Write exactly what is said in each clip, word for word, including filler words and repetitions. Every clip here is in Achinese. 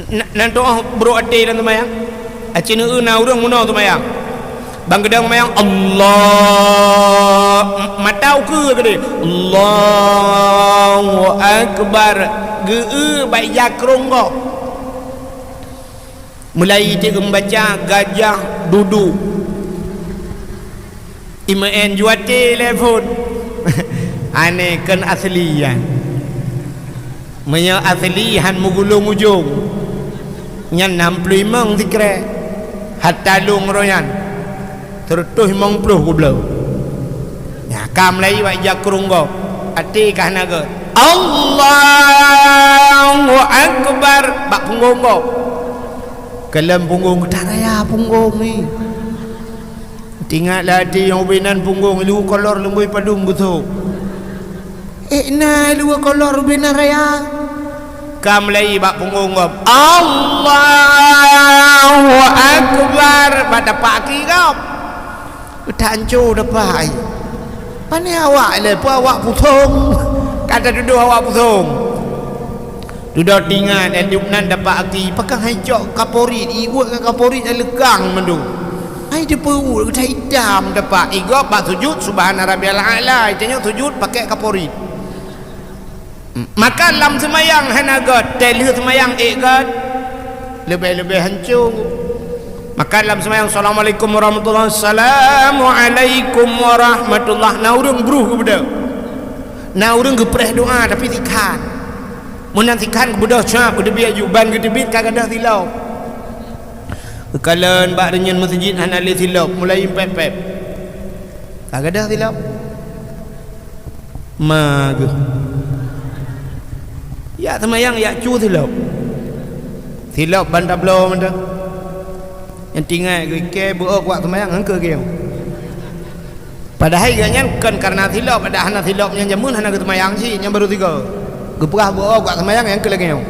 Na, na teu'oh brok até lam seumayang. Aci neueu na ureuëng meunoe seumayang. Ban geudong seumayang, Allah, mata ukeue keudeh. Allahu Akbar. Geu-eu bak ija krong gob. Mulai teuk geubaca gajah dudu. Imeu'en juwate lé phon. Aneh kon asli nyan. Meunyoe asli han meugulong ujong, nyan nam ploh limong sikrek. Hatta lôn roh nyan, seureutôh limong ploh geubloe. Nyan ka mulai bak ija krong gob. Até ka hana gét. Allahu Akbar bak punggong gob. Kalon punggong, geutaraya punggong ni. Teuingat lé até nyang ubé nan punggong, luweue kolor leumbôi padum geusôk. Ék na luweue kolor ubé nan raya. Ka mulai bak punggong gob. Allahu Akbar bak tapak aki gob. Tanco tapak ai. Pane awak lé, peue awak pusong? Ka tatudoh awak pusong. Dudoe teuingat, eh, duek nan tapak aki, pakon han icok kaporit, iweuek ngon kaporit nyang leukang mandum. Hai teupeuweuek, geutai itam tapak, igob bak sujut, Subhana Rabbiyal A'la, itanyoe sujut pakai kaporit. Maka lam seumayang hana gét, teuh lheueh seumayang ék gét, leubeh-leubeh hanco. Maka lam seumayang, "Assalamualaikum warahmatullah, assalamualaikum warahmatullah." Na ureuëng bruh geubeudôh. Na ureuëng geupreh doa, tapi sikhan. Meunan sikhan geubeudôh cap, geuteubiet aju, ban geuteubiet ka gadôh silop. Geukalon bak reunyeun meuseujid hana lé silop, mulai pép-pép. Ka gadôh silop. Ma geuh. Yak seumayang, yak cu silop. Silop ban tabloe mantong. Nyang tinggai geuh ikei beuôk wak seumayang, han keu geuh. Padahai geuh nyan kon kareuna silop, padahai hana silop nyan jameun hana geuseumayang cit, nyan barô sigoe. Geupeugah beuôk wak seumayang nyang keu lagèe nyoe.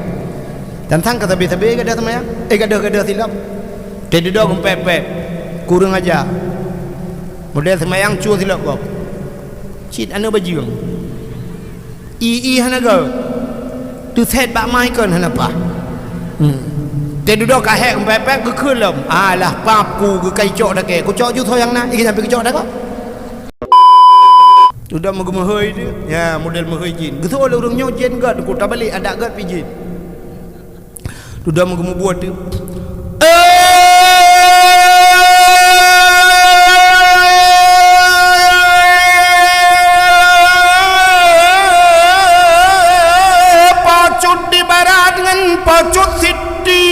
Dan sang ka sabe-sabe gadôh seumayang, eh, gadôh-gadôh silop. Teududoe geumpép-pép, kureueng aja. Model seumayang cu silop gob. Cit aneuk bajeueng. Ié-ié hana gét. Teusét bak ma ikon hana paih. Hmm. Teududoe ka hék geumpép-pép geukheun lom. Alah, pap ku geukai cok dakée. Kucok ju soe nyang na, ikei sampoe geucok dakée. Dudoe meugeumeuhôi tu. Ya, model meuhôi jin. Geuseuôt lé ureuëng nyoe jin gét, ku tabalek adak gét pih jin. Dudoe meugeumeubuet tu. Eh, pacut di barat ngon pacut siti.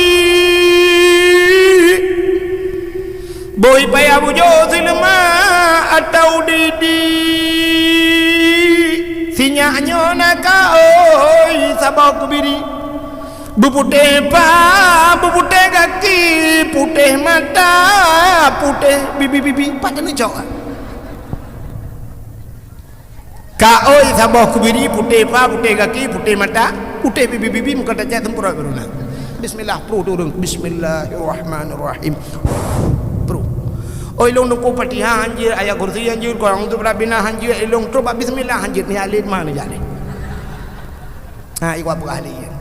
Bôi paya bujoe sileuma atau didi. Sinyak nyoe na ka oi saboh keubiri. Beuputéh pa, beuputéh gaki, putéh mata, putéh bibi-bibi, pat neucok. Ka oi saboh keubiri, putéh pa, putéh gaki, putéh mata, putéh bibi-bibi, meuka tacak teumpeurot baru na. Bismillah, pruh turun. Bismillahirrahmanirrahim. Pruh. Oi lôn dukung Fatihah hanjeuet, ayat kursi hanjeuet, kurang untuk rabina hanjeuet, ilong trok bak bismillah hanjeuet, ni alit mana jadi. Ha, ikwa buah ahli.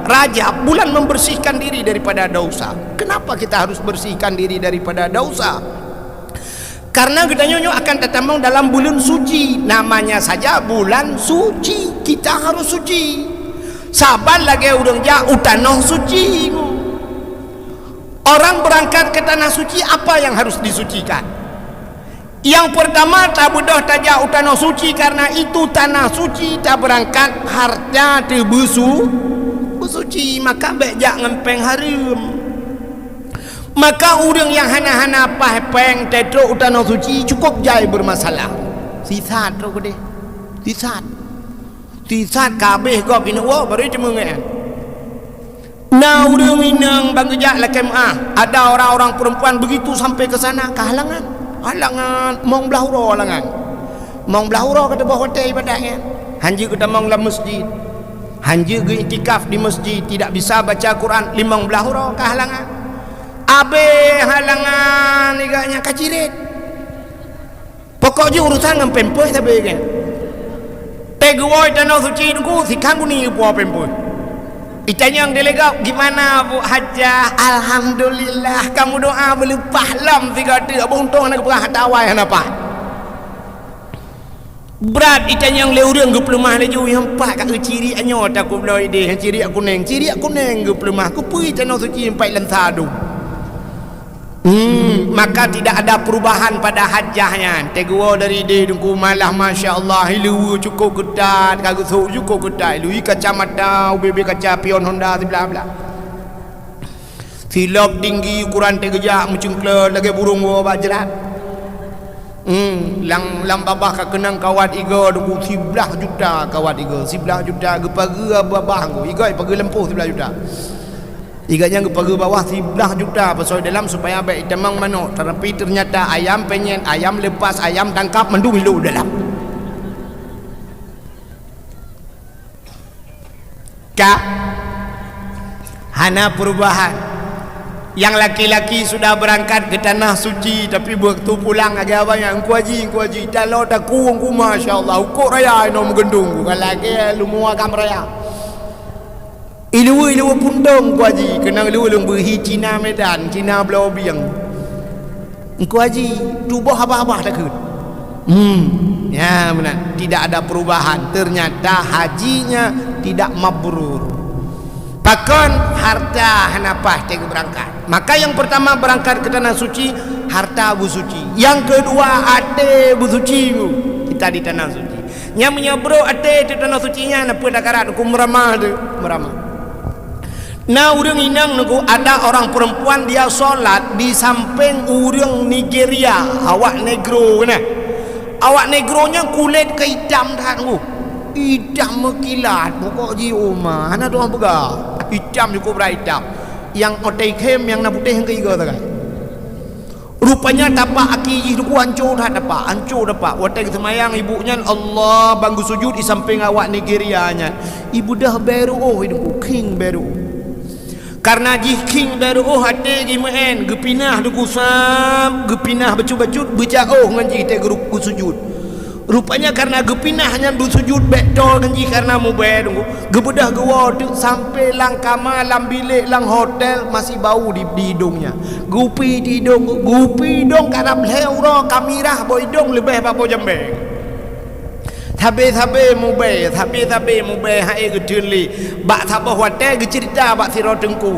Rajab, bulan membersihkan diri daripada dosa. Kenapa kita harus bersihkan diri daripada dosa? Karena geutanyoe nyoe akan tatamong dalam bulan suci. Namanya saja bulan suci. Kita harus suci. Saban lagèe ureuëng jak u tanoh suci. Orang berangkat ke tanah suci, apa yang harus disucikan? Nyang peurtama, tabeudôh tajak u tanoh suci, kareuna itu tanah suci tabeurangkat harta teubeusu-, beusuci, maka bèk jak ngon péng hareuem. Maka ureuëng nyang hana-hana paih péng teutrok u tanoh suci cukôp jai beureumasalah. Sisat trok keudeh. Sisat. Sisat ka habéh gob ineuk woe, baru teumeu'en. Na ureuëng inong ban geujak lakèe meu'ah, ada orang-orang perempuan begitu sampai ke sana, ka halangan. Halangan, mong blah uroe halangan. Mong blah uroe ka teuboh watèe ibadat nyan. Hanjeuet geutamong lam masjid. Hanjeuet geuiktikaf di masjid, tidak bisa baca Quran, limong blah uroe ka halangan. Abéh halangan, iga nyan ka cirét. Pokok jih urusan ngon pampers sabe kan. Teuh geuwoe tanoh suci teungku, sikhan guni geupuwoe pampers. Itanyong di lé gob, "Gimana, Bu Hajah?" "Alhamdulillah, kamoe doa meuleupah lom sigoe teuk, beutôi hana geupeugah ata awai hana pat." Brat itanyong lé ureuëng geupeuleumah laju, nyang pat ka ciriek nyoe takot bloe idéh, ciriek kuneng, ciriek kuneng geupeuleumah, keupeue tanoh suci nyang pat lam sadum. Hmm, maka tidak ada perubahan pada hajah nyan. Teugeuwoe dari idéh Teungku malah masya Allah, ileue cukôp keutat, ka geusôk cukôp keutat, ileue kacamata, ubé-bé kaca pion Honda siblah-blah. Silop tinggi ukuran teugeujak meucungklot lagée burông woe bak jrat. Hmm, lam, lam babah ka keunong kawat igoe Teungku siblah juta kawat igoe, siblah juta geupageue babah Teungku, igoe ipageue lampôh siblah juta. Igoe nyang geupageue babah siblah juta pasoe dalam supaya bék itamong manok, tapi ternyata ayam penyet, ayam lepas, ayam tangkap mandum ilop dalam. Ka hana perubahan. Yang laki-laki sudah berangkat ke tanah suci, tapi waktu pulang agak banyak, "Engku Haji, Engku Haji, talo taku, Engku, masya Allah, ukok raya inoe meugeundong, bukan lagi lumua agam raya." Ileue-ileue puntông Engku Haji, keunong ileue lôn beuhi Cina Medan, Cina bloe bieng. Engku Haji, tuboh babah-babah takheun. Hmm, ya benar. Tidak ada perubahan. Ternyata hajinya tidak mabrur. Pakon harta hana paih teuka berangkat. Maka yang pertama berangkat ke tanah suci, harta beusuci. Yang kedua, até beusuci. Kita di tanah suci. Nyang meunyoe brok até teuh tanah suci nyan, na peue takarat huköm meuramah teuh, meuramah. Na ureuëng inong Teungku, ada orang perempuan dia sholat di samping ureuëng Nigeria, awak negro keunan. Awak negro nyan kulét ka itam that Teungku. Itam meukilat, pokok jih uma, hana tuha peugah. Itam cukôp brat itam. Nyang otai khém nyang na putéh nyang keu igoe sagai. Rupanya tapak aki jih Teungku hanco that tapak, hanco tapak. Watée geuseumayang ibu nyan, Allah, ban geusujut di samping awak Nigeria nyan. Ibeudôh bée ruoh Teungku, khieng bée ruoh. Karena jih khieng bée ruoh até jih meu'en, geupinah Teungku sam, geupinah bacut-bacut, beujaôh ngon jih tée geu-, geusujut. Rupanya karena geupinah nyan beusujut bék toe ngon jih karena mubée Teungku. Geubeudôh geuwoe teuk sampoe lam kama, lam bilék, lam hotel, masih bau di, di idông nyan. Geupi di idông, geupi idông karab lhée uroe ka mirah boh idông leubeh bak boh jambée. Sabe-sabe mubée, sabe-sabe mubée han ék geuteun lé. Bak saboh watée geuceurita bak sidroe teungku.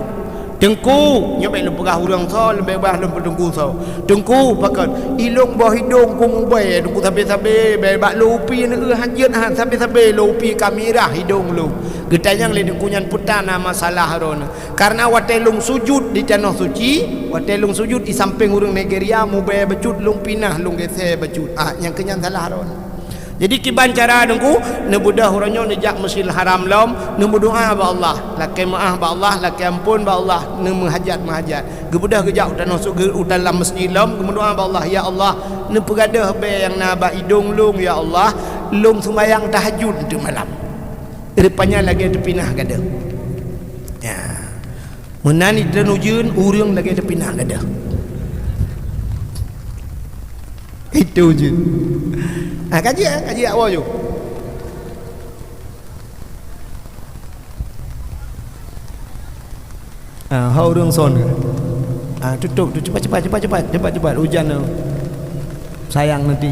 Teungku, nyoe bék lôn peugah ureuëng soe, leubeh bah lôn peuteungku soe. Teungku, pakon, ilông boh idông ku mubée, teungku sabe-sabe, bée bak lôn upi neueu han jeuet han, sabe-sabe lôn upi ka mirah idông lôn. Geutanyong lé teungku nyan peue na masalah droeneuh. Karena watée lôn sujut di tanoh suci, watée lôn sujut di sampéng ureuëng Nigeria mubée bacut lôn pinah lôn geusée bacut. Ah, nyang keu nyan salah droeneuh. Jadi kiban cara teungku, neubeudôh uroe nyoe neujak Masjidil Haram lom, neumeudoa bak Allah, lakée meuáh bak Allah, lakée amphon bak Allah, neumeuhajat-meuhajat. Geubeudôh geujak u tanoh su-, geu-, u dalam masjid lom, geumeudoa bak Allah, "Ya Allah, neupeugadôh bée nyang na bak idông lôn, ya Allah, lôn seumayang tahajud teuk malam." Rupanya lagée teupinah gadôh. Ya. Meunan di droeneuh ujeuen ureuëng lagée teupinah gadôh. Itu je. Ah, kaji, ah, kaji awak ju. Ah, ha ureuëng son. Ah, tutup tu cepat, cepat, cepat, cepat, cepat, cepat. Hujan tu. Sayang nanti.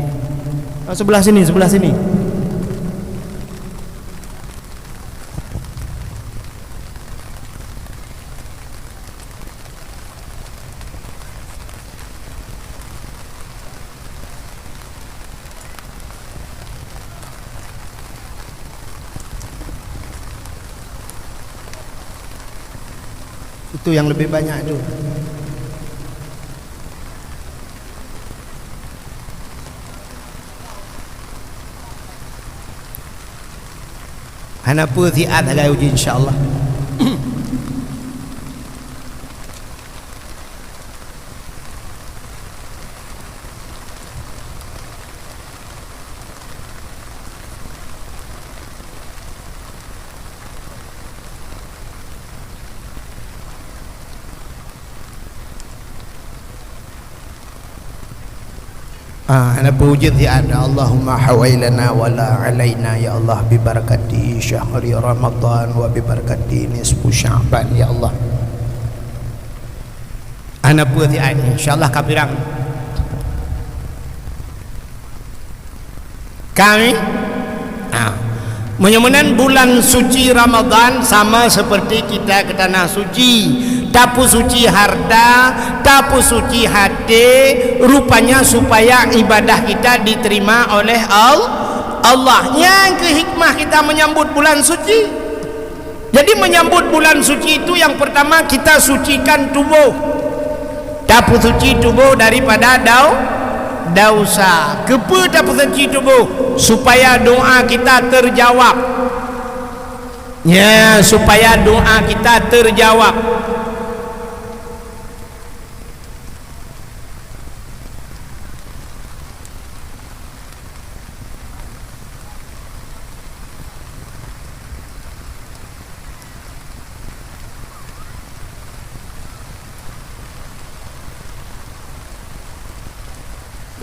Ah, sebelah sini, sebelah sini. Itu yang lebih banyak tu. Hana peue siat sagai uji, insya Allah. Ah, hana peue ujeuen siat. Allahumma hawailana wala alaina, ya Allah, bi barakati syahri Ramadan wa bi barakati nisfu Sya'ban, ya Allah. Hana peue siat, insyaallah ka pirang. Kami, ah, meunyoe meunan bulan suci Ramadan sama seperti kita ke tanah suci, tapeusuci harta, tapeusuci hati, rupanya supaya ibadah kita diterima oleh Al-, Allah. Nyang keuh hikmah kita menyambut bulan suci. Jadi, menyambut bulan suci itu, yang pertama, kita sucikan tubuh. Tapeusuci tubuh daripada dau-, dausa. Keupeue tapeusuci tubuh? Supaya doa kita terjawab. Ya, supaya doa kita terjawab.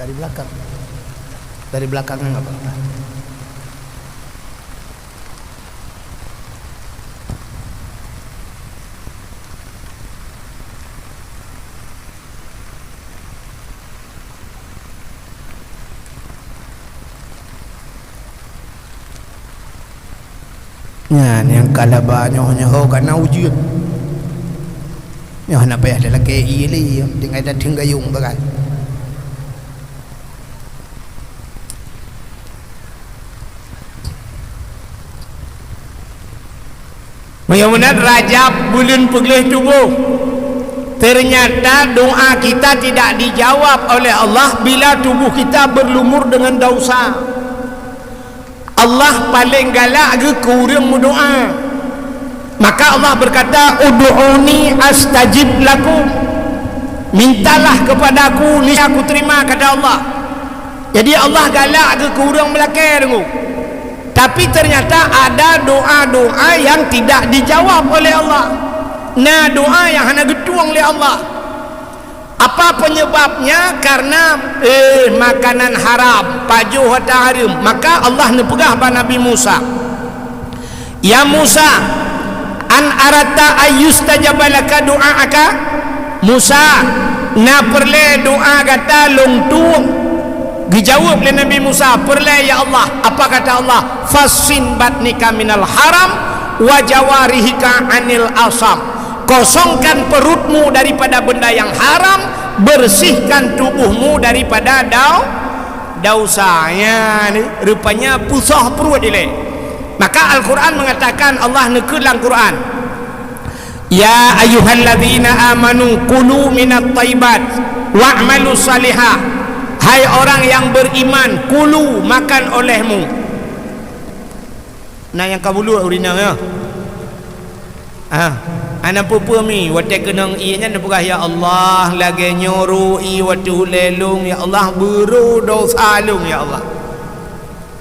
Dari belakang. Dari belakang enggak apa-apa. Nyan nyang ka laba nyoe, nyoe ho ka na ujeuen. Nyoe hana payah talakée ié lé, tinggai tateung gayong bagai. Meunyoe meunan Rajab buleuen peugleh tuboh, ternyata doa kita tidak dijawab oleh Allah bila tubuh kita berlumur dengan dosa. Allah paleng galak geuh keu ureuëng meudoa. Maka Allah berkata, "Ud'uni astajib lakum." Mintalah kepadaku, niscaya aku terima, kata Allah. Jadi Allah galak geuh keu ureuëng meulakée deungoe. Tapi ternyata ada doa-doa yang tidak dijawab oleh Allah. Na doa yang hana geutueng lé Allah. Apa penyebabnya? Karena, eh, makanan haram, pajoh hareuem. Maka Allah neupeugah bak Nabi Musa, "Ya Musa, an aratta ayyustajaba laka du'aaka?" Musa, na peureulée doa gata lôn tueng? Geujaweueb lé Nabi Musa, "Peureulée, ya Allah." Apa kata Allah? "Fassin batnika minal haram, wa jawarihika anil asam." Kosongkan perutmu daripada benda yang haram, bersihkan tubuhmu daripada dau-, dosa. Ya, ni, rupanya pusoh pruet ilée. Maka Al-Quran mengatakan, Allah neukheun lam Quran, "Ya ayyuhalladzina amanu kulu minat thayyibat wa'malu salihah." Hai orang yang beriman, kulu, makan olehmu. Na nyang ka bulut ureuëng inong, ya. Ah, hana peue-peue mi, watée keunong ié nyan neupeugah, "Ya Allah, lagée nyoe ro ié watée ulée lôn, ya Allah, beuro dosa lôn, ya Allah."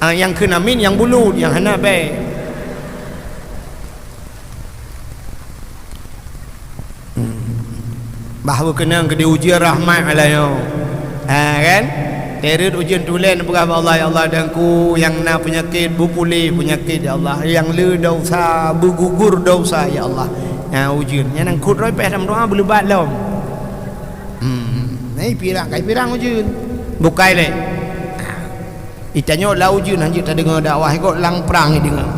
Ah, nyang kheun amin nyang bulut, nyang hana bée. Hmm. Bah beukeunong keu di ujeuen rahmat Allah nyoe. Ha, kan? Terut ujeuen tulée neupeugah bak Allah, "Ya Allah, Teungku nyang na peunyakét, beupuléh peunyakét, ya Allah. Nyang le dosa, beugugur dosa, ya Allah." Ha, ujeuen. Nyang nang khot roh pih lam doa beuleubat lom. Hmm. Nah, pirang, kai pirang ujeuen. Bukai lé. Itanyoe lam ujeuen hanjeuet tadeungoe dakwah, kok lam prang ideungoe.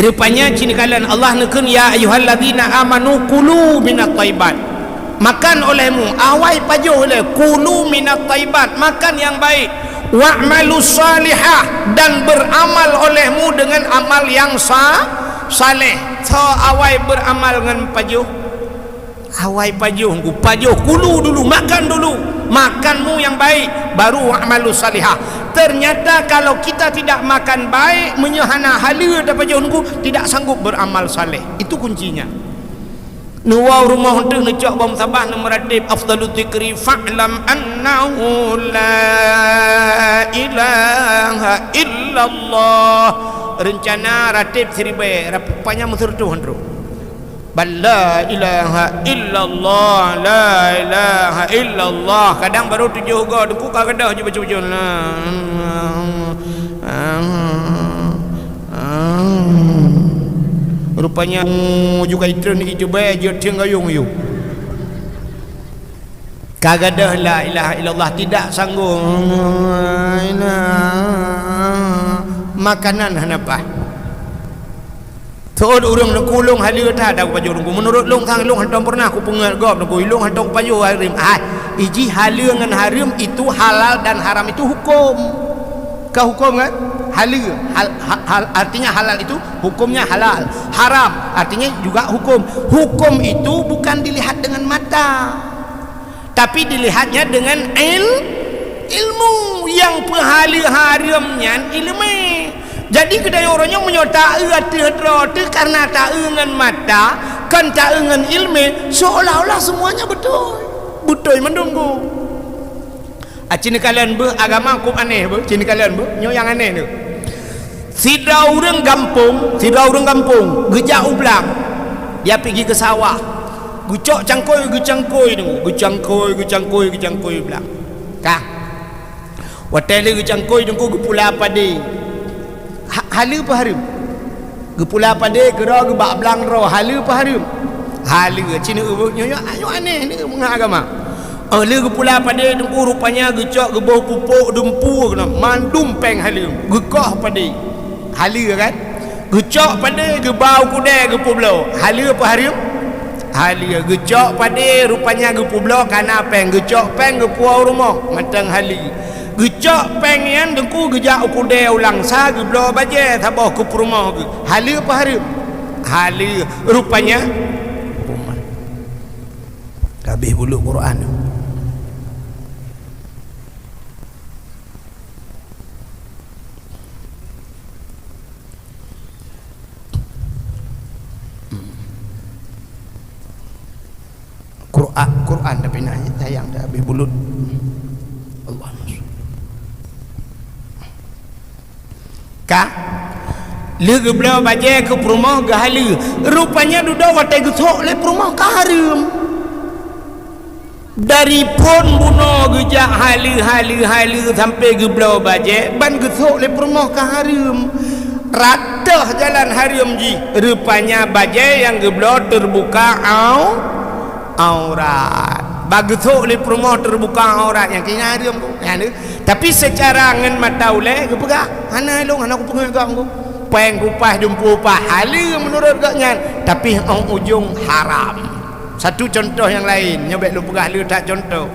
Rupanya cit neukalon Allah neukheun, "Ya ayyuhalladzina amanu kulu minat thayyibat." Makan olehmu, awai pajoh lé, kulu minat thayyibat, makan yang baik. Wa'malu salihah, dan beramal olehmu dengan amal yang sa-, saleh. Soe awai beramal ngon pajoh? Awai pajoh, ku pajoh kulu dulu, makan dulu. Makanmu yang baik, baru wa'malu salihah. Ternyata kalau kita tidak makan baik, meunyoe hana haleue tapajoh nunggu, tidak sanggup beramal saleh. Itu kuncinya. Neuwoe rumoh teuh neucok bom sabah neumeuratéb afdalu dzikri fa'lam annahu la ilaha illallah. Reuncana ratéb siribée, rap-, panyang meuseureutoh han troh. Ban la ilaha illallah, la ilaha illallah. Kadang baru tujoh goe, Teungku ka gadôh jih baca-baca. Rupanya, ju ka itreun di jubée, jeuet thieng gayong yue. Ka gadôh la ilaha illallah, tidak sanggoh. Makanan hana paih. Seuôt ureuëng Teungku, lôn haleue that kupajoh Teungku. Meunurot lôn sang lôn hantom peureunah kupeungeut gob Teungku. Lôn hantom kupajoh hareuem. Ah, iji haleue ngon hareuem itu halal dan haram itu huköm. Ka huköm kan? Haleue. Hal, ha-, hal, artinya halal itu hukumnya halal. Haram artinya juga hukum. Hukum itu bukan dilihat dengan mata. Tapi dilihatnya dengan il-, ilmu. Nyang peuhaleue hareuem nyan iéleumé. Jadi, keutanyoe uroe nyoe meunyoe taeu ateueh droe teuh karena taeu ngon mata, kon taeu ngon iéleumé, seolah-olah semuanya beutôi. Beutôi mandum. Ah, ci neukalon beuh, agama kôb aneh beuh, ci neukalon beuh. Nyoe nyang aneh nyoe. Sidroe ureuëng gampông, sidroe ureuëng gampông geujak u blang. Dia pigi keu sawah. Geucok cangkôi, geucangkôi Teungku, geucangkôi, geucangkôi, geucangkôi u blang. Ka. Watée lheueh geucangkôi Teungku geupula padé. Ha-, haleue peu hareuem? Geupula padé keudroe geubak blang droe, haleue peu hareuem? Haleue. Ci neueu beuh, nyoe, nyoe, nyoe aneh ni meungon agama. Oh, lheueh geupula padé Teungku, rupanya geucok geuboh pupôk dumpu keunoe, mandum péng haleue, geukoh padé. Haleue kan? Geucok padé geuba u keudée geupeubloe. Haleue peu hareuem? Haleue. Geucok padé rupanya geupeubloe kana péng, geucok péng geupuwoe u rumoh, mantong haleue. Geucok péng nyan Teungku geujak u keudée u Langsa geubloe bajée saboh keu peurumoh geuh. Haleue peu hareuem? Haleue. Rupanya, ka habéh buleuen Quran. Quran, Quran tapi na sayang dah habéh buleuen. Allah. Ka lheueh geubloe bajée keu peurumoh geuhaleue. Rupanya dudoe watée geusok lé peurumoh ka hareuem. Dari phon bunoe geujak haleue, haleue, haleue sampai geubloe bajée ban geusok lé peurumoh ka hareuem. Ratoh jalan hareuem jih, rupanya bajée nyang geubloe teureubuka au-, aurat. Ban geusok lé peurumoh teureubuka aurat nyang keu nyan hareuem. Nyan Tapi seucara ngon mata ulée geupeugah, "Hana lôn, hana kupeungeut gob Teungku. Péng kupaih, dumpu paih, haleue meunurot gobnyan, tapi ujong-ujong haram." Satu contoh nyang laén, nyoe bék lôn peugah le that contoh.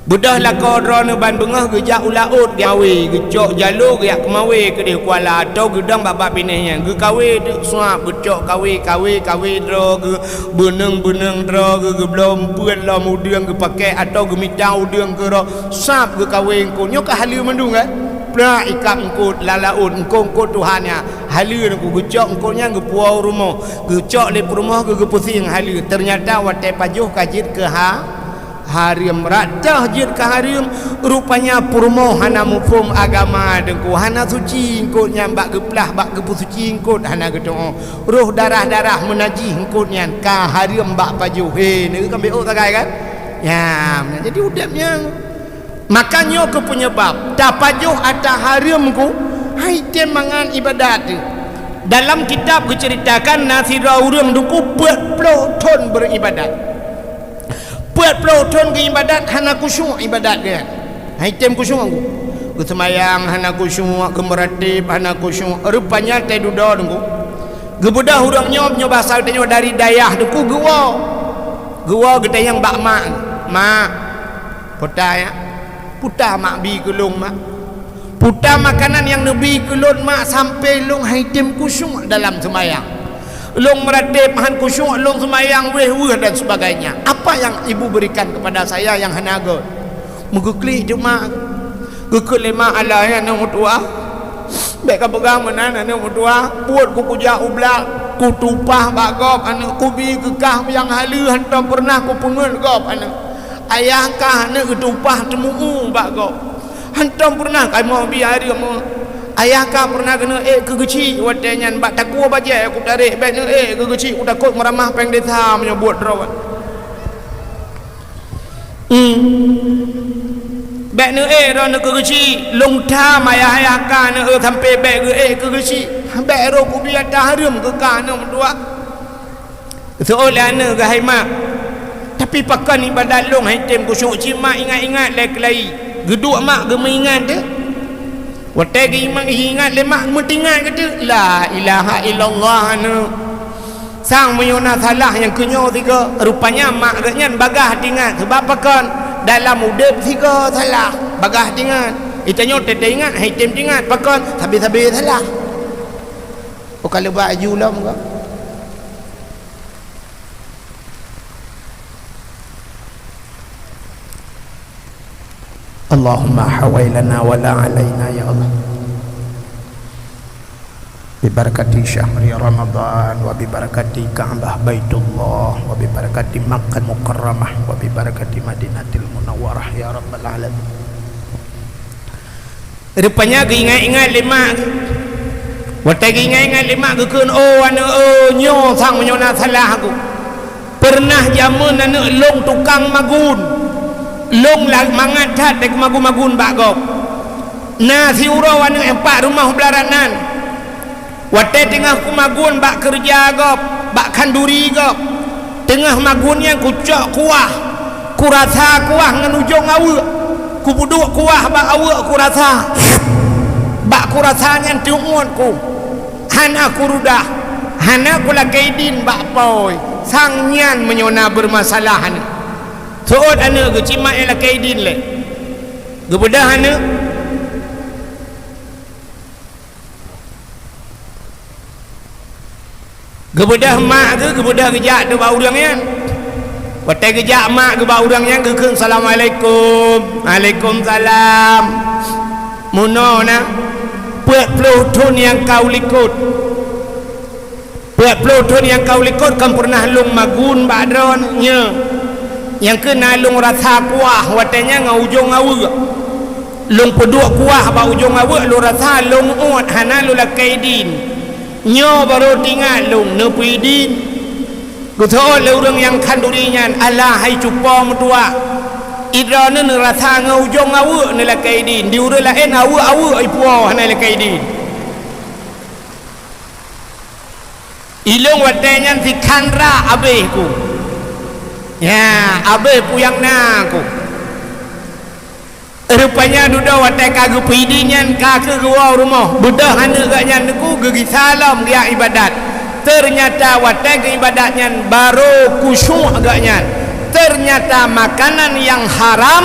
Beudôh lakoe droeneuh ban beungoh geujak u laôt geumawe, geucok jalo geujak keumawe keudeh kuala atau geudong bak-bak binéh nyan. Geukawe teuk suab, geucok kawe, kawe, kawe droe geuh, beuneueng-beuneueng droe geuh, geubloe eumpeuen lom udeueng geupakée atau geumita udeueng keudroe. Sab geukawen eungkôt nyoe ka haleue mandum kan? Plak ikab eungkôt lam laôt, eungkôt-eungkôt Tuhan nyan. Haleue Teungku, geucok eungkôt nyan geupuwoe u rumoh. Geucok lé peurumoh geuh geupeusieng haleue. Teunyata watée pajoh ka jeuet keu ha-, hareuem. Ratoh jeuet keu hareuem, rupanya peurumoh hana muphom agama Teungku, hana suci eungkôt nyan bak geuplah, bak geupeusuci eungkôt hana geutu'oh. Roh darah-darah meunajih eungkôt nyan ka hareuem bak pajoh. He, neukeuh kan bék ôk sagai kan? Nyan, jadi udeb nyan. Maka nyoe keuh peunyeubab tapajoh atra hareuem Teungku, han item mangat iébadat teuh. Dalam kitab geuceuritakan na sidroe ureuëng Teungku peuet ploh thon beureibadat. Peuet ploh thon geuiébadat hana khusyuk iébadat geuh. Han item khusyuk Teungku. Geuseumayang hana khusyuk, geumeuratéb hana khusyuk. Rupanya teududoe Teungku. Geubeudôh ureuëng nyoe, nyoe basa geutanyoe dari dayah Teungku geuwoe. Geuwoe geutanyong bak mak, "Mak, peue ta, ya? Peue ta mak bi keu lôn, Mak? Peue ta makanan nyang neubi keu lôn, Mak, sampai lôn han item khusyuk dalam seumayang? Lôn meuratéb han khusyuk, lôn seumayang wéh-wéh dan sebagainya. Apa yang ibu berikan kepada saya yang hana göt?" Meugeuklik teuk mak. Geukheun lé mak, "Alah, hai aneuk meutuwah, bék kapeugah meunan aneuk meutuwah. Buet kujak u blang, kuteupah bak gob aneuk, kubi keu kah nyang haleue, hantom peureunah kupeungeut gob aneuk. Ayah kah aneuk geuteupah teumeu-u bak gob. Hantom peureunah kamoe bi hareuem." Ayah ka pernah keuneuk ék keu geuchik, watée nyan bak takue bajée kutarek, bék neuék keu geuchik, kutakot meuramah péng desa meunyoe buet droe. Hmm. Bék neuék droeneuh keu geuchik, lôn tham ayah-ayah ka neuék sampoe bék geuék keu geuchik. Bék roh kubi ata hareuem keu ka neuék meutuah. Seuôt lé aneuëk geuhai mak, tapi pakon iébadat lôn hai tem khusyuk cit mak ingat-ingat lé keulayi. Geuduek mak geumeuingat teuh. Watée geuingat lé mak meutingat geuteuk, "La ilaha illallah aneuëk." Sang meunyoe na salah nyang keu nyoe sigoe, rupanya mak geuh nyan bagaih teuingat, sabab pakon? Dalam udeb sigoe salah, bagaih teuingat. Itanyoe teuingat, hai tem teuingat, pakon? Sabe-sabe salah. Oh, ka leubeh aju lom kah? Allahumma hawailana wa la alaina ya Allah. Bi barakati syahri Ramadan wa bi barakati Ka'bah Baitullah wa bi barakati Makkah Mukarramah wa bi barakati Madinatil Munawwarah ya rabbal alamin. Rupanya geuingat-ingat lé mak geuh. Watée geuingat-ingat lé mak geuh kheun, "Oh, aneuëk, oh, nyoe sang meunyoe na salah geuh. Peureunah jamén aneuëk lôn tukang magun. Lôn la-, mangat that lé keumagun-magun bak gob. Na siuroe aneuëk nyang pat rumoh beularat nan. Watée teungoh kumagun bak keureuja gob, bak khanduri gob, teungoh magun nyan kucok kuah, kurasa kuah ngon ujong aweuëk, kupeuduek kuah bak aweuëk kurasa. Bak kurasa nyan teuuet ku, hana kurudah, hana kulakée idin bak po, sang nyan meunyoe na beureumasalah aneuëk." Seuôt aneuëk geuh, cit mak nyang lakée idin lé. Geubeudôh aneuëk. Geubeudôh mak geuh, geubeudôh geujak teuh bak ureuëng nyan. Watée geujak mak geuh bak ureuëng nyan, geukheun, "Assalamualaikum." "Waalaikumsalam." "Meunoe na, peuet ploh thon nyang ka u likot. Peuet ploh thon nyang ka u likot kon peureunah lôn magun bak droeneuh. Nyang keuh na lôn rasa kuah watée nyan ngon ujong aweuëk. Lôn peuduek kuah bak ujong aweuëk, lôn rasa lôn uet, hana lôn lakée idin. Nyoe barô teuingat lôn neupeuidin." Geuseuôt lé ureuëng nyang khanduri nyan, "Alah hai cupo meutuah, droeneuh neurasa ngon ujong aweuëk neulakée idin, di ureuëng laén aweuëk-aweuëk ipuwoe hana lakée idin. Ilôn watée nyan sikhandra abéh ku. Ya, abéh puyang na ku." Rupanya dudoe watée ka geupeuidin nyan ka kheueh geuwoe u rumoh, beudôh aneuëk geuh nyan neuku geugisa lom geujak iébadat. Teunyata watée geuiébadat nyan barô khusyuk geuh nyan. Teunyata makanan nyang haram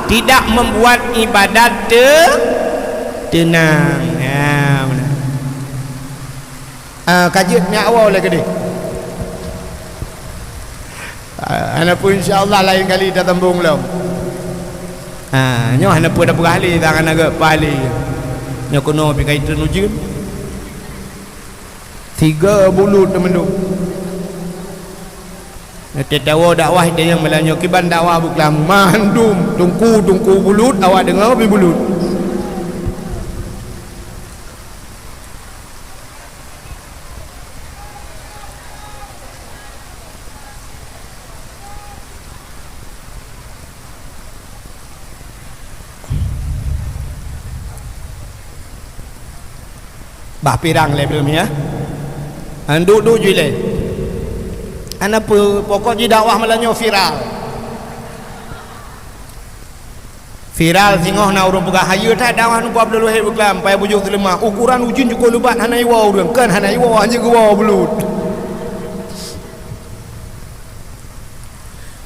tidak membuat iébadat teu-, teunang. Ya, beuna. Ah, ka jeuet nyak woe lé keudeh. Ah, hana peue, insya Allah laén kali tasambong lom. Ah, nyoe hana peue tapeugah lé, tangan agak pah lé. Nyoe keunoe pih ka itreun ujeuen. Tiga bulut teumandum. Nyoe teuh tawoe dakwah itanyong malam nyoe kiban dakwah beuklam mandum, teungku-teungku bulut, awak deungoe pih bulut. Bah pirang lé belom ya. Andu-du jui lé. Ana peu pokok ji dakwah malam nyoe viral. Viral singoh na ureuëng peugah, "Hayeue that dakwah Teungku Abdul Wahid beuklam, pai bujôk seuleumah. Ukuran ujeuen cukôp leubat hana iwoe ureuëng, kon hana iwoe, hana geuwoe bulut."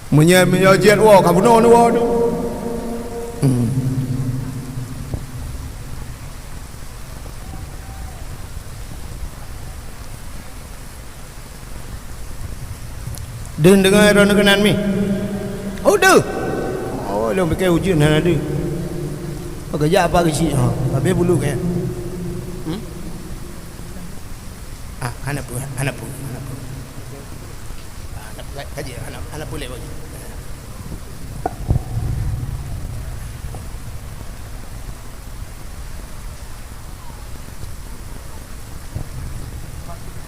Meunyoe, meunyoe jeuet woe, ka bunoe neuwoe tu. Hmm. Deuh deungoe droeneuh keunan mi? Oh, deuh. Oh, lôn pike ujeuen hana deuh. Oh, geujak apa geuchik, ha. Habéh bulu kaya. Hmm? Ah, hana peue, hana peue, hana peue. Ah, hana peue, kaji, hana, hana peue lé bagi.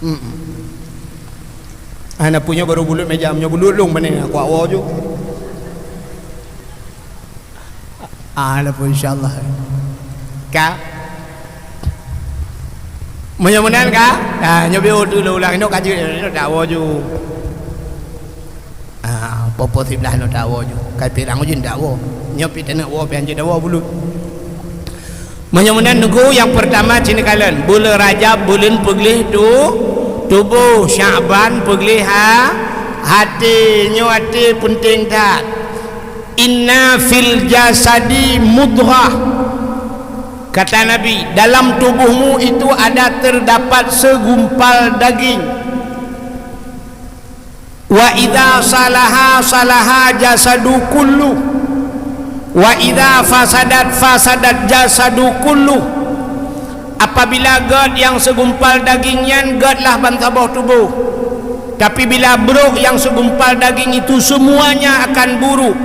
Mm-mm. Hana peue nyoe baru bulut meja, nyoe bulut lôn pane, aku awak woe ju. Ah, ada pun, insyaallah. Ka? Meunyoe meunan ka? Ah, nyoe biôh tu lôn ulang, inok ka jeuet, inok dak woe ju. Ah, popo siblah nyoe dak woe ju. Kai pirang ujeuen dak woe. Nyoe pi taneuk woe, pi hanjeuet dak woe bulut. Meunyoe meunan nunggu nyang peurtama cit neukalon, buleuen Rajab, buleuen peugleh tu, tuboh, Sya'ban peugleh ha, até. Nyoe até peunteng that. "Inna fil jasadi mudghah," kata Nabi, "dalam tubuhmu itu ada terdapat segumpal daging. Wa idza salaha salaha jasadu kullu, wa idza fasadat fasadat jasadu kullu." Apabila gét nyang segumpal daging nyan, gét lah bansaboh tuboh. Tapi bila brok nyang segumpal daging itu, semuanya akan buruk.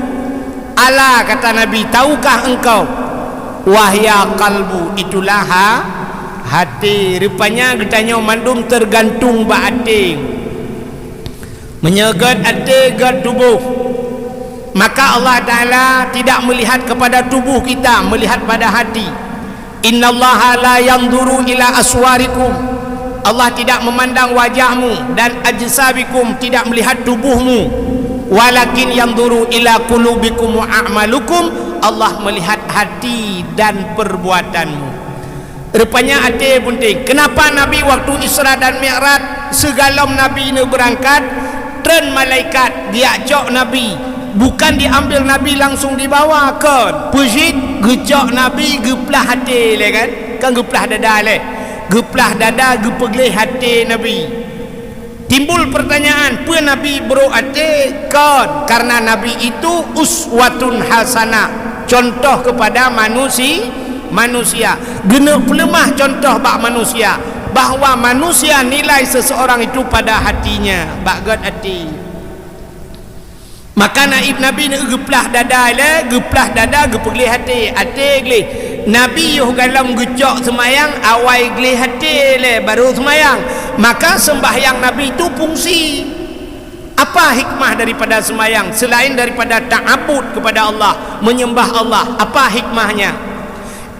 "Ala," kata Nabi, "tahukah engkau? Wahya qalbu, itulah ha-, até." Rupanya geutanyoe mandum teugantung bak até. Meunyoe gét até, gét tuboh, maka Allah Taala tidak melihat kepada tubuh kita, melihat pada hati. "Innallaha la yanzuru ila aswarikum." Allah tidak memandang wajahmu dan ajsamikum, tidak melihat tubuhmu. "Walakin yanzuru ila qulubikum wa a'malukum." Allah melihat hati dan perbuatanmu. Rupanya até peunteng. Kenapa Nabi waktu Isra dan Mi'raj, sigohlom Nabi neubeurangkat, treun malaikat geujak cok Nabi? Bukan diambil Nabi langsung dibawa, kon. Peue jih, geucok Nabi, geuplah até lé, kan? Kan geuplah dada lé. Geuplah dada, geupeugleh até Nabi. Timbul pertanyaan, peue Nabi brok até? Kon, karena Nabi itu uswatun hasanah, contoh kepada manusi-, manusia. Geuneuk peuleumah contoh bak manusia, bahwa manusia nilai seseorang itu pada hatinya, bak gét até. Maka naib Nabi ni geuplah dada lé, geuplah dada, geupeugleh até, até gleh. Nabi yoh gohlom geucok seumayang, awai gleh até lé, baru seumayang. Maka sembahyang Nabi itu fungsi. Apa hikmah daripada seumayang selain daripada ta'abud kepada Allah, menyembah Allah? Apa hikmahnya?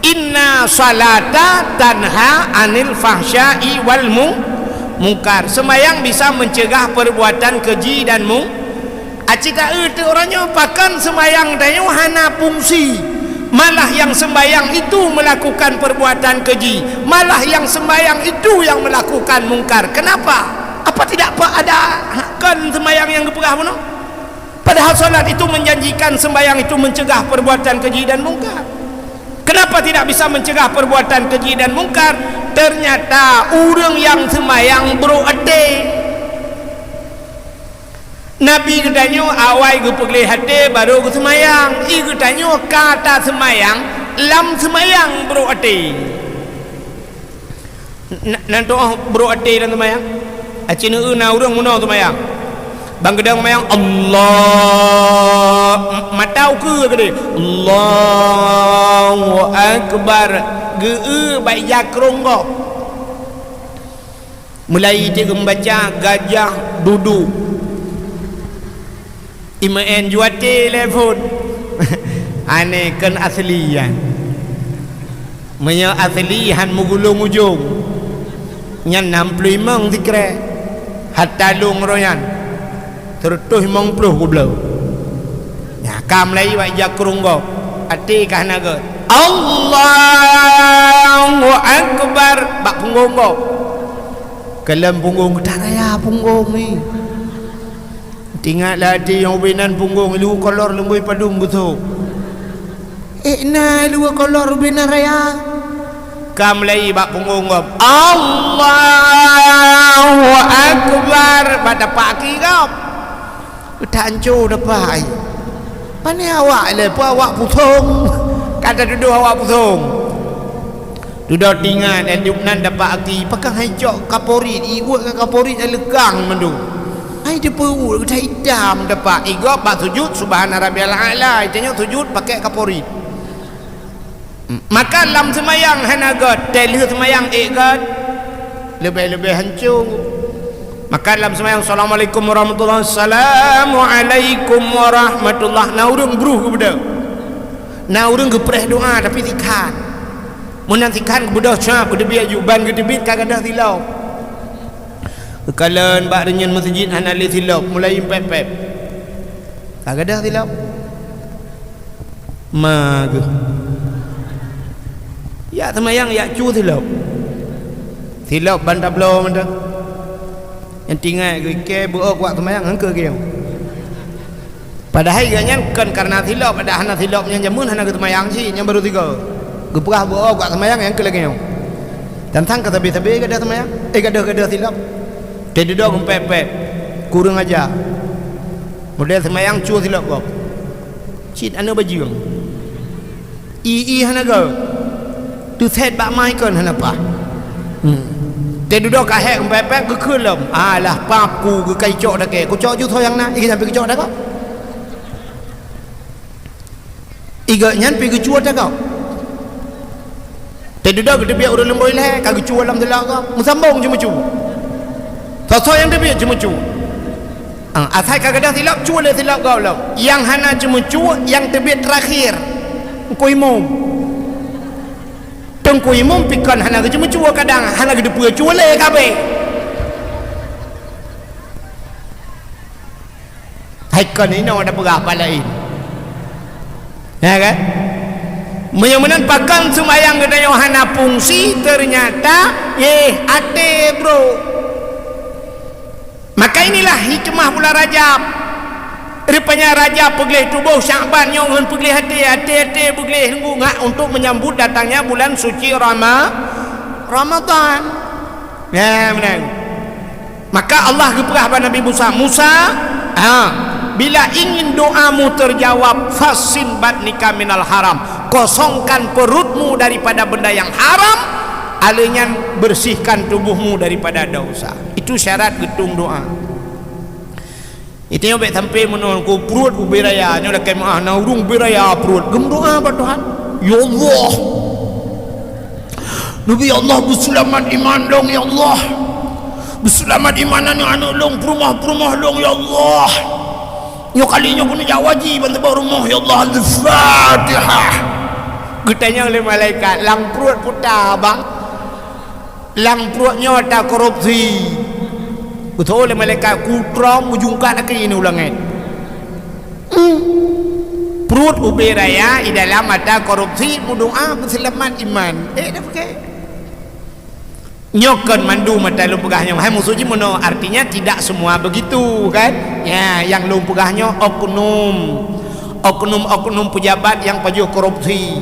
"Inna salata tanha anil fahsya'i wal mu-, mungkar." Seumayang bisa mencegah perbuatan keji dan mu-, aci taeu teu uroe nyoe, pakon seumayang tanyoe hana fungsi. Malah yang sembahyang itu melakukan perbuatan keji, malah yang sembahyang itu yang melakukan mungkar. Kenapa? Apa tidak pe-, ada kon seumayang nyang geupeugah bunoe? Padahal salat itu menjanjikan, sembahyang itu mencegah perbuatan keji dan mungkar. Kenapa tidak bisa mencegah perbuatan keji dan mungkar? Ternyata ureuëng nyang seumayang brok até. Nabi geutanyoe awai geupeugleh até baru geuseumayang. I geutanyoe ka taseumayang, lam seumayang brok até. Na, na tu'oh brok até lam seumayang? Aci neu na ureuëng meunoe seumayang. Ban geudong seumayang, Allah, mata ukeue keudeh. Allahu Akbar. Geu-eu bak ija krong gob. Mulai teuk geubaca gajah dudu. Imeu'en juwate lé phon. Aneh kon asli nyan. Meunyoe asli han meugulong ujong, nyan nam ploh limong sikrek. Hatta lôn roh nyan, seureutôh limong ploh kubloe. Nyan ka mulai bak ija krong gob, até ka hana gét. Allahu Akbar bak punggong gob. Kalon punggong, geutaraya punggong ni. Teuingat lé até nyang ubé nan punggong, ilu kolor leumboi padum geusok. Ék na ilu kolor ubé nan raya. Ka mulai bak punggong gob. Allahu Akbar. Bak tapak aki gob. Geutanco tapak ai. Pane awak lé, peue awak pusong. Ka tatudoh awak pusong. Dudoe teuingat, eh, lheueh nan tapak aki, pakon han icok kaporit, ibuet ngon kaporit nyang leukang mandum. Hai teupeubuet geutanyoe itam tapak, igob bak sujut, Subhana Rabbiyal A'la, geutanyoe sujut pakai kaporit. Maka lam seumayang hana gét, teuh lheueh seumayang ék gét, leubeh-leubeh hanco. Maka lam seumayang, "Assalamualaikum warahmatullah, assalamualaikum warahmatullah." Na ureuëng bruh geubeudôh. Na ureuëng geupreh doa, tapi sikhan. Meunan sikhan geubeudôh cap, geuteubiet aju, ban geuteubiet ka gadôh silop. Geukalon bak reunyeun meuseujid hana lé silop, mulai pép-pép. Ka gadôh silop. Ma geuh. Yak seumayang, yak cu silop. Silop ban tabloe mantong. Nyang tinggai geuh ikei beuôk wak seumayang, hana keu geuh. Padahai geuh nyan kon kareuna silop, padahai hana silop nyan jameun hana geuseumayang cit, nyan barô sigoe. Geupeugah beuôk wak seumayang nyang keu lagée nyoe. Tantang ka sabe-sabe gadôh seumayang, eh, gadôh-gadôh silop. Teududoe geupép-pép. Kureueng aja. Model seumayang cu silop gob. Cit aneuk bajeueng. Ié-ié hana geuh. Teusét bak mai kon hana paih. Hmm. Teududoe ka hék geupép-pép geukheun lom. Alah, pap ku geukai cok dakée. Kucok ju soe nyang na, ié sampai geucok dakée. Ié geuh nyan pi geucue takok. Teududoe geuteubiet ureuëng lumboi lhée, ka geucue lam silop gob. Meusambong jeumeucue. Soe-soe nyang teubiet jeumeucue. Ah, asai ka gadôh silop, cue lé silop gob lom. Nyang hana jeumeucue, nyang teubiet teurakhir. Teungku Imum. Teungku Imum pi kon hana geujeumeucue kadang, hana geuteupeue cue lé kabeh. Hai kon inoe tapeugah pat laén. Ya kan? Meunyoe meunan pakon seumayang geutanyoe hana fungsi, teunyata, yeh, até brok. Maka inilah hikmah bulan Rajab. Rupanya Rajab peugleh tuboh, Syakban nyoe ngon peugleh até, até-até peugleh nunggu ngak untuk menyambut datangnya bulan suci Rama-, Ramadan. Ya, meunan. Maka Allah geupeugah bak Nabi Musa, "Musa, ha, bila ingin doamu terjawab, fassin batnika minal haram, kosongkan perutmu daripada benda yang haram, aleuh nyan bersihkan tubuhmu daripada dosa." Itu syarat geutueng doa. Itu nyoe bék sampai meunoe ku pruet ubé raya, nyoe lakée meuah na ureuëng ubé raya pruet geumeudoa bak Tuhan, "Ya Allah, Nabi Allah, beuseulamat iman lôn, ya Allah. Beuseulamat iman aneuëk-aneuëk lôn, peurumoh-peurumoh lôn, ya Allah. Nyoe kali nyoe keuneuk jak haji ban teuboh rumoh, ya Allah. Al-Fatihah." Geutanyong lé malaikat, "Lam pruet peue ta, Bang?" "Lam pruet nyoe ta korupsi." Geutanyong lé malaikat, "Kutrom meujungkat lagée nyoe u langét." Hmm. Pruet ubé raya di dalam ata korupsi, meudoa beuseulamat iman. Eh, dah pakai. Nyoe kon mandum ata lôn peugah nyoe. Hai musoh jih meunoe, artinya tidak semua begitu, kan? Ya, nyang lôn peugah nyoe oknum. Oknum-oknum pejabat nyang pajoh korupsi.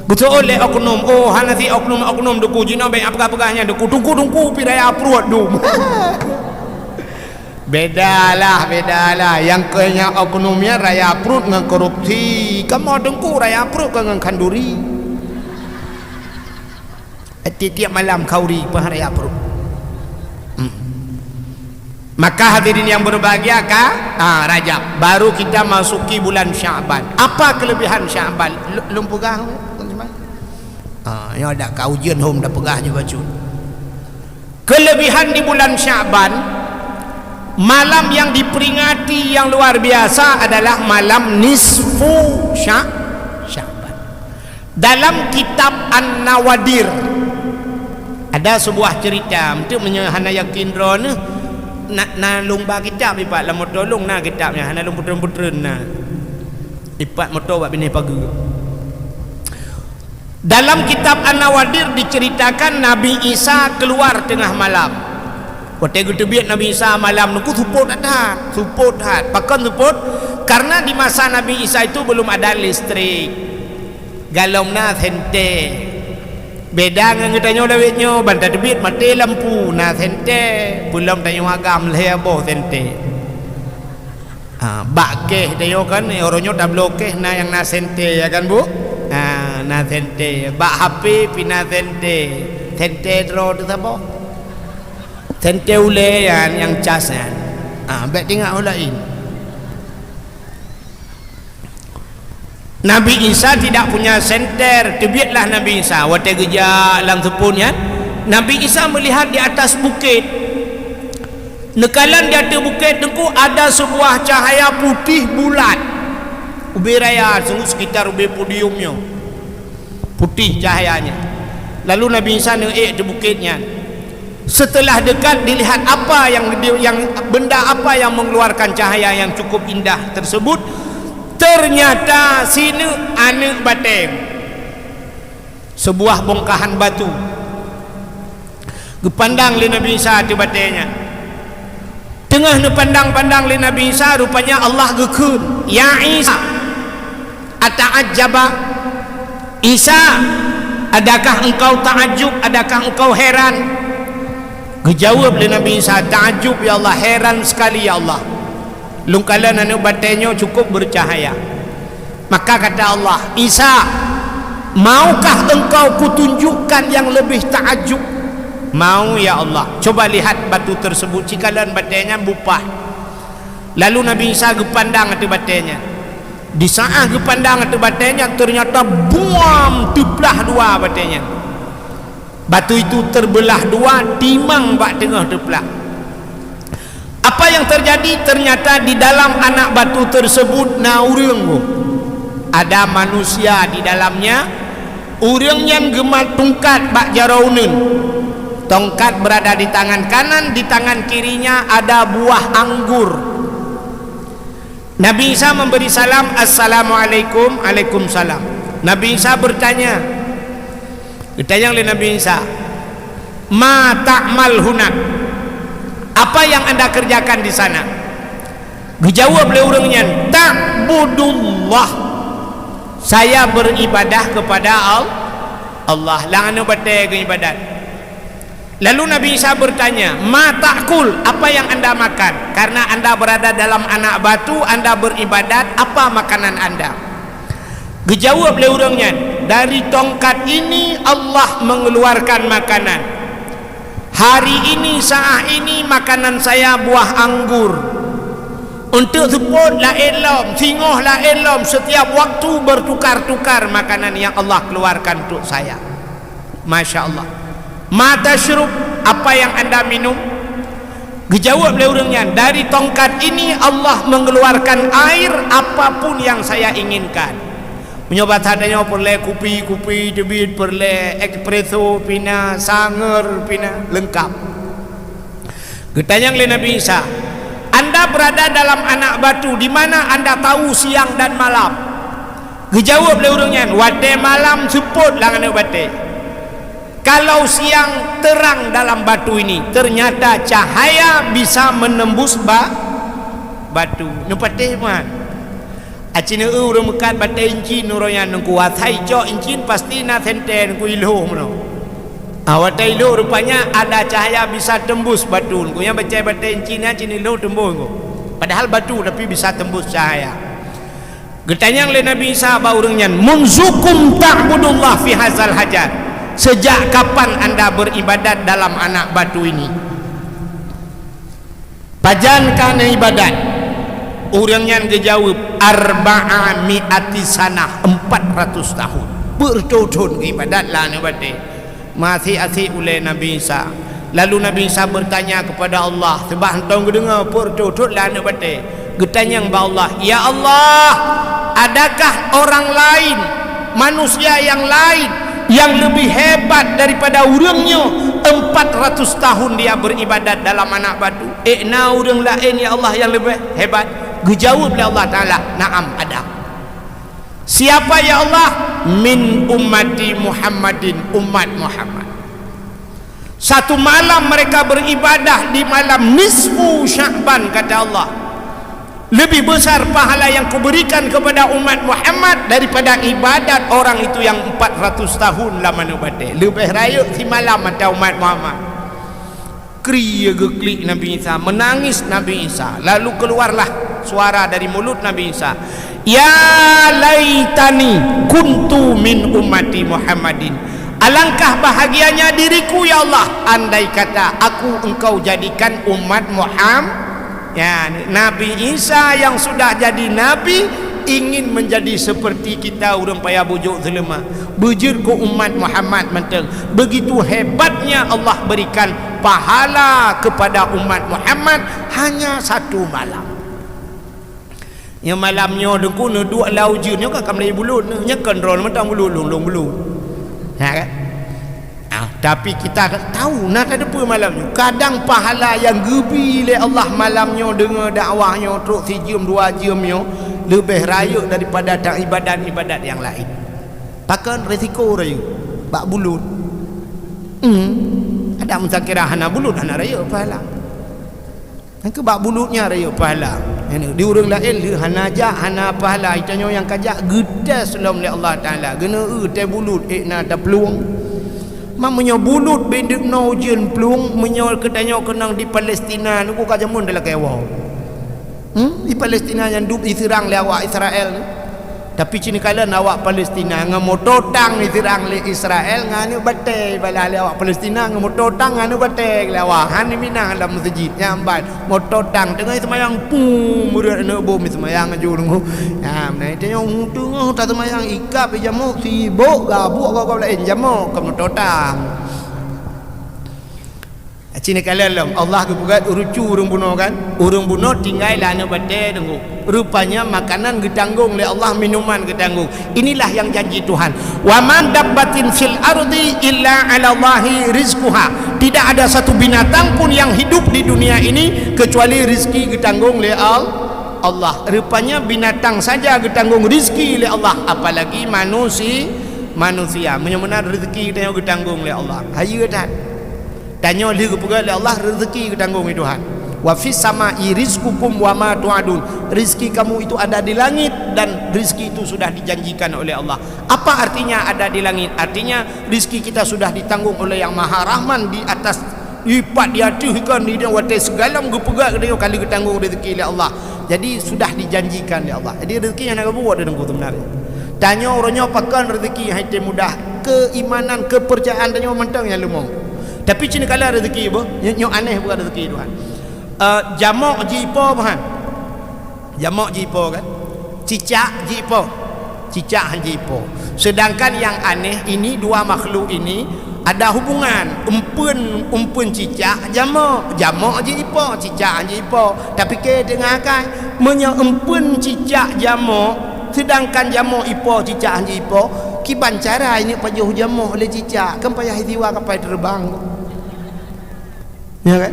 Beutôi lé oknum, oh, hana si oknum-oknum deungon jinoe bék peugah-peugah nyan deungon tungku-tungku pi raya pruet dum. Bedalah, bedalah. Nyang keu nyang oknum nyan raya pruet ngon korupsi. Kamoe teungku raya pruet kon ngon khanduri. Tiep-tiep malam khanduri peuhan raya pruet. Hmm. Maka hadirin yang berbahagia, ka, ah, Rajab. Baru kita masuki bulan Sya'ban. Apa kelebihan Sya'ban? Lu-, lôn peugah, ah, nyoe dak ka ujeuen hom dak peugah ju bacut. Kelebihan di bulan Sya'ban, malam yang diperingati yang luar biasa adalah malam nisfu Sya-, Sya'ban. Dalam kitab An-Nawadir, ada sebuah cerita, untuk meunyoe hana yakin droeneuh, na, na lôn ba kitab ipat lam moto lôn na kitab nyan, hana lôn putreun-putreun na. Ipat moto bak binéh pageue. Dalam kitab An-Nawadir diceritakan Nabi Isa keluar tengah malam. Watée geuteubiet Nabi Isa malam nungku seupôt that, seupôt that. Pakon seupôt? Karena di masa Nabi Isa itu belum ada listrik. Galom na sentée. Beda ngon geutanyoe lawét nyoe, ban tateubiet maté lampu, na sentée. Peulom tanyoe agam lhée boh sentée. Ha, bak keh tanyoe kan, eh, uroe nyoe tabloe keh na nyang na sentée, ya kan, Bu? Ha, na sentée. Bak H P pi na sentée. Sentée droe teuh saboh. Sentée ulée nyan nyang cas nyan. Ha, bék tinggai u laén. Nabi Isa tidak punya senter, teubietlah Nabi Isa. Watée geujak lam seupôt nyan, Nabi Isa melihat di atas bukit. Neukalon di ateueh bukét Teungku ada seubuah cahaya putéh bulat. Ubé raya, sungguh sekitar ubé podium nyoe. Putéh cahayanya. Lalu Nabi Isa neuék di bukét nyan. Setelah dekat, dilihat apa yang di-, yang, benda apa yang mengeluarkan cahaya yang cukup indah tersebut. Ternyata sineuk aneuk batée. Seubuah bongkahan batu. Geupandang lé Nabi Isa ateueh batée nyan. Teungoh neupandang-pandang lé Nabi Isa, rupanya Allah geukheun, "Ya Isa, ata'ajjaba? Isa, adakah engkau ta'ajjub? Adakah engkau heran?" Geujaweueb lé Nabi Isa, "Ta'ajjub, ya Allah, heran sekali, ya Allah. Lôn kalon aneuk batée nyoe cukup bercahaya." Maka kata Allah, "Isa, maukah engkau kutunjukkan yang lebih ta'ajjub?" "Mau, ya Allah." "Coba lihat batu tersebut." Cikalon batée nyan bupah. Lalu Nabi Isa geupandang ateueh batée nyan. Di saat geupandang ateueh batée nyan, ternyata buam teuplah dua batée nyan. Batu itu terbelah dua, timang bak teungoh teuplah. Apa yang terjadi? Ternyata di dalam anak batu tersebut na ureuëng. Ada manusia di dalamnya. Ureuëng nyan geumat tungkat bak jaroe uneuen. Tongkat berada di tangan kanan, di tangan kirinya ada buah anggur. Nabi Isa memberi salam, "Assalamualaikum." "Alaikumsalam." Nabi Isa bertanya, geutanyong lé Nabi Isa, "Ma ta'mal hunak?" "Apa yang anda kerjakan di sana?" Geujaweueb lé ureuëng nyan, "Ta'budullah." "Saya beribadah kepada Al-, Allah." Lam aneuk batée geuibadat. Lalu Nabi Isa bertanya, "Ma ta'kul?" "Apa yang anda makan?" Karena anda berada dalam anak batu, anda beribadat, apa makanan anda? Geujaweueb lé ureuëng nyan, "Dari tongkat ini Allah mengeluarkan makanan. Hari ini, saat ini, makanan saya buah anggur. Untuk seupôt laén lom, singoh laén lom, setiap waktu bertukar-tukar makanan yang Allah keluarkan untuk saya." Masya Allah. "Ma tasyrub?" "Apa yang anda minum?" Geujaweueb lé ureuëng nyan, "Dari tongkat ini Allah mengeluarkan air apapun yang saya inginkan." Meunyoe basa tanyoe peureulée kupi, kupi teubiet, peureulée espresso pina, sanger pina, leungkap. Geutanyong lé Nabi Isa, "Anda berada dalam anak batu, di mana anda tahu siang dan malam?" Geujaweueb lé ureuëng nyan, "Watée malam seupôt lam aneuk batée. Kalau siang terang dalam batu ini, ternyata cahaya bisa menembus ba-, batu." Neupatéh man. Aci neu ureuëng meukat batée incin uroe nyan Teungku, asai cok incin pasti na sentée Teungku ilhoh meunoe. Ah, watée ilhoh rupanya ada cahaya bisa tembus batu Teungku. Nyang batée-batée incin nyan cit ilhoh tembus Teungku. Padahal batu tapi bisa tembus cahaya. Geutanyong lé Nabi Isa bak ureuëng nyan, "Munzukum ta'budullah fi hazal hajar?" "Sejak kapan anda beribadat dalam anak batu ini?" "Pajan ka neuibadat?" Ureuëng nyan geujaweueb, "Arba'a mi'ati sanah, empat ratus tahun." Beureutoh thon geuibadat lam aneuk batée. Meuasék-asék ulée Nabi Isa. Lalu Nabi Isa bertanya kepada Allah, seubab hantom geudeungoe beureutoh thon lam aneuk batée. Geutanyong bak Allah, "Ya Allah, adakah orang lain, manusia yang lain, yang lebih hebat daripada ureuëng nyoe? Empat ratus tahun dia beribadat dalam anak batu." "Ék na ureuëng laén, ya Allah, nyang leubeh hebat?" Geujaweueb lé Allah Taala, "Na'am, ada." "Siapa, ya Allah?" "Min ummati Muhammadin, umat Muhammad. Satu malam mereka beribadah di malam nisfu Sya'ban," kata Allah. "Lebih besar pahala yang kuberikan kepada umat Muhammad daripada ibadat orang itu yang empat ratus tahun lam aneuk batée." Leubeh rayeuk simalam ata umat Muhammad. Krie geuklik Nabi Isa, meunangis Nabi Isa. Lalu keluarlah suara dari mulut Nabi Isa, "Ya laitani kuntu min ummati Muhammadin. Alangkah bahagianya diriku, ya Allah, andai kata aku Engkau jadikan umat Muham-," Ya, Nabi Isa yang sudah jadi nabi ingin menjadi seperti kita ureuëng payah bujok seuleumah. Beujeuet keu umat Muhammad mantong. Begitu hebatnya Allah berikan Pahala kepada umat Muhammad hanya satu malam. Nyang malam nyoe Teungku neuduek lam ujeuen nyoe ka, ka mulai bulut nyoe. Nyoe kon droe mantong bulut, lôn-lôn bulut. Ha kan? Ah, tapi kita tak tahu na tateupeue malam nyoe. Kadang pahala nyang geubri lé Allah malam nyoe deungoe dakwah nyoe trok sijeuem dua jeuem nyoe leubeh rayeuk daripada ibadat-ibadat nyang laén. Pakon? Risiko rayeuk bak bulut. Hmm. Ada meusakiran hana bulut, hana rayeuk pahala. Nyang keu bak bulut nyan rayeuk pahala. Di ureueng laén lheueh hana jak, hana pahala. Tanyoe nyang ka jak geutés lom lé Allah Taala. Geuneu eu tée bulut ék na taplueng. Ma meunyoe bulut bindeuet noe ujeuen plueng, meunyoe keu tanyoe keunong di Palestina, nyoe ka jameun talakée woe. Hmm? Di Palestina nyang dub jiseurang lé awak Israel. Tapi ci neukalon awak Palestina ngon moto tang jiseurang lé Israel, ngon aneuk batée bala lé awak Palestina ngon moto tang, ngon aneuk batée lé awak. Han jiminang lam meuseujid, nyan ban moto tang teungoh seumayang, pum, meureut aneuk bom seumayang aju deungoe. Nyan, meunan tanyoe teungoh taseumayang ikab jamok sibok gabuek gob-gob laén jamok keu moto tang. Ci neukalon lom, Allah geupeugah rucu ureueng bunoe kan? Ureueng bunoe tinggai lam aneuk batée deungoe. Rupanya makanan geutanggong lé Allah, minuman geutanggong. Inilah yang janji Tuhan. "Wa ma dabbatin fil ardi illa 'alallahi rizquha." Tidak ada satu binatang pun yang hidup di dunia ini kecuali rezeki geutanggong lé Al-, Allah. Rupanya binatang saja geutanggong rezeki lé Allah, apalagi manusi-, manusia. Meunyoe meunan rezeki geutanyoe geutanggong lé Allah. Hayeue that. Tanyoe lheueh geupeugah lé Allah, rezeki geutanggong lé Tuhan. "Wa fis sama'i rizqukum wa ma tu'adun." Rezeki kamu itu ada di langit dan rezeki itu sudah dijanjikan oleh Allah. Apa artinya ada di langit? Artinya rezeki kita sudah ditanggung oleh Yang Maha Rahman di atas ipat di ateueh ikan di dunia watée segala geupeugah geutanyoe kali geutanggong rezeki lé Allah. Jadi sudah dijanjikan lé Allah. Jadi rezeki nyang na geubuet deungoe seubeunarnya. Tanyoe uroe nyoe pakon rezeki hai tée mudah. Keimanan, kepercayaan tanyoe mantong nyang leumo. Tapi ci neukalon rezeki beuh, nyoe, nyoe aneh bukan rezeki Tuhan. Eh, jamok jipo buhan. Jamok jipo kan? Cicak jipo. Cicak han jipo. Sedangkan yang aneh ini dua makhluk ini ada hubungan. Empeuen, empeuen cicak jamok. Jamok jipo, cicak han jipo. Tapi ke tengah kan, meunyoe empeuen cicak jamok, sedangkan jamok ipo, cicak han jipo, kiban cara ini pajoh jamok lé cicak, kan payah isiwa kapai terbang. Ya kan?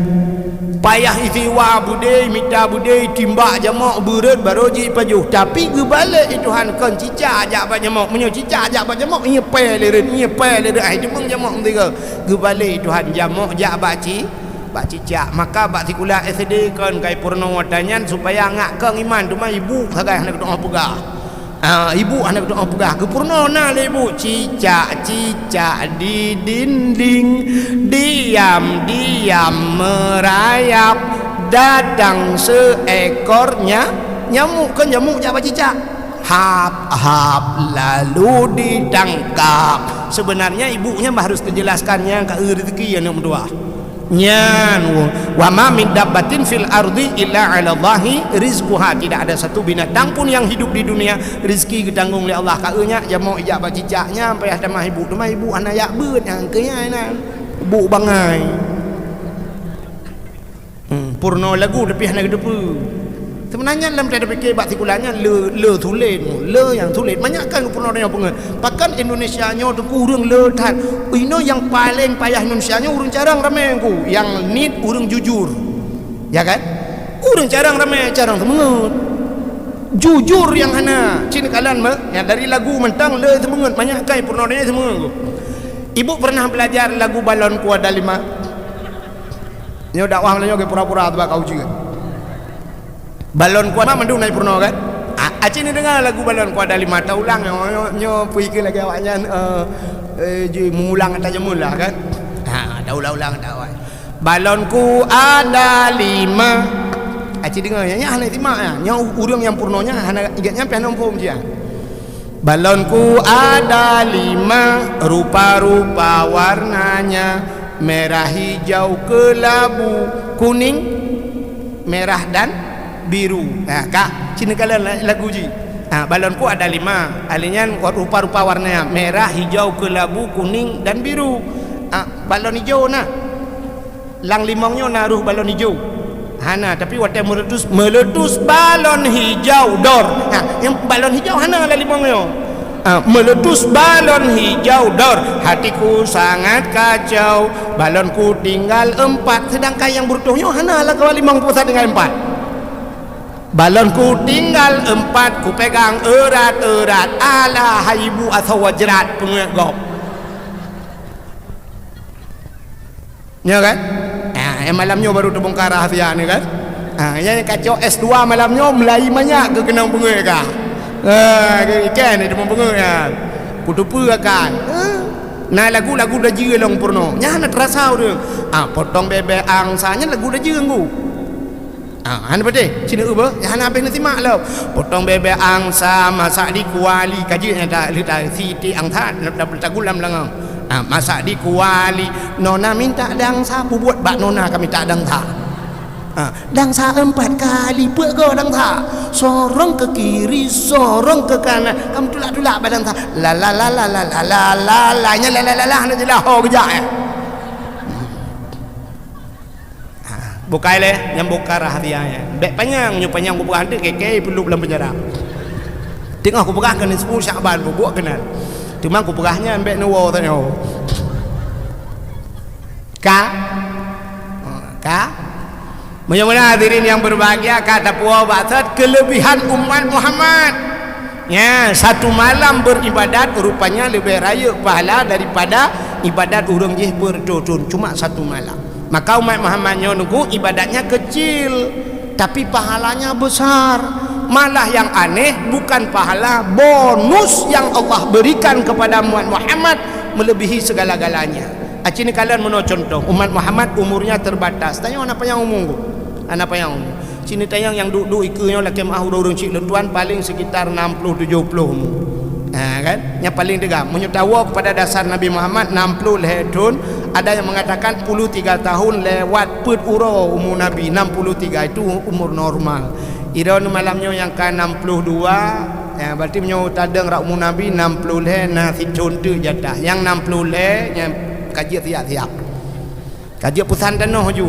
Payah isiwa beudé, mita beudé, timbak jamok, beureuet, barô jipajoh. Tapi geubalek Tuhan kon cicak jak bak jamok. Meunyoe cicak jak bak jamok, ié pée lé reuet, ié pée lé reuet, ai deungon jamok meusigoe. Geubalek Tuhan jamok jak bak ci-, bak cicak. Maka bak sikula S D kon kai peurunoe watée nyan supaya ngak keu iman, teuma ibu sagai hana geutu'oh peugah. Ah, ibu hana geutu'oh peugah, geupeurunoe na lé ibu, "Cicak-cicak di dinding, diam-diam merayap, datang seekor nya-, nyamuk." Kan nyamuk jak bak cicak. Hap-hap lalu ditangkap. Sebenarnya ibu nyan harus teujelaskan nyang ka eu rezeki aneuk meutuah. Nyan, "Wa ma min dabbatin fil ardi illa 'alallahi rizquha." Tidak ada satu binatang pun yang hidup di dunia, rezeki geutanggong lé Allah. Ka eu nyak jamok ijak bak cicak nyan payah tamah ibu, teuma ibu hana yak beuet nyang keu nyan na. Buk bangai. Hmm, peurunoe lagu tapi hana geuteupeue. Seubeunarnya lam that pike bak sikula nyan le, le sulet, le nyang sulet. Manyak kan peurunoe tanyoe peungeut. Pakon Indonesia nyoe teungku ureueng le that. Inoe nyang paleng payah Indonesia nyoe ureueng carông ramé teungku. Nyang nit ureueng jujur. Ya kan? Ureueng carông ramé, carông seumeungeut. Jujur nyang hana. Ci neukalon meuh, nyang dari lagu mantong le seumeungeut. Manyak kan peurunoe tanyoe seumeungeut teungku. Ibu pernah belajar lagu Balonku Ada Lima? Nyoe dakwah nyoe pura-pura teuba ka ujeuen. Balonku Ada Lima mandum na peurunoe kan? Ah, aci neudeungoe lagu Balonku Ada Lima, taulang nyoe, nyoe, nyoe peue ikeue lagée awaknyan, eh, eh, ji mengulang ata jameun lah kan? Ha, taulang-ulang ata awak. Balonku ada lima. Aci deungoe nyan, nyan hana simak nyan. Nyoe ureueng nyang peurunoe nyan hana ingat nyan pih hana muphom sia. Balonku ada lima, rupa-rupa warnanya, merah, hijau, kelabu, kuning, merah dan biru. Ha, ka, ci neukalon la-, lagu jih. Ha, balonku ada lima. Ahli nyan rupa-rupa warnanya, merah, hijau, kelabu, kuning dan biru. Ha, balon ijo na. Lam limong nyoe na rôh balon hijau. Hana, tapi watèe meuletus, meuletus balon hijau dor. Ha, nyang balon hijau hana lam limong nyoe. Ha, meuletus balon hijau dor. Hatiku sangat kacau. Balonku tinggal empat. Sedangkan nyang beureutoh nyoe hana lam limong peuet tinggal empat. Balonku tinggal empat, kupegang erat-erat. Alah, hai ibu asoe jrat peungeuet gob. Nyo kan? Ah, eh, malam nyoe baru teubongkar rahsia ni kan? Ah, nyang kacok S dua malam nyoe mulai manyak keu keunong peungeuet ka. Ah, ikan ni teumong peungeuet kan. Kutupeue akan. Ah, na lagu-lagu Dajue lom peurunoe. Nyan hana teurasa ureueng. Ah, potong bebek angsa nyan lagu Dajue nggu. Ah, hana beutôi. Cina uba, ya hana habéh neusimak lom. Potong bebek angsa, masak di kuali, ka jeuet nyang ta-, leuta siti angsa, na, na, tagulam langang. Ah, masak di kuali, nona minta dangsa, pubuet bak nona ka minta dangsa. Ah, dangsa empat kali, peuet go dangsa. Sorong ke kiri, sorong ke kanan, ka meutulak-tulak bak dangsa. La la la la, nya la la la la, hana jeulaih ho geujak, eh. Ha, bukai lé, nyang buka rahsia nyan. Bèk panyang, nyoe panyang kupeugah teuk, kèe-kèe peuleueh lam penjara. Teungoh kupeugah keunan sepuluh Syakban, bubuet keunan. Teuma kupeugah nyan bèk neuwoe tanyoe. Ka? Ha, ka? Meunyoe meunan hadirin yang berbahagia, ka tapuwoe bak that kelebihan umat Muhammad. Ya, satu malam beribadat rupanya lebih rayeuk pahala daripada ibadat ureueng jih beureutoh thon, cuma satu malam. Maka umat Muhammad nyoe nunggu ibadatnya kecil, tapi pahalanya besar. Malah yang aneh, bukan pahala, bonus yang Allah berikan kepada umat Muhammad melebihi segala-galanya. Aci neukalon meunoe contoh, umat Muhammad umurnya terbatas. Tanyoe hana panyang umu. Hana panyang umu. Sini tayang nyang duek-duek ikeue nyoe lakèe meu'ah ureueng-ureueng cit lôn tuan, paléng sekitar enam puluh tujuh puluh umu. Ha, kan? Nyang paléng teuga. Meunyoe tawoe kepada dasar Nabi Muhammad enam puluh lhèe thon, ada yang mengatakan puluh tiga tahun lewat peuet uroe umu Nabi, enam puluh tiga itu umur normal. Droeneuh malam nyoe nyang ka enam puluh dua, ya, berarti meunyoe tadong rot umu Nabi enam puluh lhèe na sithon teuk jatah. Nyang enam puluh lhèe nyan ka jeuet siap-siap. Ka jeuet peusan tanoh ju.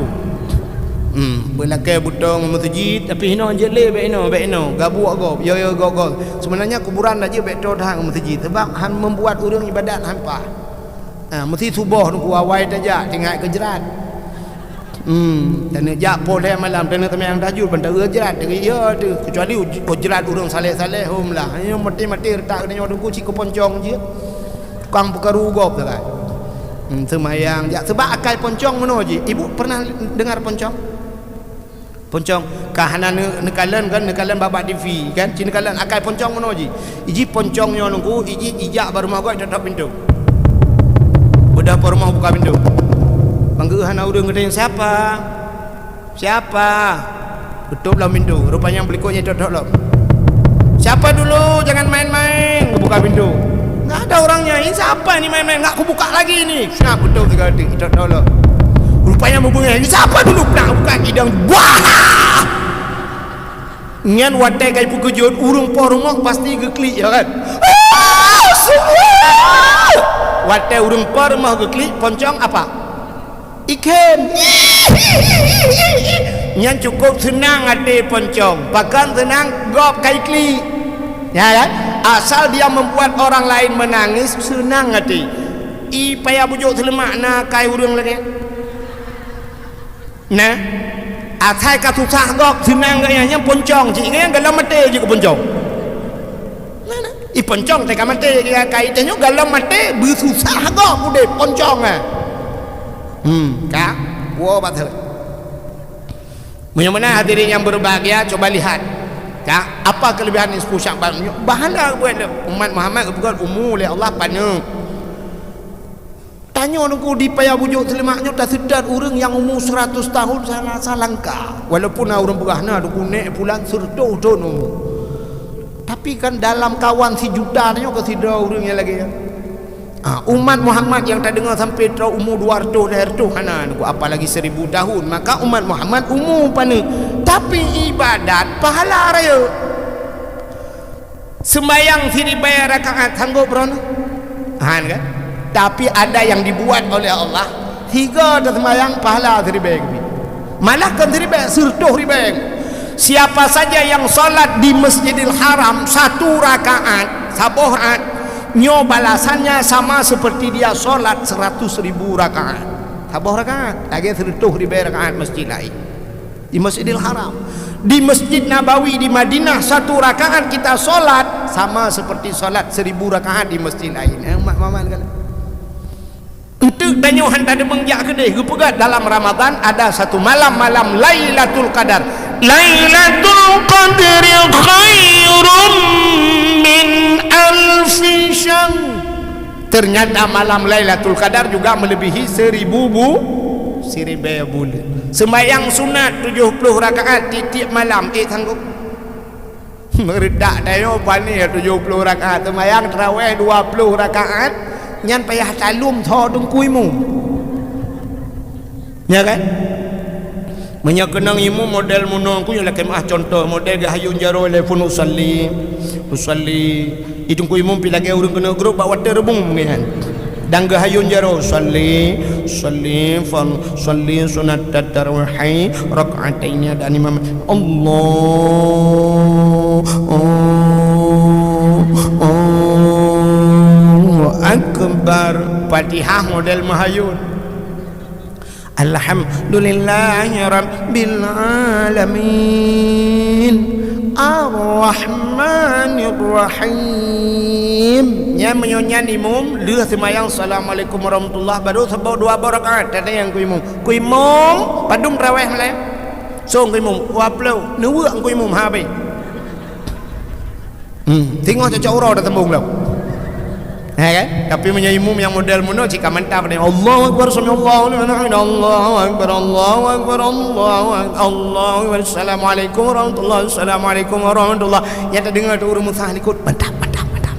Hmm, beulakèe butong meuseujid, tapi hinoe jeuet lé bèk inoe, bèk inoe, gabuek gob, yo, yo, gob, gob. Sebenarnya kuburan dak jeuet bèk toe that ngon meuseujid, sebab han membuat ureueng ibadat han paih. Ha, meusti suboh nunggu awai tajak, teuingat keu jrat. Hmm, taneuk jak poh lhèe malam, taneuk seumayang tahajud, ban taeu jrat, teuga yo teuh, kecuali uj-, jrat ureueng saleh-saleh, hom lah. Nyoe maté-maté reutak nyoe teuku cit keu poncong jeuet. Tukang peukaru gob sagai. Hmm, seumayang jak. Sebab akai poncong meunoe jih. Ibu pernah dengar poncong? Poncong ka hana neu-, neukalon kan, neukalon bak-bak T V kan. Ci neukalon akai poncong meunoe jih. Iji poncong nyoe nunggu, iji ijak bak rumoh gob, tok-tok pintoe. Beudoh po rumoh buka pintoe. Bang geuh hana ureueng geutanyong, "Siapa?" "Siapa?" Geutôp lom pintoe. Rupanya beulikot nyang tok-tok lom. "Siapa dulu? Jangan main-main." Geubuka pintoe. "Nggak ada orangnya. Ini siapa ini main-main? Nggak kubuka lagi ini." Snap, geutôp sigoe teuk, tok-tok lom. Rupanya meubeungèh. "Ini siapa dulu?" Nak buka kidong. Buah! Nyan watèe ka ipeukeujot, ureueng po rumoh pasti geuklik, ya kan? Ah, sungguh! Watèe ureueng po rumoh geuklik, poncong apa? Ikhem. Nyan cukup seunang até poncong. Pakon seunang, gob ka iklik. Ya kan? Asal dia membuat orang lain menangis, seunang até. I paya bujôk seuleumak na akai ureueng lagèe. Nah, asai ka susah gob, seunang geuh nyan, nyan poncong. Cit nyan gohlom maté jih keu poncong. Nah, nah. I poncong teuka maté, ka, ka iteuh nyoe gohlom maté, beususah gob udép poncong, eh. Hmm, ka? Woe bak thon. Meunyoe meunan hadirin yang berbahagia, coba lihat. Ka? Apa kelebihan nisfu Syakban? Pahala buet umat Muhammad geupeugöt umu lé Allah paneuk. Tanyoe nunggu di paya bujôk seuleumak nyoe taseutôt ureueng nyang umu seratus tahun sa-, sa langka. Walaupun na ureueng peugah na dukun nèk pulan seratus thon umu. Tapi kan dalam kawan sijuta nyoe ka sidroe ureueng nyang lagèe nyan. Ah, umat Muhammad nyang tadeungoe sampai troh umu dua ratus, lhèe ratus hana nunggu, apalagi seribu tahun. Maka umat Muhammad umu paneuk. Tapi ibadat pahala rayeuk. Sembahyang siribèe rakaat sanggob droeneuh? Han kan? Tapi ada yang dibuat oleh Allah, Tiga taseumayang pahala siribèe keubi. Malah kon siribèe, sireutoh ribèe. Siapa saja yang salat di Masjidil Haram satu rakaat, saboh rakaat, nyoe balasannya sama seperti dia salat seratus ribu rakaat. Saboh rakaat, lagèe sireutoh ribèe rakaat masjid laén. Di Masjidil Haram. Di Masjid Nabawi di Madinah, satu rakaat kita salat sama seperti salat seribu rakaat di masjid laén. Eh, umat maman kan? Enteuk tanyoe han tadeungoe jak keudeh, geupeugah dalam Ramadan ada satu malam, malam Lailatul Qadar. Lailatul Qadri khairum min alfi syahr. Ternyata malam Lailatul Qadar juga melebihi seribu bu-, siribèe buleuen. Sembahyang sunat tujuh puluh rakaat tiep-tiep malam, ék sanggob? Meuredak tanyoe pané tujuh puluh rakaat, sembahyang tarawèh dua puluh rakaat, nyan payah talum tho teungku imum. Ya kan? Meunyoe keunong imum model meunoe, ku nyoe lakèe meu'ah contoh, model geuhayôn jaroe lé phon usalli, usalli. Itu teungku imum pih lagèe ureueng keuneuk grob bak watèe reubông nyan. Dan geuhayôn jaroe, usalli, usalli, fal-, usalli sunat tarawih rak'ataini, ada imam, Allah, Allahu Akbar. Fatihah model meuhayôn. Alhamdulillahi rabbil alamin. Arrahmanirrahim. Nyan meunyoe nyan imum, lheueh seumayang assalamualaikum warahmatullah, baru saboh dua boh rakaat, tanyong keu imum. Keu imum, padum tarawèh malam? Song keu imum, dua ploh. Neuweuek keu imum, habéh. Hmm, singoh cocok uroe dah tembung lom. Ya kan? Tapi meunyoe imum nyang model meunoe cit ka mantap ni. Allahu Akbar, sami Allahu liman hamidah. Allahu Akbar, Allahu Akbar, Allahu Akbar, Allahu Akbar. Assalamualaikum warahmatullahi, assalamualaikum warahmatullahi. Nyang tadeungoe tu ureueng meusaha likot, mantap, mantap, mantap.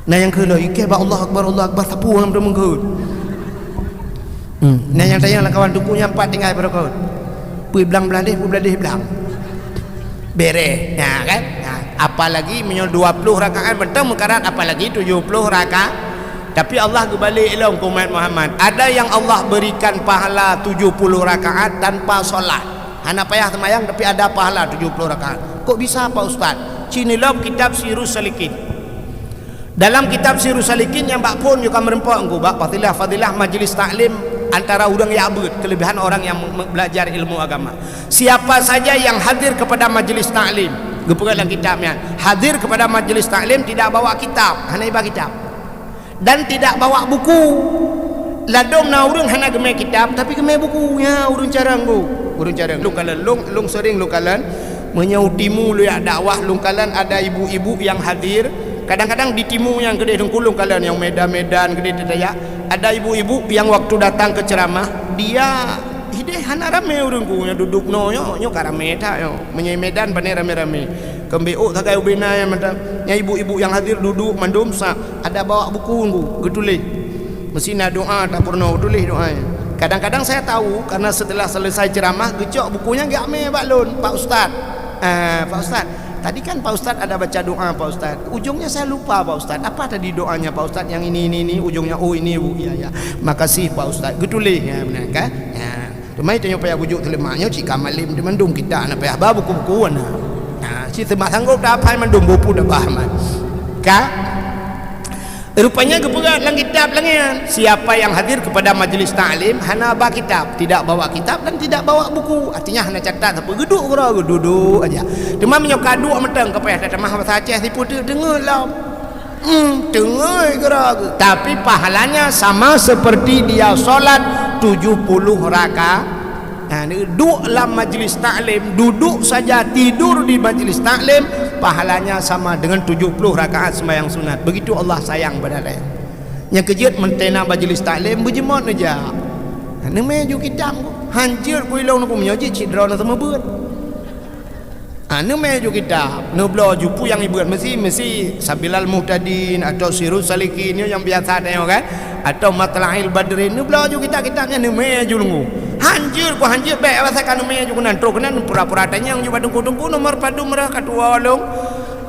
Nah, nyang keu lhèe, ikeh bak Allahu Akbar, Allahu Akbar, sapeue lam teumeugeut. Hmm. Nah, nyang tanyong lam kawan teungku nyang pat tinggai bak rukon. Peue blang bladeh, peue bladeh blang. Bereh. Nah, kan? Nah, apalagi meunyoe dua puluh rakaat beutôi meukarat, apalagi tujuh puluh rakaat. Tapi Allah geubalek lom keu umat Muhammad. Ada yang Allah berikan pahala tujuh puluh rakaat tanpa salat. Hana payah seumayang tapi ada pahala tujuh puluh rakaat. Kok bisa, Pak Ustaz? Ci neulom kitab Sirus Salikin. Dalam kitab Sirus Salikin nyang bak phon nyoe ka meureumpok ngon bak fadilah-fadilah majlis taklim antara ureueng jak beuet, kelebihan orang yang me-, belajar ilmu agama. Siapa saja yang hadir kepada majlis taklim, geupeugah lam kitab nyan, hadir kepada majlis taklim tidak bawa kitab, hana iba kitab. Dan tidak bawa buku. Ladôm na ureueng hana geumè kitab, tapi geumè buku. Ya, ureueng carông tu. Ureueng carông. Lôn kalon, lôn, lôn sering lôn kalon. Meunyoe u timu lôn jak dakwah, lôn kalon ada ibu-ibu yang hadir. Kadang-kadang di timu nyang keudeh teungku lôn kalon, nyang Medan-Medan keudeh teutajak. Ada ibu-ibu yang waktu datang ke ceramah, dia hideh hana ramé ureueng ku, nyoe dudoe noe, nyoe, nyoe ka ramé that nyoe. Meunyoe Medan pane ramé-ramé. Keumbéok sagai ubé na nyang mantap. Nyang ibu-ibu yang hadir dudoe mandum sa-, ada bawa buku ngon geutuléh. Meusti na doa tapeurunoe, tuléh doa nyan. Kadang-kadang saya tahu, karena setelah selesai ceramah, geucok buku nyan geujak mè bak lôn, "Pak Ustaz, eh, Pak Ustaz, tadi kan Pak Ustaz ada baca doa, Pak Ustaz. Ujungnya saya lupa, Pak Ustaz. Apa tadi doanya, Pak Ustaz, yang ini, ini, ini, ujungnya, oh, ini, Bu. Ya, ya. Makasih, Pak Ustaz." Geutuléh, ya, beuna kan? Ya. Teuma tanyoe payah gujok teulemak nyoe cit ka malem teumandum kitab na payah ba buku-buku na. Ha, cit teuma sanggob ta hafai mandum buku dah bah man. Ka? Rupanya geupeugah lam kitab lagèe nyan, siapa yang hadir kepada majlis taklim hana ba kitab, tidak bawa kitab dan tidak bawa buku. Artinya hana catat apa, geuduek keudroe geuduek aja. Teuma meunyoe ka duek mantong ka payah tatamah bahasa Aceh siputeuek deungoe lom. Hmm, teungoh geura geuh. Tapi pahalanya sama seperti dia salat tujuh puluh rakaat. Nah, duek lam majlis taklim, duduk saja tidur di majlis taklim, pahalanya sama dengan tujuh puluh rakaat sembahyang sunat. Begitu Allah sayang pada dia. Nyang keujeuet meuntena majlis taklim, beujeumot neujak. Nah, neumè ju kitab ku. Hanjeuet ku ilong neupeumeunyoe jih cit droe na seumeubeuet. Ha, neumè ju kitab, neubloe ju peue nyang ibeuet, meusi, meusi Sabilal Muhtadin atau Sirus Salikin, nyoe nyang biasa tanyoe kan, atau Matla'il Badrin, neubloe ju kitab-kitab nyan neumè ju lunggu. Hanjeuet ku hanjeuet bèk, asai ka neumè ju keunan, troh keunan pura-pura tanyong ju bak teungku-teungku nomor padum rhah ka tuwoe lôn.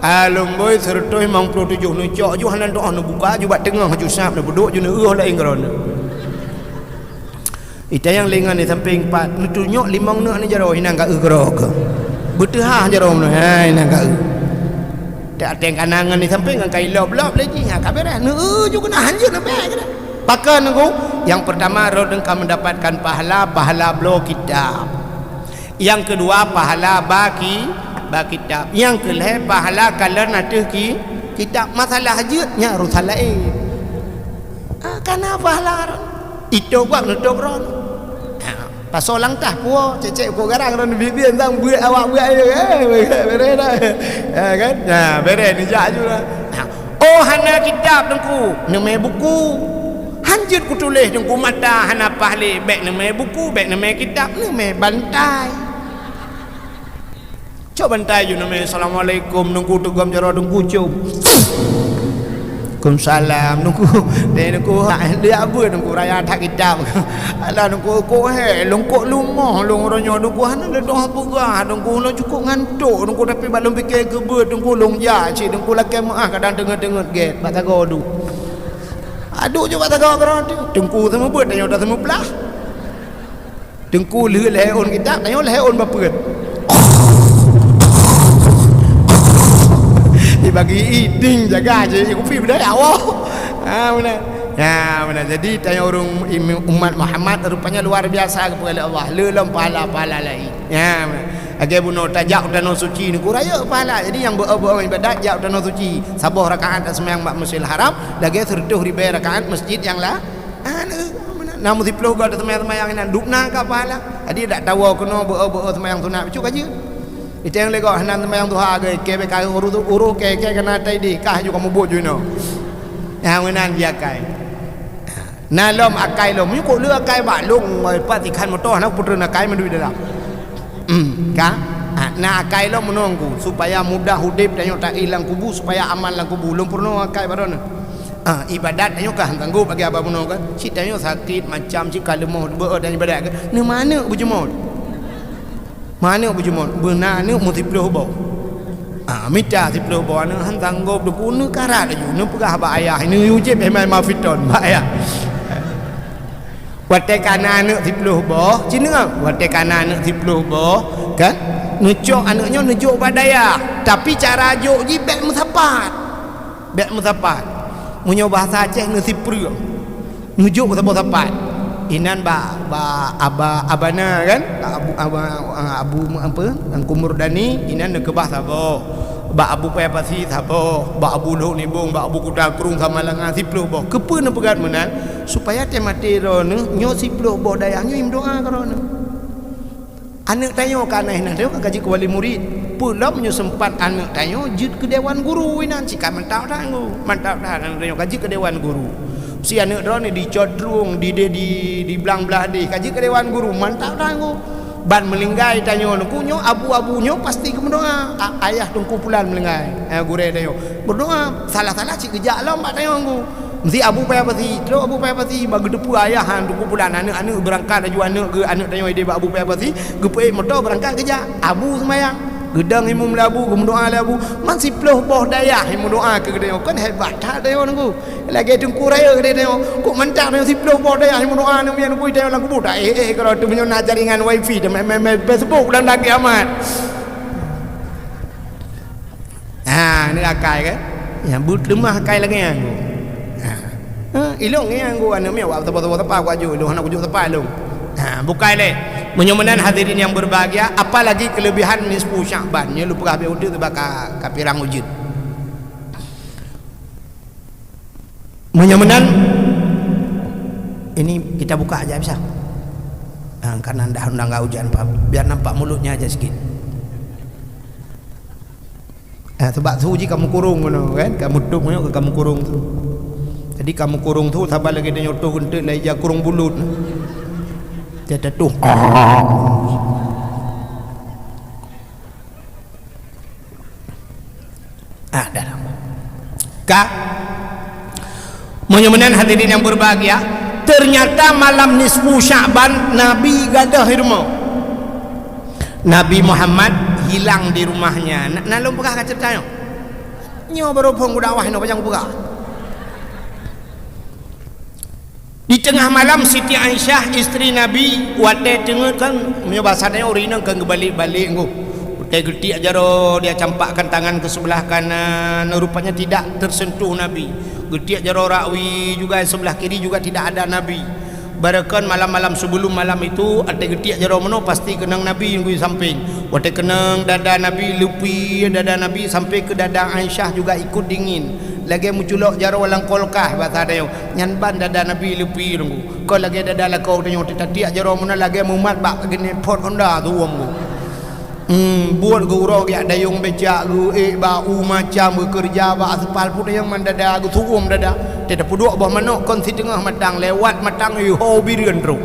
Alom boi seratus limong puluh tujuh neucok ju hana doh neubuka ju bak teungoh ju sab neupeuduek ju neueuh laén keudroe. Itanyong lé ngon di sampéng pat, neutunyok limong neuk ni jaroe, inan ka eu keudroe keuh. Beuteuhah jaroe nyoe, ha, inan ka eu. Tak ateng kanan ngon di sampéng ngon kai lop-lop lé jih, ha, ka beureh. Neu eu ju keunan, hanjeuet leubeh keunan. Pakon nunggu? Yang pertama, droeneuh ka mendapatkan pahala, pahala bloe kitab. Yang kedua, pahala baki, ba kitab. Yang keulhée, pahala kalon ateueh ki, kitab. Masalah jeuet, nyan urusan laén. Ah, kana pahala ron. Itôb buat neutôb ron. Ha, pasoe lam tah puwoe, cék-cék ukoe garang ron, bit-bit tang beuet awak beuet ayo, eh, beuet, beuet dah. Ha, kan? Ha, beres, neujak aju lah. Ha, oh, hana kitab Teungku, neumé buku. Hanjeuet kutuléh Teungku, mata hana paih lé, bék neumé buku, bék neumé kitab, neumé bantai. Cok bantai ju neumé, "Assalamualaikum," Teungku teugom jaroe Teungku cium. "Waalaikumsalam," Teungku. Deh Teungku, liak beuet Teungku, raya that kitab. Alah Teungku, kok hé, lôn kok lumoh lôn uroe nyoe Teungku, hana lé dong peugah Teungku, lôn cukôp ngantok Teungku, tapi bak lôn pike keu beuet Teungku, lôn jak cit Teungku, lakée meuáh kadang teungeut-teungeut gét, bak sagoe duek. Aduh, cok bak sagoe keudroe Teungku, seumeubeuet tanyoe dah seumeublah. Teungku lheueh lhée ôn kitab, tanyoe lhée ôn bapeuet. Dibagi iding jaga je, kupi beda ya Allah. Ha, beuna. Ya, beuna. Jadi tanyoe ureuëng imi-, umat Muhammad rupanya luar biasa kepada Allah. Le lom pahala-pahala lain. Ya, beuna. Lagée bunoe tajak u tanoh suci Teungku rayeuk pahala. Jadi nyang beu-beu ibadat jak u tanoh suci. Saboh rakaat taseumayang bak Masjidil Haram, lagée seureutôh ribée rakaat masjid nyang la-, Aneuk, namun siploh goe teuseumayang-seumayang inan, dubna ka pahala. Jadi dak tawoe keunoe beu-beu seumayang sunat bacut ka jeuet. Iteng lé goe hana seumayang duha ge, ke beka urus-urus ke, ke kana tai deh, kah ju kamu buet ju inoe. Nyang meunan di akai. Na lom akai lom, meunyoe kok le akai bak lôn, pat ikhan moto hana kupeutreun akai mandum dalam. Hmm, ka? Ha, na akai lom meununggu supaya mudah udeb tanyoe taéh lam kubu, supaya aman lam kubu. Lôn peurunoe akai baroe nyoe. Ha, ibadat tanyoe ka han sanggob bagi abah bunoe kan. Cit tanyoe sakét macam cit ka leumoh beu dan ibadat kan. Neu maneuk beujeumoe. Maneuk beujeumoe. Beuna aneuk meusiploh boh. Ha, mita siploh boh aneuk han sanggob deukun neu karat laju. Neu peugah bak ayah, neu yue jép éh mai mafiton bak ayah. Watée kana aneuk siploh boh, ci neungoe, watée kana aneuk siploh boh, kan? Neucok aneuk nyoe neujok bak dayah, tapi cara jok jih bék meusapat. Bék meusapat. Meunyoe bahasa Aceh neusipreueng. Neujok saboh sapat. Inan bak, bak aba, abana kan? Abu, aba, abu apa? Teungku Murdani, inan neukeubah saboh. Bak Abu Paya Pasi saboh, bak Abu Lhok Nibong, bak Abu Kuta Krueng Samalanga siploh boh. Keupeue neupeugah meunan? Supaya teumaté droeneuh nyoe siploh boh dayah nyoe meudoa keu droeneuh. Aneuk tanyoe ka na inan tanyoe ka jeuet keu wali murid. Peulom nyoe seumpat aneuk tanyoe jeuet keu dewan guru inan cit ka mantap that nyoe. Mantap that aneuk tanyoe ka jeuet keu dewan guru. Si aneuk droeneuh di Cot Trueng, di, di, di, di Blang Blahdeh ka jeuet keu dewan guru. Mantap that nyoe. Ban meulinggai tanyoe nyoe, nyoe abu-abu nyoe pasti geumeudoa. A-, ayah Teungku Pulan meulinggai, eh, gurée tanyoe. Meudoa, salah-salah cit geujak lom bak tanyoe nyoe. Meusi Abu Paya Pasi, trok Abu Paya Pasi, bak geuteupeue ayah han Teungku Pulan, aneuk-aneuk beurangkat laju aneuk geu-, aneuk tanyoe ideh bak Abu Paya Pasi, geupeuék moto beurangkat geujak. Abu seumayang, geudong imum lé Abu, geumeudoa lé Abu. Man siploh boh dayah imeudoa keu geutanyoe, kon hebat that tanyoe nyoe. Lagée Teungku Rayeuk deh tanyoe, kok mantap tanyoe siploh boh dayah nyang meudoa ngon miyueb bui tanyoe lam kubu. Tak éh-éh keudroe teuh meunyoe na jaringan wifi teuh mé-, mé-, mé Facebook lam dagé amat. Ha, ni akai kan? Nyang beuteumah akai lagée nyan. Ha. Ha, ilong nyan nganggu aneuk miet wak saboh-saboh sapa kuaju ilong hana kujok sapa ilong. Ha, bukai lé. Meunyoe meunan hadirin yang berbahagia, apalagi kelebihan nisfu Sya'ban. Nyoe lôn peugah bak uteuk teuh baka ka pirang ujeut. Meunyoe meunan, ini kita buka aja bisa. Ha, karena dah undang gak hujan, Pak. Biar nampak mulutnya aja sikit. Ha, sebab su ji kamu kurung ngono kan, kamu tutup ngono ke kamu kurung su. Jadi kamu kurung su saban lagée tanyoe toh geunteuk lai ja kurung bulut. Dia tuh. Ah, dah. Ka? Meunyoe meunan hadirin yang berbahagia, ternyata malam nisfu Sya'ban Nabi gadôh di rumoh. Nabi Muhammad hilang di rumahnya. Na, na lôn peugah ka ceurita nyoe? Nyoe baru phon kudakwah nyoe panjang kupeugah. Di teungoh malam Siti Aisyah, istri Nabi, watée teungeut kan, meunyoe basa tanyoe ureuëng inong kan geubalek-balek nggoh. Watée geutiek jaroe, dia campakkan tangan ke sebelah kanan, rupanya tidak tersentuh Nabi. Geutiek jaroe rakwi juga, sebelah kiri juga tidak ada Nabi. Barakon malam-malam sebelum malam itu, watée geutiek jaroe meunoe pasti keunong Nabi nggoh sampéng. Watée keunong dada Nabi, leupie dada Nabi sampai ke dada Aisyah juga ikut dingin. Lagée meuculok jaroe lam kulkas basa tanyoe. Nyan ban dada Nabi leupie teungku. Kon lagée dada lakoe tanyoe, tatiek jaroe meunan lagée mumat bak geuneuk phon honda tuwom ku. Hmm, buet geu uroe geujak dayong becak, geuék bak u macam, geukeureuja bak aspal, peue nyang man dada, geutuwom dada. Teuh tapeuduek boh manok kon siteungoh matang, lewat matang, iho bireuen trok.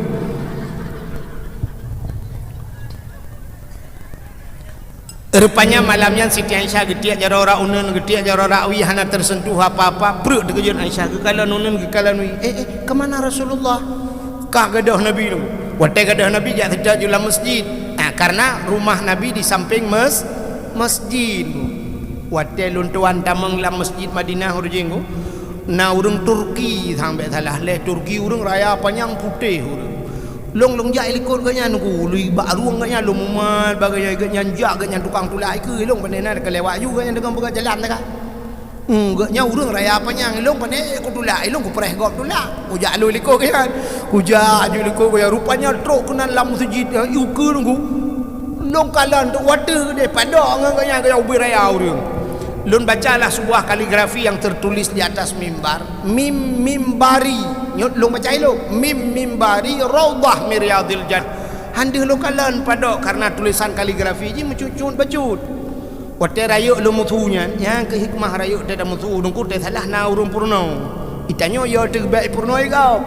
Rupanya malam nyan Siti Aisyah geutiek jaroe rak uneuen, geutiek jaroe rakwi hana tersentuh apa-apa, breuek teukeujot Aisyah, geukalon uneuen, geukalon wie. "Eh, eh, ke mana Rasulullah?" "Ka gadôh Nabi tu." Watée gadôh Nabi jak seutôt ju lam masjid. Nah, karena rumah Nabi di samping mes-, masjid. Watée lôn tuan tamong lam masjid Madinah ureuëng jih, na ureuëng Turki, sampai salah leh Turki, ureuëng raya panyang putéh ureuëng. Lôn, lôn jak ilikot geuhnyan ku, lui bak rueng geuhnyan, lôn mumat bak geuhnyan, geuhnyan jak, geuhnyan tukang tulak ikeue, lôn pane na ka lewat ju geuhnyan deungon peugah jalan teuka. Hmm, geuhnyan ureuëng raya panyang, lôn pane ku tulak, lôn ku preh gob tulak. Kujak lôn ilikot geuhnyan. Kujak ju ilikot geuhnyan, rupanya trok keunan lam masjid, ya, ukeue nunggu. Lôn kalon tu watée deh padok ngon geuhnyan, geuhnyan ubit raya ureuëng. Lôn bacalah sebuah kaligrafi yang tertulis di atas mimbar. Mim mimbari, nyoe lôn baca ilok, mim mimbari raudhah min riyadhil jannah. Handeuh lôn kalon padok karena tulisan kaligrafi jih meucut-cut bacut. Watée rayeuk lôn meusu nyan, nyang keuh hikmah rayeuk teuh musu, dungku teuh salah na ureuëng peurunoe. Itanyoe yo teuh bak peurunoe gob.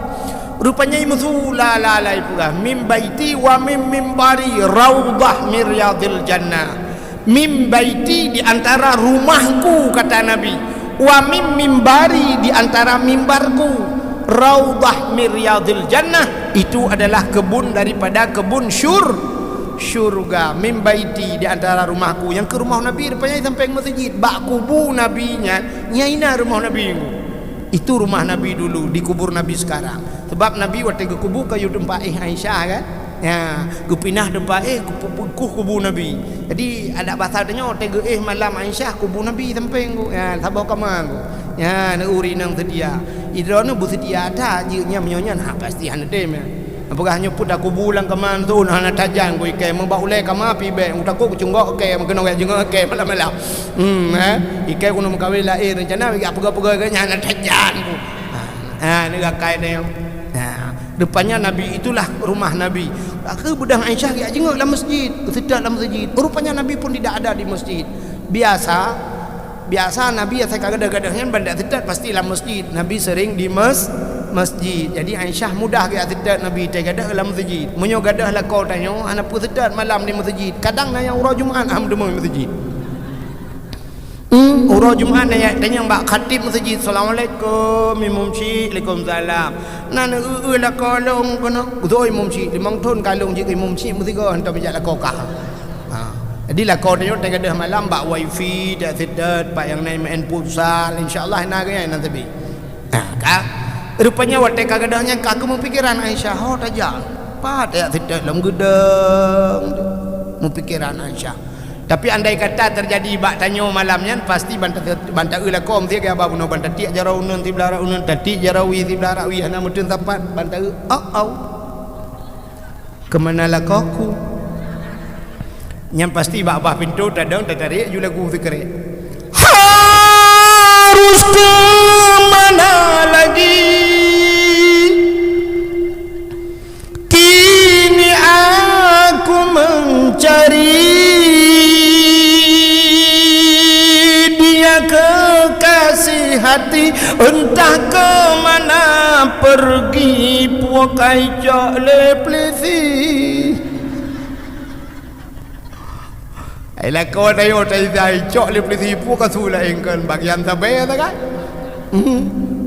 Rupanya meusu la la la ipeugah, mim baiti wa mim mimbari raudhah min riyadhil jannah. Mim baiti di antara rumahku, kata Nabi, wa mim mimbari di antara mimbarku, raudhah min riyadhil jannah, itu adalah kebun daripada kebun syur-, syurga. Mim baiti di antara rumahku, nyang keuh rumoh Nabi rupanya sampai masjid, bak kubu Nabi nyan, nyan na rumoh Nabi. Itu rumah Nabi dulu, dikubur Nabi sekarang. Sebab Nabi watée geukubu ka yue teumpat éh Aisyah kan? Ya, geupinah teumpat éh kubu, kubu Nabi. Jadi adak basa tanyoe watée geuéh malam Aisyah kubu Nabi sampéng ku. Ya, saboh kama ku. Ya, neu ureuëng inong seutia. Idroeneuh beuseutia that jeuet nyan meunyoe nyan ha pasti hana tem ya. Peugah nyoe peuet kubu lam kama tu hana tajan ku ikai meubak ulée kama pi bék utakot kucunggok ikai meukeunong jak jingok ikai malam-malam. Hmm, eh. Ikai keuneuk meukawen laén rencana jak peugah-peugah ikai nyan hana tajan ku. Ha, ni rakai dia. Ha, rupanya Nabi itulah rumah Nabi. Akhé beudang Aisyah geujak jingok lam masjid, seutôt lam masjid. Rupanya Nabi pun tidak ada di masjid. Biasa, biasa Nabi asai ka gadôh-gadôh nyan ban jak seutôt pasti lam masjid. Nabi sering di mas-, masjid. Jadi Aisyah mudah geujak seutôt Nabi teuh gadôh lam masjid. Meunyoe gadôh lakoe tanyoe hana peue seutôt malam di masjid. Kadang na nyang uroe Jumat ham deungoe masjid. Hmm, uroe Jumat nyan, tanyong bak khatib masjid, "Assalamualaikum, Imum Syik." "Waalaikumsalam." "Na neu eu-eu lakoe lôn keunoe?" "Beutôi, Imum Syik, limong thon ka lôn jeuet Imum Syik, meusigoe hantom jak lakoe kah." Ha. Jadi lakoe tanyoe teuh gadôh malam bak wifi, jak seutôt, bak nyang na main futsal, insya Allah na geuh nyan nan teubi. Ha, ka. Rupanya watée ka gadôh nyan ka keuh meupikeran Aisyah, ho tajak. Pat jak seutôt lom geudong. Meupikeran Aisyah. Tapi andai kata terjadi bak tanyoe malam nyan, pasti ban ta-, ban ta eu lakoe meusigoe haba bunoe, ban tatiek jaroe uneuen siblah rak uneuen, tatiek jaroe wie siblah rak wie, hana meuteun sapat, ban ta eu, "Oh, oh. Keumana lakoeku?" Nyan pasti bak bah pintoe tadong tatarek ju lagu sikrek. Harus ke mana lagi? Kini aku mencari dia kekasih hati, entah ke mana pergi, pukai cok le pelisi. Ai lakoe tanyoe taizai cok le pelisi peue ka su laén kon bagian sabe ta kan? Hmm.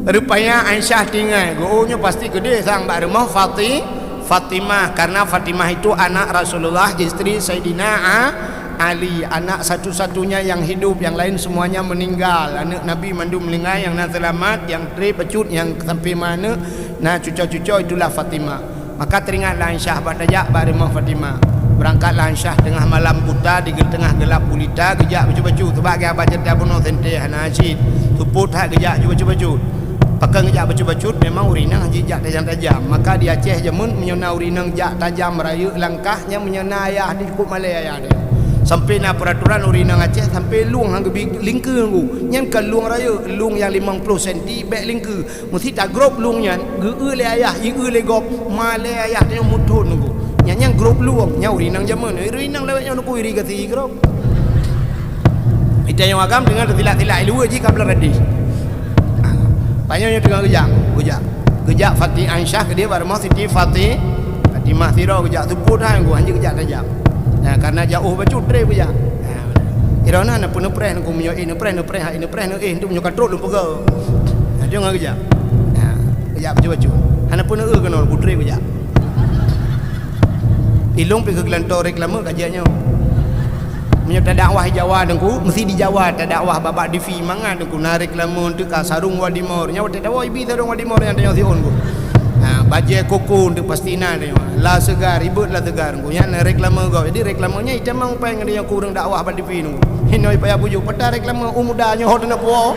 Rupanya Aisyah tinggai, geuh nyoe pasti keudeh sang bak rumoh Fati-, Fatimah, karena Fatimah itu anak Rasulullah, istri Saidina A-, Ali, anak satu-satunya yang hidup, yang lain semuanya meninggal. Aneuk Nabi mandum meuninggai, nyang na seulamat, nyang treb bacut, nyang sampai meuaneuk, na cuco-cuco, itulah Fatimah. Maka teuringatlah Aisyah bak tajak bak rumoh Fatimah. Beurangkatlah Aisyah teungoh malam buta, di teuh-, teungoh geulap gulita, geujak bacut-bacut. Sabab geuba cerita bunoe seuntée hana cit. Seupôt that geujak bacut-bacut. Pakon geujak bacut-bacut, memang ureueng inong jijak tajam-tajam. Maka di Aceh jameun meunyoe na ureueng inong jak tajam rayeuk langkah, nyan meunyoe na ayah di cukôp malée ayah dia. Sampai na peuraturan ureueng inong Aceh sampai lueng han geubi lingkeue nunggu. Nyan kon lueng rayeuk, lueng nyang limong ploh senti bèk lingkeue. Meusti tagrob lueng nyan, geu-eu lé ayah, ieu lé gob, malée ayah tanyoe muthon nunggu. Nyan nyang grob lueng, nyan ureueng inong jameun. Ureueng inong lawét nyoe nunggu iri gasi grob. Ita nyang agam deungon teusilak-silak i luwa jih ka beularadi. Panyang nyoe teungoh geujak, geujak. Geujak Fati-, Aisyah keudeh bak rumoh Siti Fati-, Fatimah sidroe geujak, seupôt that nunggu, hanjeuet geujak tajam. Nah, karena jauh bacut treb geujak. Nah, droeneuh hana peue neupreh nunggu, meunyoe éh neupreh, neupreh, hai neupreh, neuéh, nyoe ka trok lôn peugah. Nah, teungoh geujak. Nah, geujak bacut-bacut. Hana peue neuéh keunoe, treb geujak. Ilong pih keu geulantoe reklame ka jeuet nyoe. Meunyoe tadakwah di Jawa Teungku, meusti di Jawa tadakwah bak-bak T V mangat Teungku, na reklame teuka sarong Wadimor. Nyoe watèe tawoe ibi sarong Wadimor nyang tanyoe siôn Teungku. Ha, bajèe koko teuk pasti na tanyoe. La Segar, ribot La Segar Teungku. Nyan reklame gob. Jadi reklame nyan itamong péng ngon tanyoe keu ureueng dakwah bak T V Teungku. Hinoe payah bujuk, pata reklame u muda nyoe hot na puwoe.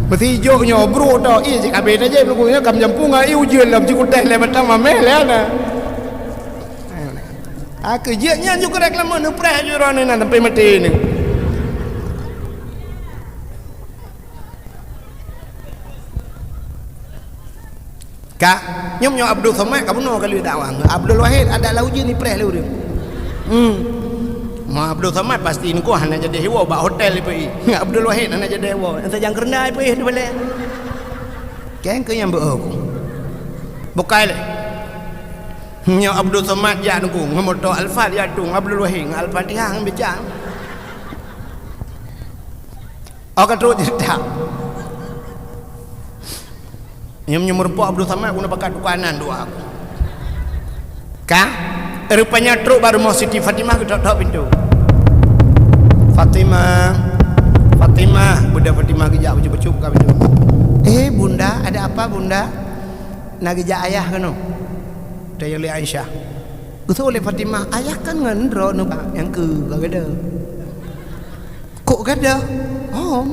Meusti jok nyoe brok tau, ih, cit abéh tajép lugu nyoe kam jampung, ih, ujeuen lam cikutéh lé batang mamèh lé na. Aku jeuet nyan jukuk reklame neupreh jurong ni na sampai mati ni. Ka, nyoe, nyoe Abdul Somad ka bunoe ka lheueh dakwah. Abdul Wahid adak lam ujeuen ipreh lé ureueng. Hmm. Ma Abdul Somad pasti nungku hana jadi hiwoe bak hotel ipe. Abdul Wahid hana jadi hiwoe. Enta jang keurenda ipe di balai. Keng keu nyang beu aku. Bukai lé. Nyoe Abdul Somad jak nungku ngon moto Alphard jak tung Abdul Wahid ngon Al-Fatihah ngon bica. Oh, ka trok cerita. Nyum-nyum meureumpok Abdul Samad guna pakat tukanan dua. Ka? Rupanya trok bak rumoh Siti Fatimah geutok-tok pintoe. "Fatimah, Fatimah," bunda Fatimah geujak bacut-bacut buka pintoe. "Eh, Bunda, ada apa, Bunda?" "Na geujak ayah keunoe," tanyong lé Aisyah. Geuseuôt lé Fatimah, "Ayah kan ngon droeneuh nyang keu gagada." "Kok gada?" "Hom."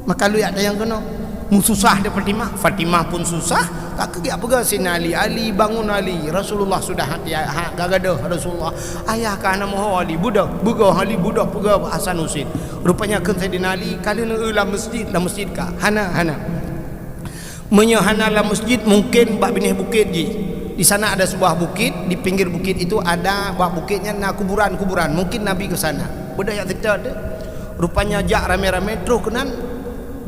Maka lheueh jak tanyong keunoe. Meususah di Fatimah. Fatimah pun susah. Ka keuh jak peugah Saidina Ali, "Ali, bangun Ali. Rasulullah sudah hati ha gagada Rasulullah. Ayah ka hana moho Ali. Beudôh, beudôh Ali, beudôh peugah bak Hasan Husein." Rupanya kheun Saidina Ali, "Ka lheueh neueu lam masjid, lam masjid ka." "Hana, hana." Meunyoe hana lam masjid, mungken bak binéh bukét jih. Di sana ada sebuah bukit, di pinggir bukit itu ada, bak bukit nyan na kuburan-kuburan. Mungkin Nabi ke sana. Beudôh jak seutôt teuh. Rupanya jak ramé-ramé troh keunan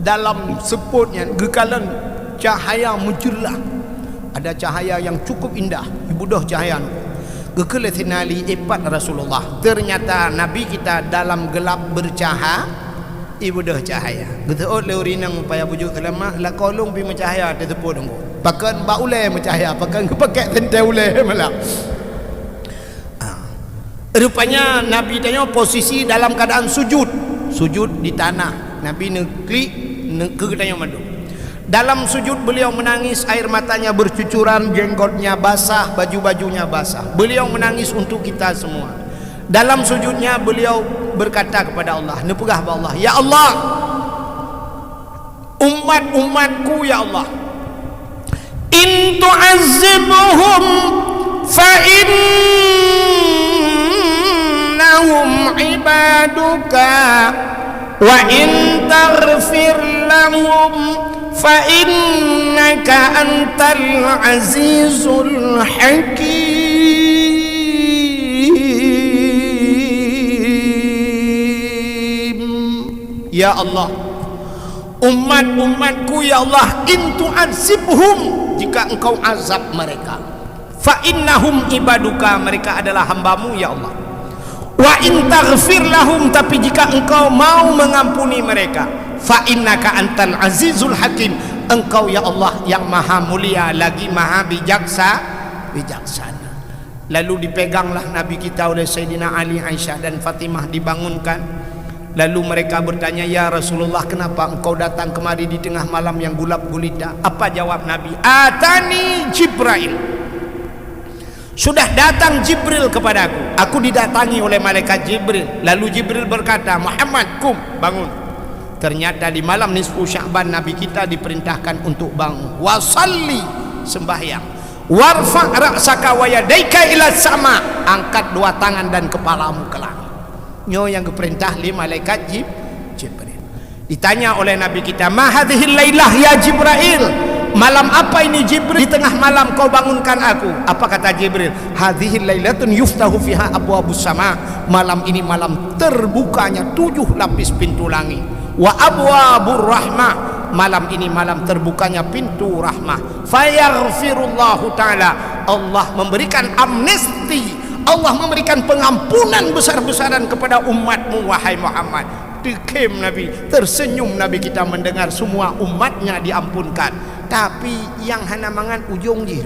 dalam seupôt nyan geukalon cahaya meuceurlah. Ada cahaya yang cukup indah, ibeudôh cahaya nyan. Geukheun lé Saidina Ali, "Eh, pat Rasulullah." Ternyata Nabi kita dalam gelap bercaha-, Ibeudôh cahaya. Geuseuôt lé ureueng inong payah bujuk seulamat, lakoe lôn pih meucahya teuseupôt Teungku. Pakon bak ulèe meucahya, pakon geupakék seuntée ulèe malam. Ah. Rupanya Nabi tanyoe posisi dalam keadaan sujud. Sujud di tanah. Nabi neuklik, neu-, keu geutanyoe mandum. Dalam sujud beliau menangis, air matanya bercucuran, jenggotnya basah, baju-bajunya basah. Beliau menangis untuk kita semua. Dalam sujudnya beliau berkata kepada Allah, neupeugah bak Allah, "Ya Allah, umat-umatku ya Allah, in tu'azzibhum fa innahum ibaduka, wa in taghfir lahum fa innaka antal azizul hakim." Ya Allah, umat-umatku ya Allah, in tu'adzibhum, jika Engkau azab mereka, fa innahum ibaduka, mereka adalah hamba-Mu ya Allah. Wa in taghfir lahum, tapi jika Engkau mau mengampuni mereka, fa innaka antal azizul hakim, Engkau ya Allah yang maha mulia lagi maha bijaksa-, bijaksana. Lalu dipeganglah Nabi kita oleh Saidina Ali, Aisyah dan Fatimah dibangunkan. Lalu mereka bertanya, "Ya Rasulullah, kenapa engkau datang kemari di tengah malam yang gulap gulita?" Apa jawab Nabi? "Atani Jibrail." Sudah datang Jibril kepadaku. Aku didatangi oleh malaikat Jibril. Lalu Jibril berkata, "Muhammad, kum, bangun." Ternyata di malam nisfu Sya'ban Nabi kita diperintahkan untuk bangun. "Wasalli," sembahyang. "Warfa' ra'saka wa yadaika ila sama," angkat dua tangan dan kepalamu ke langit. Nyoe nyang geupeurintah lé malaikat Jib-, Jibril. Ditanya oleh Nabi kita, "Ma hadhihil lailah ya Jibril? Malam apa ini Jibril? Di tengah malam kau bangunkan aku." Apa kata Jibril? "Hadhihil lailatun yuftahu fiha abwabus sama." Malam ini malam terbukanya tujuh lapis pintu langit. "Wa abwabur rahmah." Malam ini malam terbukanya pintu rahmah. "Fayaghfirullahu ta'ala." Allah memberikan amnesti. Allah memberikan pengampunan besar-besaran kepada umatmu, wahai Muhammad. Teukhém Nabi, tersenyum Nabi kita mendengar semua umatnya diampunkan. Tapi nyang hana mangat ujong jih.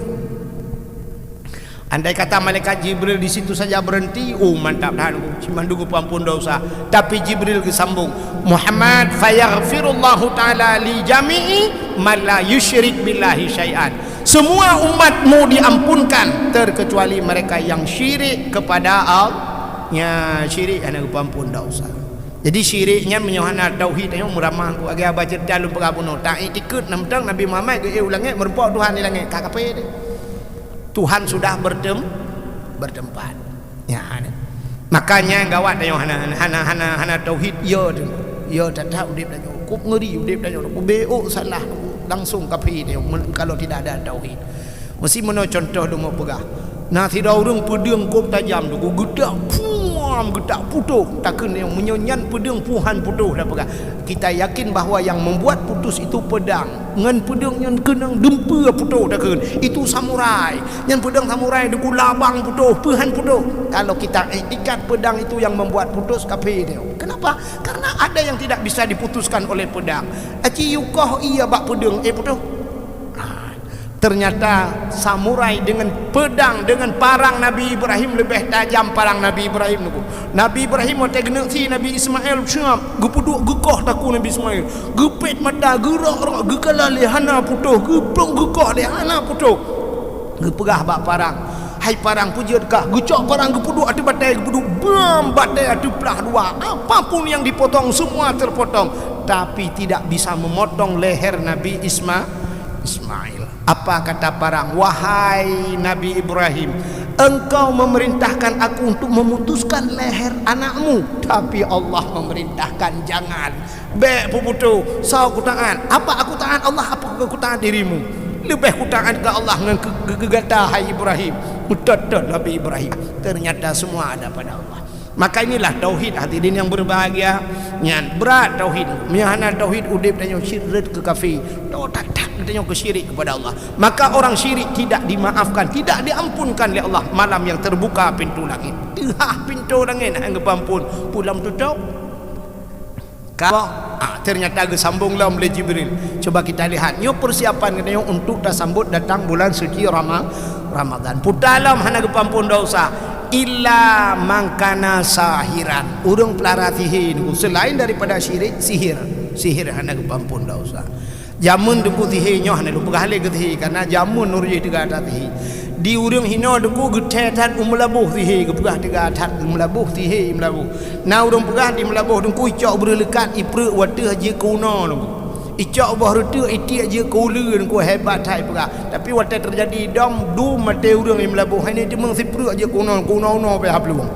Andai kata malaikat Jibril di situ saja berhenti, oh, mantap that, si mandum geupeuampon dosa. Tapi Jibril geusambong, "Muhammad, fayaghfirullahu ta'ala li jami'i man la yusyrik billahi syai'an." Semua umatmu diampunkan, terkecuali mereka yang syirik kepada Allah. Nya syirik hana geupeuampon dosa. Jadi syirik nyan meunyoe hana tauhid, tanyoe meuramah ku lagée haba ceurita lôn peugah bunoe. Taiktikeuet nam tang Nabi Muhammad geuék u langét, meurumpok Tuhan di langét, ka kafé teuh. Tuhan sudah bertem-, bertempat. Ya, ni. Makanya gawat tanyoe hana, hana, hana, hana tauhid, ya tu. Ya, that-that udép tanyoe. Kok ngeri udép tanyoe. Kok beok salah, langsung kafé tanyoe men-, kalau tidak ada tauhid. Meusi meunoe contoh lôn peugah. Na sidroe ureuëng peudeueng kôb tajam tu, geutak puam, geutak putôh. Takheun tanyoe meunyoe nyan peudeueng puhan putôh dah peugah. Kita yakin bahwa yang membuat putus itu pedang. Ngon peudeueng nyan keunong dumpeue putôh takheun. Itu samurai. Nyan peudeueng samurai deungon labang putôh, peuhan putôh. Kalau kita iktikad pedang itu yang membuat putus, kafé dia. Kenapa? Karena ada yang tidak bisa diputuskan oleh pedang. Aci yukoh iya bak peudeueng, eh, putôh. Ah, ternyata samurai dengan pedang, dengan parang Nabi Ibrahim lebih tajam parang Nabi Ibrahim tu. Nabi Ibrahim watée geuneuk sie Nabi Ismail siap, geupeuduek geukoh takue Nabi Ismail. Geupét mata, geurok-rok, geukala lé hana putôh, geuplong geukoh lé hana putôh. Geupeugah bak parang, "Hai parang, peujeuet kah?" Geucok parang geupeuduek ateueh batée, geupeuduek bam batée ateueh plah dua. Apapun yang dipotong, semua terpotong. Tapi tidak bisa memotong leher Nabi Isma-, Ismail. Apa kata parang? "Wahai Nabi Ibrahim, engkau memerintahkan aku untuk memutuskan leher anakmu, tapi Allah memerintahkan jangan. Bék peuputôh, soe kutaát? Apa aku taát Allah, apa kutaát dirimu? Leubeh kutaát keu Allah ngon keu, keu, keu gata, hai Ibrahim." Meutot-tot Nabi Ibrahim. Ternyata semua ada pada Allah. Maka inilah tauhid, hadirin yang berbahagia. Nyan brat tauhid. Meunyoe hana tauhid, udép tanyoe syirik keu kafé. Toh that-that geutanyoe keu syirik kepada Allah. Maka orang syirik tidak dimaafkan, tidak diampunkan oleh Allah malam yang terbuka pintu langit. Teuhah pintu langit hana geupeuampon, pulang tutup. Ka, ah, ternyata geusambong lom lé Jibril. Coba kita lihat, nyoe persiapan geutanyoe untuk tasambot datang bulan suci Rama-, Ramadan. Puta lom hana geupeuampon dosa. Illa man kana sahiran. Ureuëng peulara sihé niku, selain daripada syirik, sihir. Sihir hana geupeuampon dosa. Jameun teungku sihé nyoe hana lôn peugah lé keu sihé, karena jameun ureuëng jih teuga that sihé. Di ureuëng hinoe teungku geuthée that u Meulaboh sihé, geupeugah teuga that u Meulaboh sihé, Meulaboh. Na ureuëng peugah di Meulaboh teungku icok breueh leukat, ipreuek u ateueh jeuet keu unoe teungku. Icok boh reuteuek, itiek jeuet keu uleue teungku, hebat that ipeugah. Tapi watée teujadi dom, dum maté ureuëng di Meulaboh, hana teumeung sipreuek jeuet keu unoe, keu unoe-unoe pih haplueng.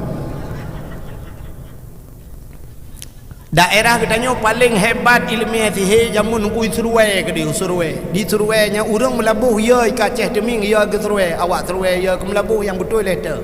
Daerah geutanyoe paleng hebat iéleumé sihé jameun u Seurue keudeh, u Seurue. Di Seurue nyan ureuëng Meulaboh yo i ka Aceh Teumieng, yo keu Seurue, awak Seurue yo keu Meulaboh nyang beutôi lé teuh.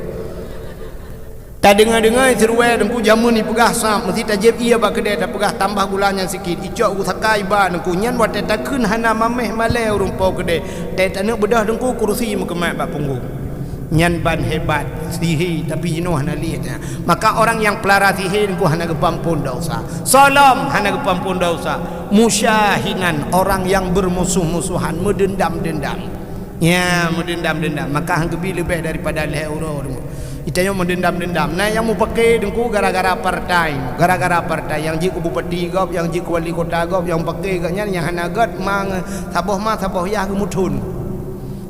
Tadeungoe-deungoe Seurue teungku jameun ipeugah sab, meusti tajieb ié bak keudè tapeugah tambah gula nyan sikit, icok u saka iba teungku, nyan watée takheun hana maméh malée ureuëng po keudè, tée taneuk beudôh teungku kurusi meukeumat bak punggong. Nyan ban hebat sihé, tapi jinoe hana liet nyan. Maka orang yang pelara sihé teungku hana geupeuampon dosa. Soe lom hana geupeuampon dosa. Musyahinan, orang yang bermusuh-musuhan, meudendam-dendam. Ya, meudendam-dendam. Maka han geubi leubeh daripada lhèe uroe teungku. Geutanyoe meudendam-dendam. Na nyang mupake teungku gara-gara partai. Gara-gara partai. Nyang jeuet keu bupati gob, nyang jeuet keu wali kota gob, nyang mupake gobnyan, nyang hana göt, ma, saboh ma, saboh yah geumuthon.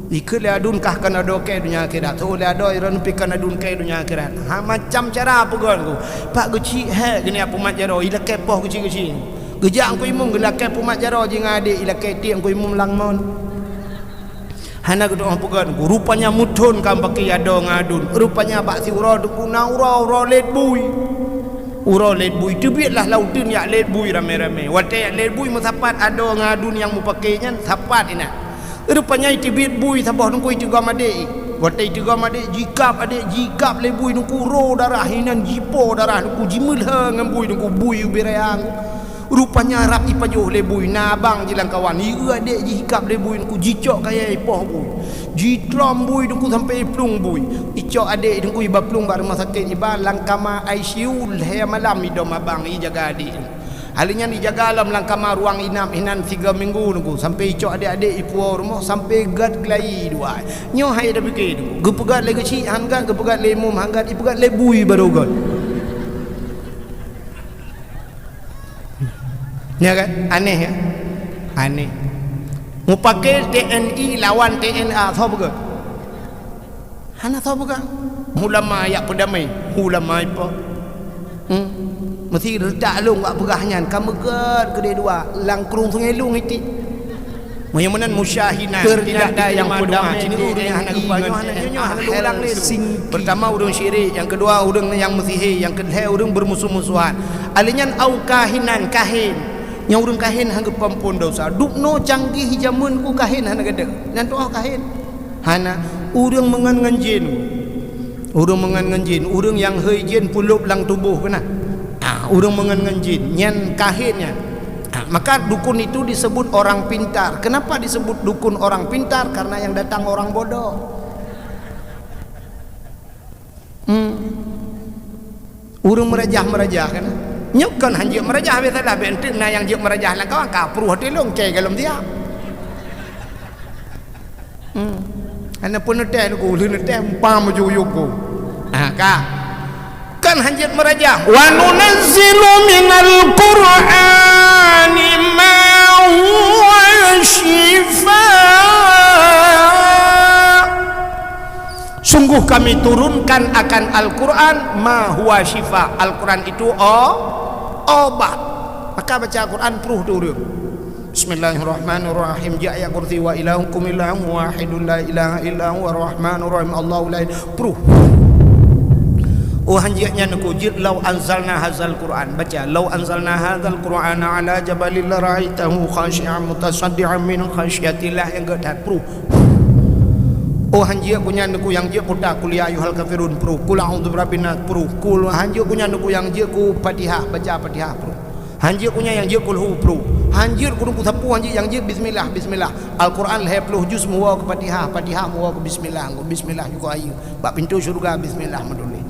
Ikheun lé aduen kah kon adoe kèe donya akhirat. Tho lé adoe droeneuh pih kon aduen kèe donya akhirat. Ha, macam cara peugöt teungku. Pak geuchik hèk geuneuk pumat jaroe, ilakèe poh geuchik-geuchik. Geujak teungku imum geulakèe pumat jaroe jih ngon adék, ilakèe tiek teungku imum lam mon. Hana geutu'oh peugöt teungku. Rupanya muthon ka mupake adoe ngon aduen. Rupanya bak siuroe teungku na uroe-uroe lét bui. Uroe lét bui. Teubiet lah lam uteuen jak lét bui ramé-ramé. Watèe jak lét bui meusapat adoe ngon aduen nyang mupake nyan sapat inan. Rupanya iteubiet bui saboh teungku iteugom adék. Watèe iteugom adék jikab adék jikab lé bui teungku ro darah inan jipo darah teungku jimeulhö ngon bui teungku bui ubé raya teungku. Rupanya rab ipajoh lé bui na abang jih lam kawan. Ieu adék jih ikab lé bui teungku jicok kayèe ipoh bui. Jitlom bui teungku sampoe iplueng bui. Icok adék teungku iba plueng bak rumoh sakét iba lam kama I C U lhèe malam idom abang ijaga adék. Hal nyan ijaga lom lam kama ruang inap inan tiga minggu teungku sampoe icok adék-adék ipuwoe rumoh sampoe göt geulayi dua. Nyoe hai tapike teungku. Geupeugöt lé geuchik han göt, geupeugöt lé imum han göt, ipeugöt lé bui barô göt. Ya kan? Aneh ya? Aneh. Mupake T N I lawan T N A, soe peugah? Hana soe peugah. Ulama jak peudamé, ulama ipo. Hmm. Meusti reutak lôn bak peugah nyan, ka meugöt keudeh dua, lam krueng Sungai Lueng iti. Meunyoe meunan musyahinan, tidak ada yang pedamai, ureueng nyang hana geupajoh, hana nyoe, hana geulang lé. Pertama ureueng syirik, yang kedua ureueng nyang meusihé, yang keulhèe ureueng beurmusuh-musuhan. Alèh nyan au kahinan, kahen. Nyang ureueng kahen hana geupeuampon desya. Dubnoe canggih jameun ku kahen hana gadeuh. Nyan tu'oh kahen. Hana, ureueng meungon ngon jin. Ureueng meungon ngon jin, ureueng nyang hôi jin pulop lam tuboh keunan. Ah, ureueng meungon ngon jin, nyan kahen nyan. Ah, maka dukun itu disebut orang pintar. Kenapa disebut dukun orang pintar? Karena yang datang orang bodoh. Hmm. Ureueng meurajah-meurajah kan. Nyoe kon han jeuet meurajah, biasalah bèk enteuk na nyang jeuet meurajah lam kawan ka pruh até lôn kèe golom siap. Hmm. Hana peuneuteh ku, lheueh neuteh empam ju yuk ku. Ha, ka. Kan han jeuet meurajah. Wa nunazzilu minal Qur'ani ma huwa syifa. Sungguh Kami turunkan akan Al-Qur'an ma huwa syifa. Al-Qur'an itu o-, obat. Maka baca Al-Qur'an pruh tu ureueng. Bismillahirrahmanirrahim. Jak ayat kursi, wa ilahukum ilahun wahidun la ilaha illa huwa rahmanur rahim. Allahu la il-, pruh. Oh, han jeuet nyan ku jeuet, "Lau anzalna hadzal Qur'an." Baca, "Lau anzalna hadzal Qur'ana ala jabalin lara'aitahu khasyi'an mutasaddi'an min khasyatillah." Nyang geuh that pruh. Oh, han jeuet ku nyan ku nyang jeuet puta, "Qul ya ayyuhal kafirun," pruh. "Qul a'udzu birabbin nas," pruh. Qul, han jeuet ku nyan ku nyang jeuet ku Fatihah, baca Fatihah, pruh. Han jeuet ku nyan nyang jeuet kulhu, pruh. Han jeuet ku teungku sapeue, han jeuet nyang jeuet bismillah, bismillah. Al-Qur'an lhèe ploh juz meuwoe keu Fatihah, Fatihah meuwoe keu bismillah, engko bismillah juga ayeue. Bak pintoe syeuruga bismillah meutuléh.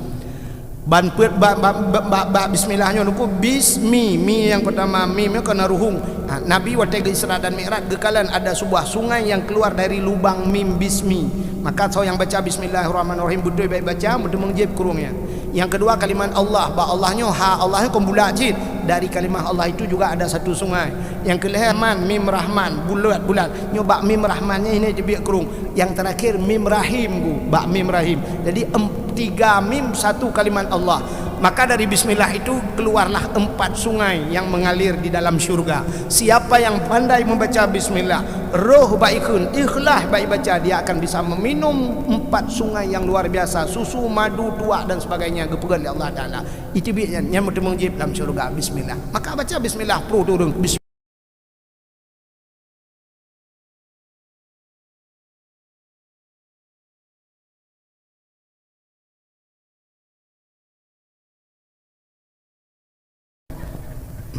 Ban peuet bak, bak, bak, bak, bak bismillah nyoe teungku bismi, mi nyang peutama, mim nyoe keunan ruhueng. Ha, Nabi watèe geu-Isra dan Mi'raj geukalon ada sebuah sungai yang keluar dari lubang mim bismi. Maka soe nyang baca bismillahirrahmanirrahim beutôi bèk baca, meuteumeung jieb krueng nyan. Nyang keudua kalimat Allah, bak Allah nyoe ha, Allah nyoe kon bulat cit. Dari kalimah Allah itu juga ada satu sungai. Nyang keulhèe Rahman, mim Rahman, bulat-bulat. Nyoe bak mim Rahman nyan hina teubiet krueng. Nyang terakhir mim Rahim ku, bak mim Rahim. Jadi em-, tiga mim satu kalimat Allah. Maka dari bismillah itu keluarlah empat sungai yang mengalir di dalam syurga. Siapa yang pandai membaca bismillah, roh bak ikheun, ikhlas bak ibaca, dia akan bisa meminum empat sungai yang luar biasa, susu, madu, tuak dan sebagainya, geupeugöt lé Allah Taala. Iteubiet nyan, nyan meuteumeung jieb lam syeuruga. Bismillah. Maka baca bismillah, pruh tu ureueng. Bismillah.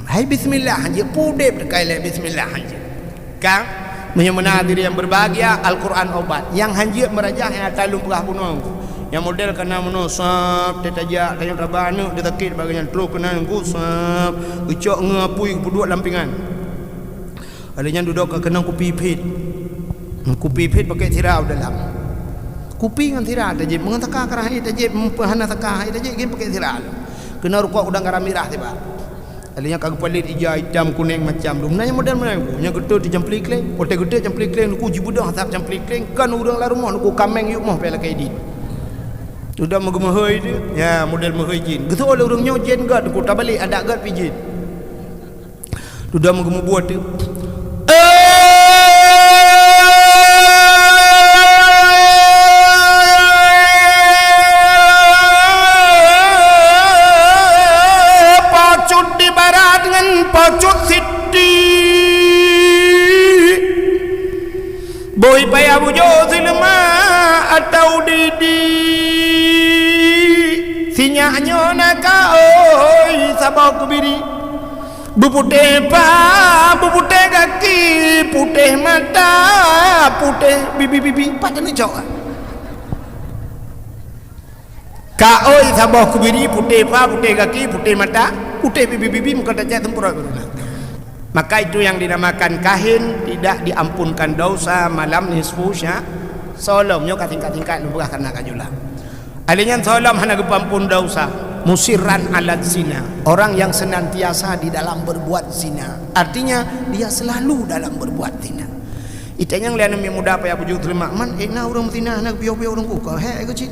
Hai bismillah han jeuet, pudeb teukai lé bismillah han jeuet. Kan? Meunyoe meunan hadirin yang berbahagia, Al-Quran obat. Nyang han jeuet meurajah nyang ata lôn peugah bunoe. Nyang model kana meunoe sab, teutajak, tanyong taba aneuk, teutakét bagai nyan trok keunan gusab, geucok ngon apui geupeuduek lam pingan. Lheueh nyan dudoe ka keunong kupi phit. Kupi phet pakèk sira u dalam. Kupi ngon sira tajép, ngon saka karah hai tajép, meupeuhana saka hai tajép, gen pakèk sira. Keunoe rukok udang garam mirah tiba. Lalu nyang ka geupalet ija, itam, kuneng, macam dum. Na nyang model meunan ku, nyang geutot campli kleng. Watèe geutot campli kleng, ku jibeudôh asap campli kleng. Kan ureueng lam rumoh ku kameng yuk moh pih lakèe idit. Dudoe meugeumeuhôi tu, ya model meuhôi jin. Geuseuôt lé ureueng nyoe jin gèt, ku tabalek adak gèt pih jin. Dudoe meugeumeubuet tu. Pocut di barat ngon pocut siti. Bôi payah bujoe sileuma atau didi. Sinyak nyoe na ka oi saboh kubiri. Beuputéh pa, beuputéh gaki, putéh mata, putéh bibi-bibi. Pat keuneuk cok. Ka oi saboh kubiri, putéh pa, putéh gaki, putéh mata, putéh bibi-bibi, meukeue tacak seumprot geuh na. Maka itu yang dinamakan kahin tidak diampunkan dosa malam nisfu sya-, soe lom nyoe ka tingkat-tingkat lôn peugah karena ka jula. Alèh nyan soe lom hana geupeuampon dosa, musirran ala zina, orang yang senantiasa di dalam berbuat zina. Artinya dia selalu dalam berbuat zina. Itanyong lé aneuk muda payah bujoe teurimong man, eh na ureueng zina hana geupiyôh-piyôh ureueng ku, ka hék keuh cit.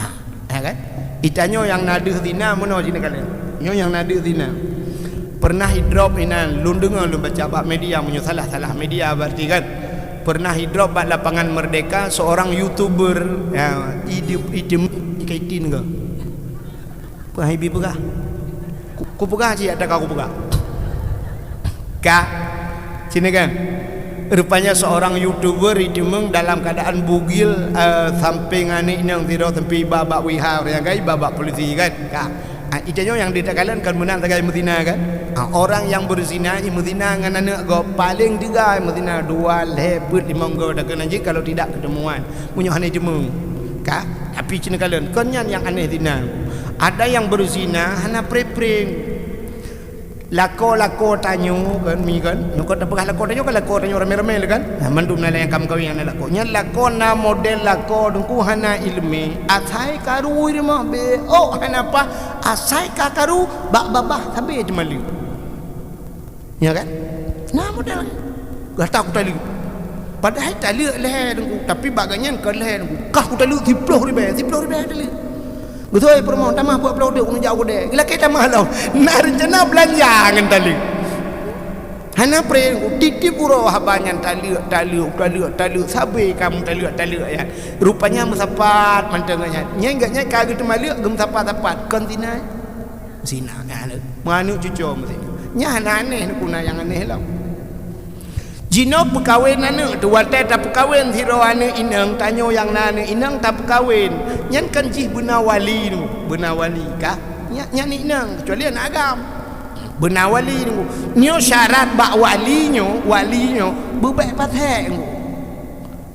Ah, ya kan? Itanyoe nyang na deuh zina meunoe jih neukalon. Nyoe nyang na deuh zina. Pernah idrop inan, lôn deungoe lôn baca bak media, meunyoe salah, salah media berarti kan. Pernah idrop bak Lapangan Merdeka seorang YouTuber, ya, ideup, ideup, ikaitin ke? Peue hai bi peugah? Ku, kupeugah cit ata ka kupeugah. Ka, sini kan. Rupanya seorang YouTuber iteumeung dalam keadaan bugil, eh, sampéng aneuk inong sidroe sampai iba bak wiha, nyang ka iba bak polisi kan. Ka. Ah, itanyoe nyang ditakalon kan meunan sagai meuzina kan. Ah, orang yang berzina, i meuzina ngon aneuk gob paléng tiga i meuzina, dua, lhèe, peuet, limong goe takheun jih kalau tidak ketemuan. Meunyoe hana iteumeung. Ka. Tapi cit neukalon, kon nyan nyang aneh zina. Ada yang berzina hana pré-pré. Lakoe-lakoe tanyoe kan, mi kan. Nyoe kon tapeugah lakoe tanyoe kan, lakoe tanyoe ramé-ramé lé kan. Nah, mandum na nyang ka meukawen hana lakoe. Nyan lakoe na model lakoe teungku hana ileumèe. Asai karu i rumoh be, oh hana paih. Asai ka karu bak babah sabé teumaleuek. Ya kan? Nah, model gata kutaleuek. Padahai taleuek lhèe teungku, tapi bak gobnyan kon lhèe teungku. Kah kutaleuek siploh ribèe, siploh ribèe taleuek. Beutôi peurumoh tamah peuet ploh deuek keuneuk jak u keudè. Geulakèe tamah lom. Na reuncana beulanja ngon taleuek. Hana pré teungku, tiep-tiep uroe haba nyan taleuek, taleuek, taleuek, taleuek, sabé kamoe taleuek, taleuek nyan. Rupanya meusapat mantong nyan. Nyan gobnyan ka geuteumaleuek geumeusapat-sapat. Kon zina. Zina nyan aneuk. Meuaneuk cucoe meusti. Nyan hana aneh, neukuna nyang aneh lom. Jinoe peukawen aneuk teuh, watèe tapeukawen sidroe aneuk inong, tanyoe nyang na aneuk inong tapeukawen. Nyan kan jih beuna wali nyoe, beuna wali ka. Nyan, nyan inong, kecuali aneuk agam. Beuna wali nyoe. Nyoe syarat bak wali nyoe, wali nyoe beubèk pasék nyoe.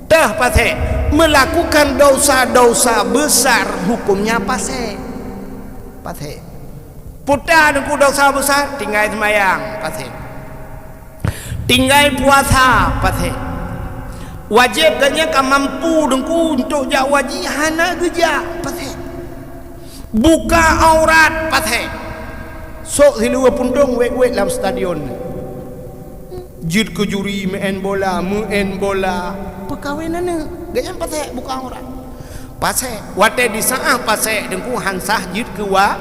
Teuh pasék, melakukan dosa-dosa besar hukumnya pasék. Pasék. Peue ta teungku dosa besar, tinggai seumayang, pasék. Tinggai puasa, pasék. Wajéb gobnyan ka mampu teungku untuk jak haji, hana geujak, pasék. Buka aurat, pasék. Sôk siluweue puntông wèt-wèt lam stadion. Jeuet keu juri meu'en bola, meu'en bola. Peukawen aneuk, gobnyan pasék buka aurat. Pasék, watèe di saát pasék teungku han sah jeuet keu wa-,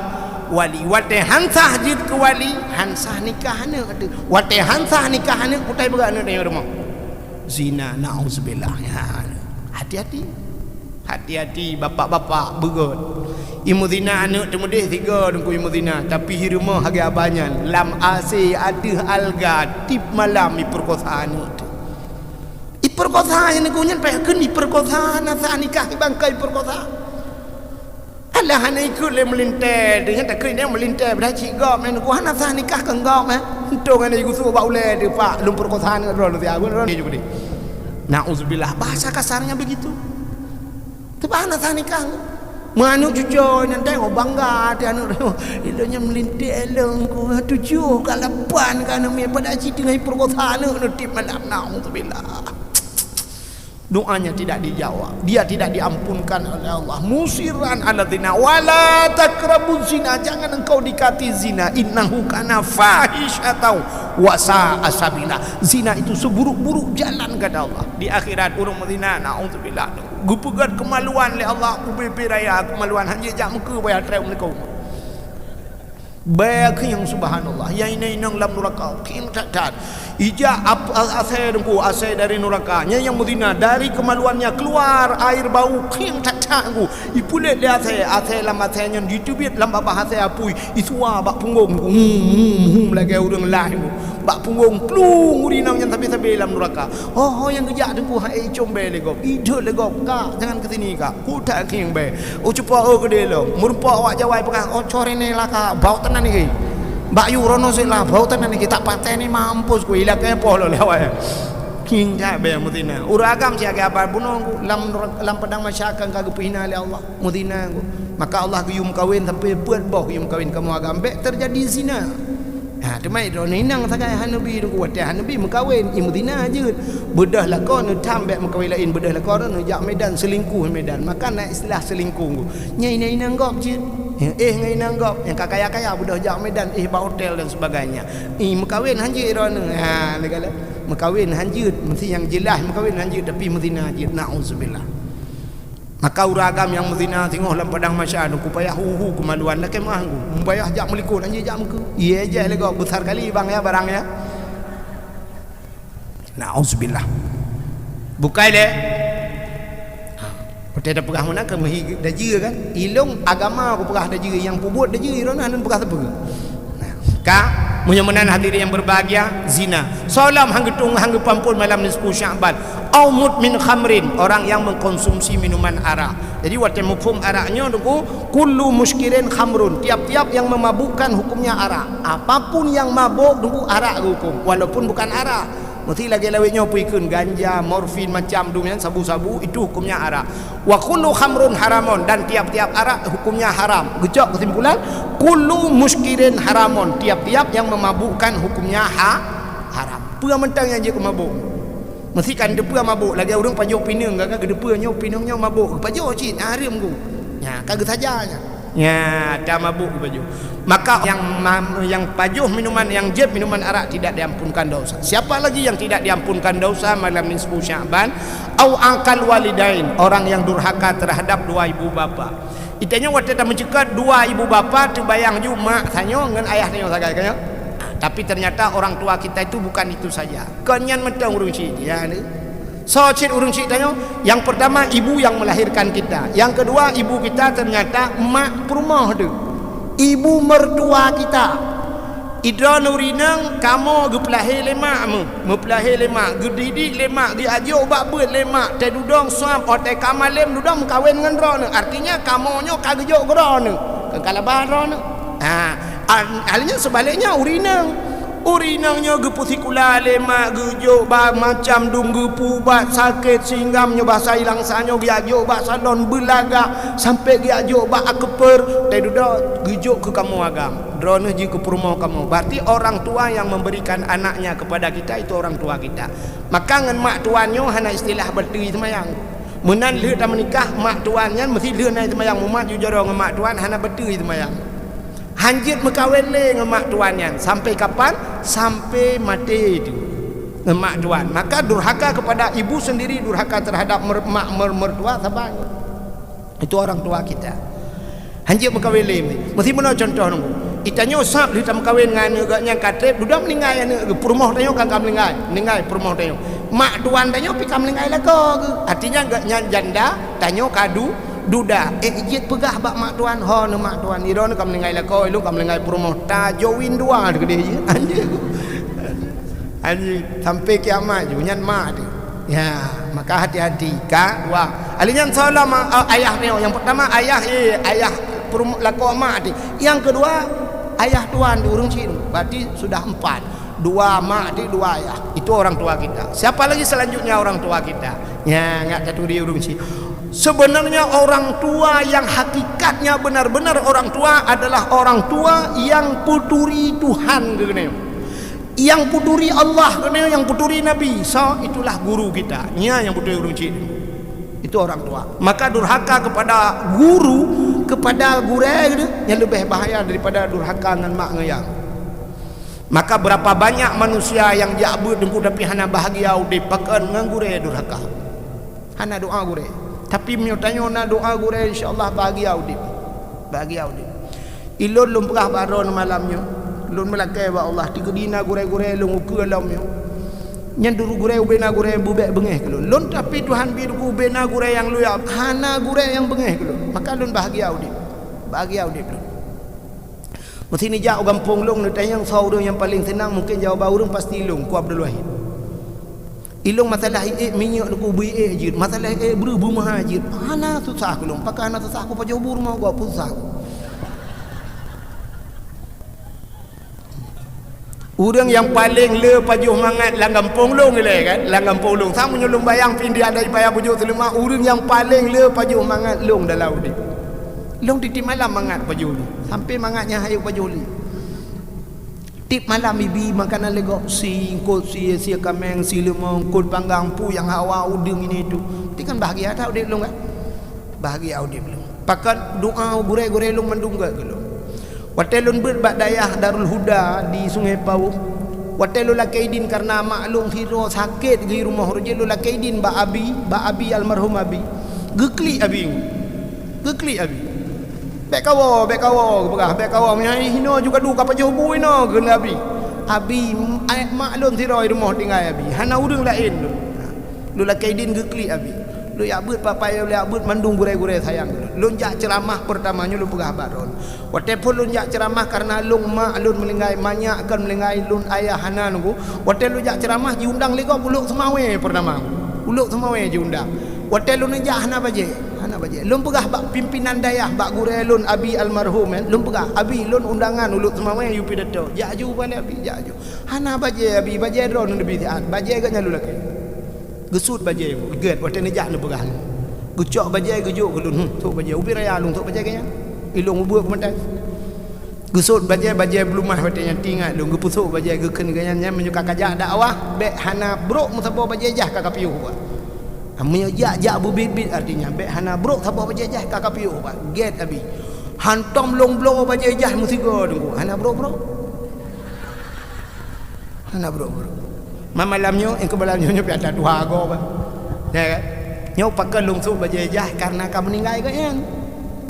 wali. Watèe han sah jeuet keu wali, han sah nikah aneuk teuh. Watèe han sah nikah aneuk, kutai peugah aneuk tanyoe rumoh. Zina, nauzubillah. Ya, hati-hati. Hati-hati bapak-bapak beugöt. Imeuzina aneuk teuh meudeh sigoe teungku imeuzina, tapi hi rumoh lagèe abah nyan, lam A C ateueh alga, tiep malam ipeurekosa aneuk teuh. Ipeurekosa nyan teungku nyan payah kheun ipeurekosa, hana sah nikah, i bangkai ipeurekosa. Alah hana ikheun lé meulintèe, nyan takheun nyan meulintèe, padahai cit gob nyan teungku hana sah nikah keu gob nyan. Untông hana igusô bak ulèe teuh, "Pak, lôn peurekosa aneuk droe lôn siat." Nauzubillah, bahasa kasarnya begitu. Teuba hana sah nikah. Meuaneuk cucoe nyan tengok bangga teuh aneuk droe. Ilôn nyan meulintèe lôn ku tujoh ka lapan ka aneuk miet, padahai cit teungoh ipeurekosa aneuk nyan tiep malam. Nauzubillah. Doanya tidak dijawab, dia tidak diampunkan oleh Allah. Musirran ala zina, wala taqrabuz zina, jangan engkau dekati zina, innahu kana fahisyatan wa sa'a sabila. Zina itu seburuk-buruk jalan, kata Allah. Di akhirat ureuëng meuzina, naudzubillah, geupeugét keumaluan lé Allah, ubé-ubé raya keumaluan, hana jak meukeue bayar trép meulakau. Bèe khieng, subhanallah. Nyang inong-inong lam nuraka, khieng that-that. Ijak ap-, asèe teungku, asèe dari nuraka. Nyan nyang meuzina, dari keumaluannya keluar air bau, khieng that-that teungku. Ipulet lé asèe, asèe lam asèe nyan jiteubiet lam babah asèe apui, isua bak punggong, hum, hum, hum, lagèe ureuëng lah teungku. Bak punggong plueng ureuëng inong nyan sabe-sabe lam nuraka. Ho-ho nyang geujak teungku, hai icom bèe lé gob, idot lé gob, kak, jangan ke sini kak. Kutak khieng bèe. Oh, cupa, oh, keudéh lom. Meurumpok awak Jawa peugah, "Oh, cor ini laka, bau tenan niki. Bak yu rono sik lah, bau tenan niki. Tak patéh ni mampus ku, ilakèe poh lom lé awak." Khieng that bèe meuzina. Ureuëng agam siaga abang bunoe ku, lam, lam padang mahsyar ka geupeuhina lé Allah. Meuzina ku. Maka Allah geuyue meukawen sampai peuet boh geuyue meukawen kamoe agam. Bèk teujadi zina. Ha, teuma droeneuh inong sagai hana bi, watèe hana bi meukawen, i meuzina jeuet. Beudôh lakoe neuh tham bèk meukawen laén, beudôh lakoe neuh jak Medan, selingkuh Medan. Maka na istilah selingkuh. Nyan inong-inong gob jeuet. Eh, ngon inong gob nyang ka kaya-kaya beudôh jak Medan, eh, bak hotel dan sebagainya. I meukawen hanjeuet droeneuh. Ha, lagèe meukawen hanjeuet, meusti nyang jeulaih meukawen hanjeuet tapi meuzina jeuet. Naudzubillah. Maka ureuëng agam nyang meuzina singoh lam padang mahsyar, ku payah hu-hu keumaluan, lakèe meuah ku. Payah jak meulikot, hanjeuet jak meukeue. Ié jai lé gob, besar kali bang ya, barang ya. Naudzubillah. Bukai lé. Ha, watèe tapeugah meunan keu meuhi dajeue kan? Ilong agama ku peugah dajeue, nyang peubuet dajeue, droeneuh hana peugah sapeue. Ka, meunyoe meunan hadirin yang berbahagia, zina. Soe lom han geutung, han geupampon malam nisfu Sya'ban. Au mudmin khamrin, orang yang mengkonsumsi minuman arak. Jadi, watèe mafhum arak nyoe teungku, kullu muskirin khamrun, tiap-tiap yang memabukkan hukumnya arak. Apapun yang mabuk teungku arak geuhukum, walaupun bukan arak. Meusti lagèe lawét nyoe peue ikheun, ganja, morfin, macam dum nyan, sabu-sabu, itu hukumnya arak. Wa kullu khamrun haramun, dan tiap-tiap arak hukumnya haram. Geucok kesimpulan, kullu muskirin haramun, tiap-tiap yang memabukkan hukumnya ha-, haram. Peue mantong nyang jeuet keu mabuk. Meusti kan teupeue mabuk, lagèe ureuëng pajoh pineung, ka geuteupeue nyoe pineung nyoe mabuk, geupajoh cit, hareuem ku. Nya, ka geusaja nya. Nya, ta mabuk geupajoh. Maka nyang ma-, nyang pajoh minuman, nyang jeuet minuman arak tidak diampunkan dosa. Siapa lagi yang tidak diampunkan dosa malam nisfu Sya'ban? Au aqal walidain, orang yang durhaka terhadap dua ibu bapa. Itanyoe watèe tameuceukat dua ibu bapa, teubayang ju mak tanyoe ngon ayah tanyoe sagai, kan, ya? Tapi ternyata orang tua kita itu bukan itu saja. Kon nyan mantong ureuëng chik, ya, ni. Soe cit ureuëng chik tanyoe? Yang pertama, ibu yang melahirkan kita. Yang kedua, ibu kita ternyata mak peurumoh tu. Ibu mertua kita. Idroeneuh ureuëng inong, kamoe geupeulahé lé mak meu-, meupeulahé lé mak, geudidik lé mak, geuajok bak beuet lé mak, teuh dudong suab, watèe ka malém dudong meukawen ngon droeneuh. Artinya, kamoe nyoe ka geujok keu droeneuh, kon ka laba droeneuh. Ha, an-, hal nyan seubaliknya ureuëng inong. Ureuëng inong nyoe geupeusikula lé mak, geujok bak macam dum, geupeuubat sakét singgam nyoe, basa ilang sa nyoe, geujok bak salon beulagak, sampai geujok bak akeupeue, teuh dudong geujok keu kamoe agam. Droeneuh jeuet keu peurumoh kamoe. Berarti orang tua yang memberikan anaknya kepada kita itu orang tua kita. Maka ngon mak tuan nyoe hana istilah beutôi seumayang. Meunan lheueh tameunikah, mak tuan nyan meusti lheueh na seumayang mumat ju jaroe ngon mak tuan, hana beutôi seumayang. Hanjeuet meukawen lé ngon mak tuan nyan. Sampai kapan? Sampai maté tu. Ngon mak tuan. Maka durhaka kepada ibu sendiri, durhaka terhadap mer-, mak mer-, mertua saban. Itu orang tua kita. Hanjeuet meukawen lé. Meusti meunoe contoh nunggu. Itanyoe sab lheueh tameukawen ngon aneuk geuh nyang ka trép, dudoe meuninggai aneuk geuh, peurumoh tanyoe kan ka meuninggai, meuninggai peurumoh tanyoe. Mak tuan tanyoe pih ka meuninggai lakoe geuh. Artinya geuh nyan janda, tanyoe ka du-, duda. Eh, jeuet peugah bak mak tuan, "Ho, neuh mak tuan, droeneuh ka meuninggai lakoe, ilôn ka meuninggai peurumoh." Tajawin dua keudéh jih. Anjing. Anjing, sampai kiamat ju, nyan mak teuh. Ya, maka hati-hati ka dua. Ahli nyan soe lom, eh, ayah nyoe. Yang pertama ayah, eh, ayah perum-, lakoe mak teuh. Yang kedua ayah tuan di ureueng chik. Berarti sudah empat. Dua mak teuh, dua ayah. Itu orang tua kita. Siapa lagi selanjutnya orang tua kita? Ya, ngat taturi ureueng chik. Sebenarnya orang tua yang hakikatnya benar-benar orang tua adalah orang tua yang peuturi Tuhan keuneuk. Nyang peuturi Allah, keuneuk nyang peuturi Nabi, so itulah guru kita. Nyan nyang beutôi ureuëng cit. Itu orang tua. Maka durhaka kepada guru, kepada gurée, nyan leubeh bahaya daripada durhaka ngon mak ngon ayah. Maka berapa banyak manusia nyang jak beuet teungku tapi hana bahagia udeb, pakon ngon gurée durhaka. Hana doa gurée. Tapi meunyoe tanyoe na doa gurée, insya Allah bahagia udeb. Bahagia udeb. Ilôn lôn peugah bak droeneuh malam nyoe. Lôn meulakée bak Allah, tikeudi na gurée-gurée lôn ukeue lom nyoe. Nyan duru gurée ubena gurée bubek beungéh keu lôn. Lôn tapi Tuhan bi teungku ubena gurée nyang luya, hana gurée nyang beungéh keu lôn. Maka lôn bahagia udeb. Bahagia udeb lôn. Meusé neujak u gampông lôn, neutanyong soe ureuëng nyang paleng seunang, mungken jawaban ureuëng pasti ilôn, Teungku Abdul Wahid. Ilôn masalah iék minyeuk, Teungku, beu iék jeuet, masalah iék breueh beumeuha jeuet. Hana susah keu lôn, pakon hana susah, kupajoh bu rumoh gob, peue susah. Ureuëng nyang paleng le pajoh mangat lam gampông lôn ilée kan, lam gampông lôn. Sama nyoe lôn bayang pih di adat payah bujuk seuleumak, ureuëng nyang paleng le pajoh mangat lôn dalam udeb. Lôn tieb-tieb malam mangat pajoh lé. Sampai mangat nyang hayeu pajoh lé. Tieb malam ibi makanan lé gob, si eungkôt, si, si kaméng, si leumong, eungkôt panggang, peue nyang hawa, udeueng ini itu. Ti kan bahagia that udeb lôn kan? Bahagia udeb lôn. Pakon doa gurée-gurée lôn mandum gét keu lôn. Watée lôn beuet bak dayah Darul Huda di Sungai Pauh, watée lôn lakée idin kareuna mak lôn sidroe sakét di rumoh, rot jih lôn lakée idin bak abi, bak abi almarhum abi. Geuklik abi. Geuklik abi. "Bék kawoe, bék kawoe," geupeugah, "bék kawoe. Meunyoe hinoe ju ka duek ka pajoh bu inoe," kheun abi. Abi, mak lôn sidroe di rumoh tinggai abi. Hana ureuëng laén lôn. Lôn lakée idin geuklik abi. Lôn jak beuet, papa lôn jak beuet, mandum gurée-gurée sayang lôn. Lôn jak ceuramah peurtama nyoe lôn peugah bak droeneuh. Watée phon lôn jak ceuramah kareuna lôn mak lôn meuninggai, manyak kon meuninggai, lôn ayah hana nunggu. Watée lôn jak ceuramah jiundang lé gob u Lhokseumawe peurtama. U Lhokseumawe jiundang. Watée lôn jak hana bajée, hana bajée. Lôn peugah bak pimpinan dayah, bak gurée lôn abi almarhum, eh, lôn peugah, "Abi, lôn undangan u Lhokseumawe yue pidato." "Jak ju," kheun abi, "jak ju." Hana bajée abi, bajée droeneuh neubi siat, bajée geuh nyan lôn lakée. Geusut bajée, gét watée neujak neupeugah nyoe. Geucok bajée geujok keu lôn, hmm, sôk bajée. Ubit raya lôn sôk bajée geuh nyan. Ilôn ubeuek keu mata. Geusut bajée, bajée beulumah watée nyan teuingat lôn. Geupeusôk bajée geukheun geuh nyan, nyan meunyoe ka kajak dakwah, bék hana brok meusaboh bajée jah ka kapiôh ubat. Meunyoe jak, jak beubiet-biet artinya, bék hana brok saboh bajée jah ka kapiôh ubat. Gét abi. Hantom lôn bloe bajée jah meusigoe teungku. Hana brok-brok. Hana brok-brok. Mamalam nyoe, eh, keubalam nyoe, nyoe piata tuha gob, bah. Ya kan? Nyoe pakon lôn sôk bajée jah kareuna ka meuninggai geuh nyan.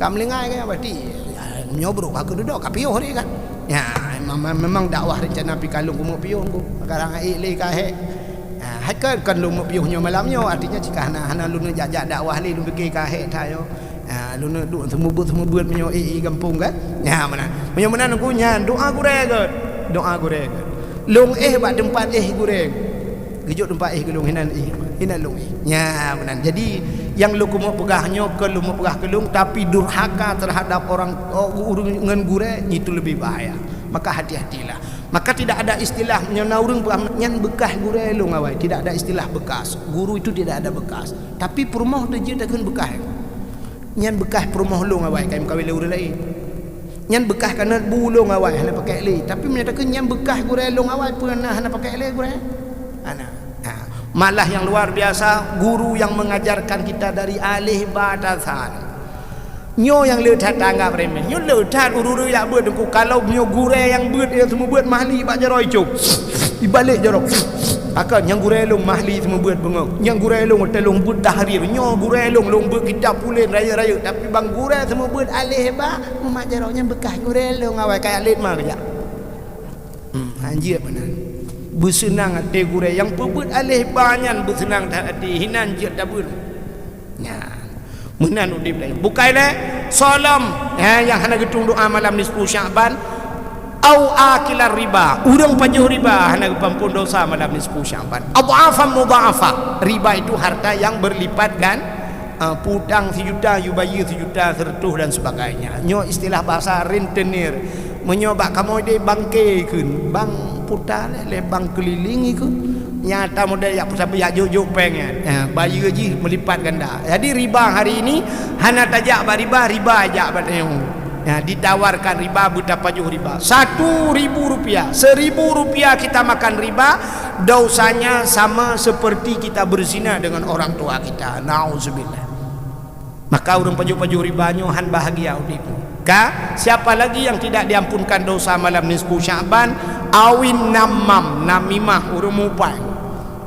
Ka meuninggai geuh nyan, berarti, ya, nyoe brok ka keududoe, ka piôh hari kan. Ya, memang, memang dakwah rencana pi kalung keumeung piôh ku. Sekarang hai lé ka hék. Ya, hai kan, kan lôn meung piôh nyoe malam nyoe, artinya jika hana, hana lôn jak-jak dakwah lé, lôn pike ka hék that nyoe. Ha, lôn duek seumeubeuet-seumeubeuet meunyoe éh, éh gampông kan? Nyan meunan. Meunyoe meunan Teungku nyan doa gurée gét. Doa gurée gét. Lôn éh bak teumpat éh gurée. Geujok teumpat éh keu lôn hinan éh. Hinan lôn éh. Nyan meunan. Jadi nyang lôn keumeung peugah nyoe kon lôn meung peugah keu lôn, tapi durhaka terhadap orang, oh, ureuëng ngon gurée, itu lebih bahaya. Maka hati-hatilah. Maka tidak ada istilah meunyoe na ureuëng peugah nyan bekas gurée lôn awai. Tidak ada istilah bekas. Guru itu tidak ada bekas. Tapi peurumoh tu jeuet takheun bekas. Nyan bekas peurumoh lôn awai, ka meukawen lé ureuëng laén. Nyan bekas kanot bu lôn awai, hana pakai lé. Tapi meunyoe takheun nyan bekas gurée lôn awai, peue na hana pakai lé gurée? Hana. Ha. Malah yang luar biasa, guru yang mengajarkan kita dari alif ba ta san. Nyoe nyang le that tanggap remeh. Nyoe le that ureuëng-ureuëng jak beuet Teungku. Kalau nyoe gurée nyang beuet, nyang seumeubeuet mahli bak jaroe icong. Ibalek jaroe. Pakon nyang gurée lôn mahli seumeubeuet beungoh. Nyang gurée lôn watée lôn beuet tahrir. Nyoe gurée lôn, lôn beuet kitab pulen rayeuk-rayeuk. Tapi ban gurée seumeubeuet alif ba, mumat jaroe nyan bekas gurée lôn awai kaya lét ma keujak. Hmm, hanjeuet meunan. Beuseunang até gurée nyang peubeuet alif ba nyan beuseunang that até hinan jeuet tabeuet. Nyan. Meunan udeb laén. Bukai lé soe lom, ha, nyang hana geutueng doa malam nisfu Sya'ban, au akilar riba. Ureuëng pajoh riba hana geupeuampon dosa malam nisfu Sya'ban. Adhafan mudha'afa. Riba itu harta yang berlipat ganda. Ah, peutang sijuta, yue bayeue sijuta, seureutôh dan sebagainya. Nyoe istilah bahasa rentenir. Meunyoe bak kamoe deh bangke kheun, bank puta lé, lé bank keuliling ikheun. Nyata model yak sabe yak jok-jok péng nyan. Ha, bayeue jih meulipat ganda. Jadi riba hari ini hana tajak bak riba, riba jak bak tanyoe. Ya, ditawarkan riba, beutapajoh riba. Satu ribu rupiah, seribu rupiah kita makan riba, dosanya sama seperti kita berzina dengan orang tua kita. Nauzubillah. Maka ureuëng pajoh-pajoh riba nyoe han bahagia udeb. Ka, siapa lagi yang tidak diampunkan dosa malam nisfu Sya'ban? Awin namam, namimah, ureuëng mupat.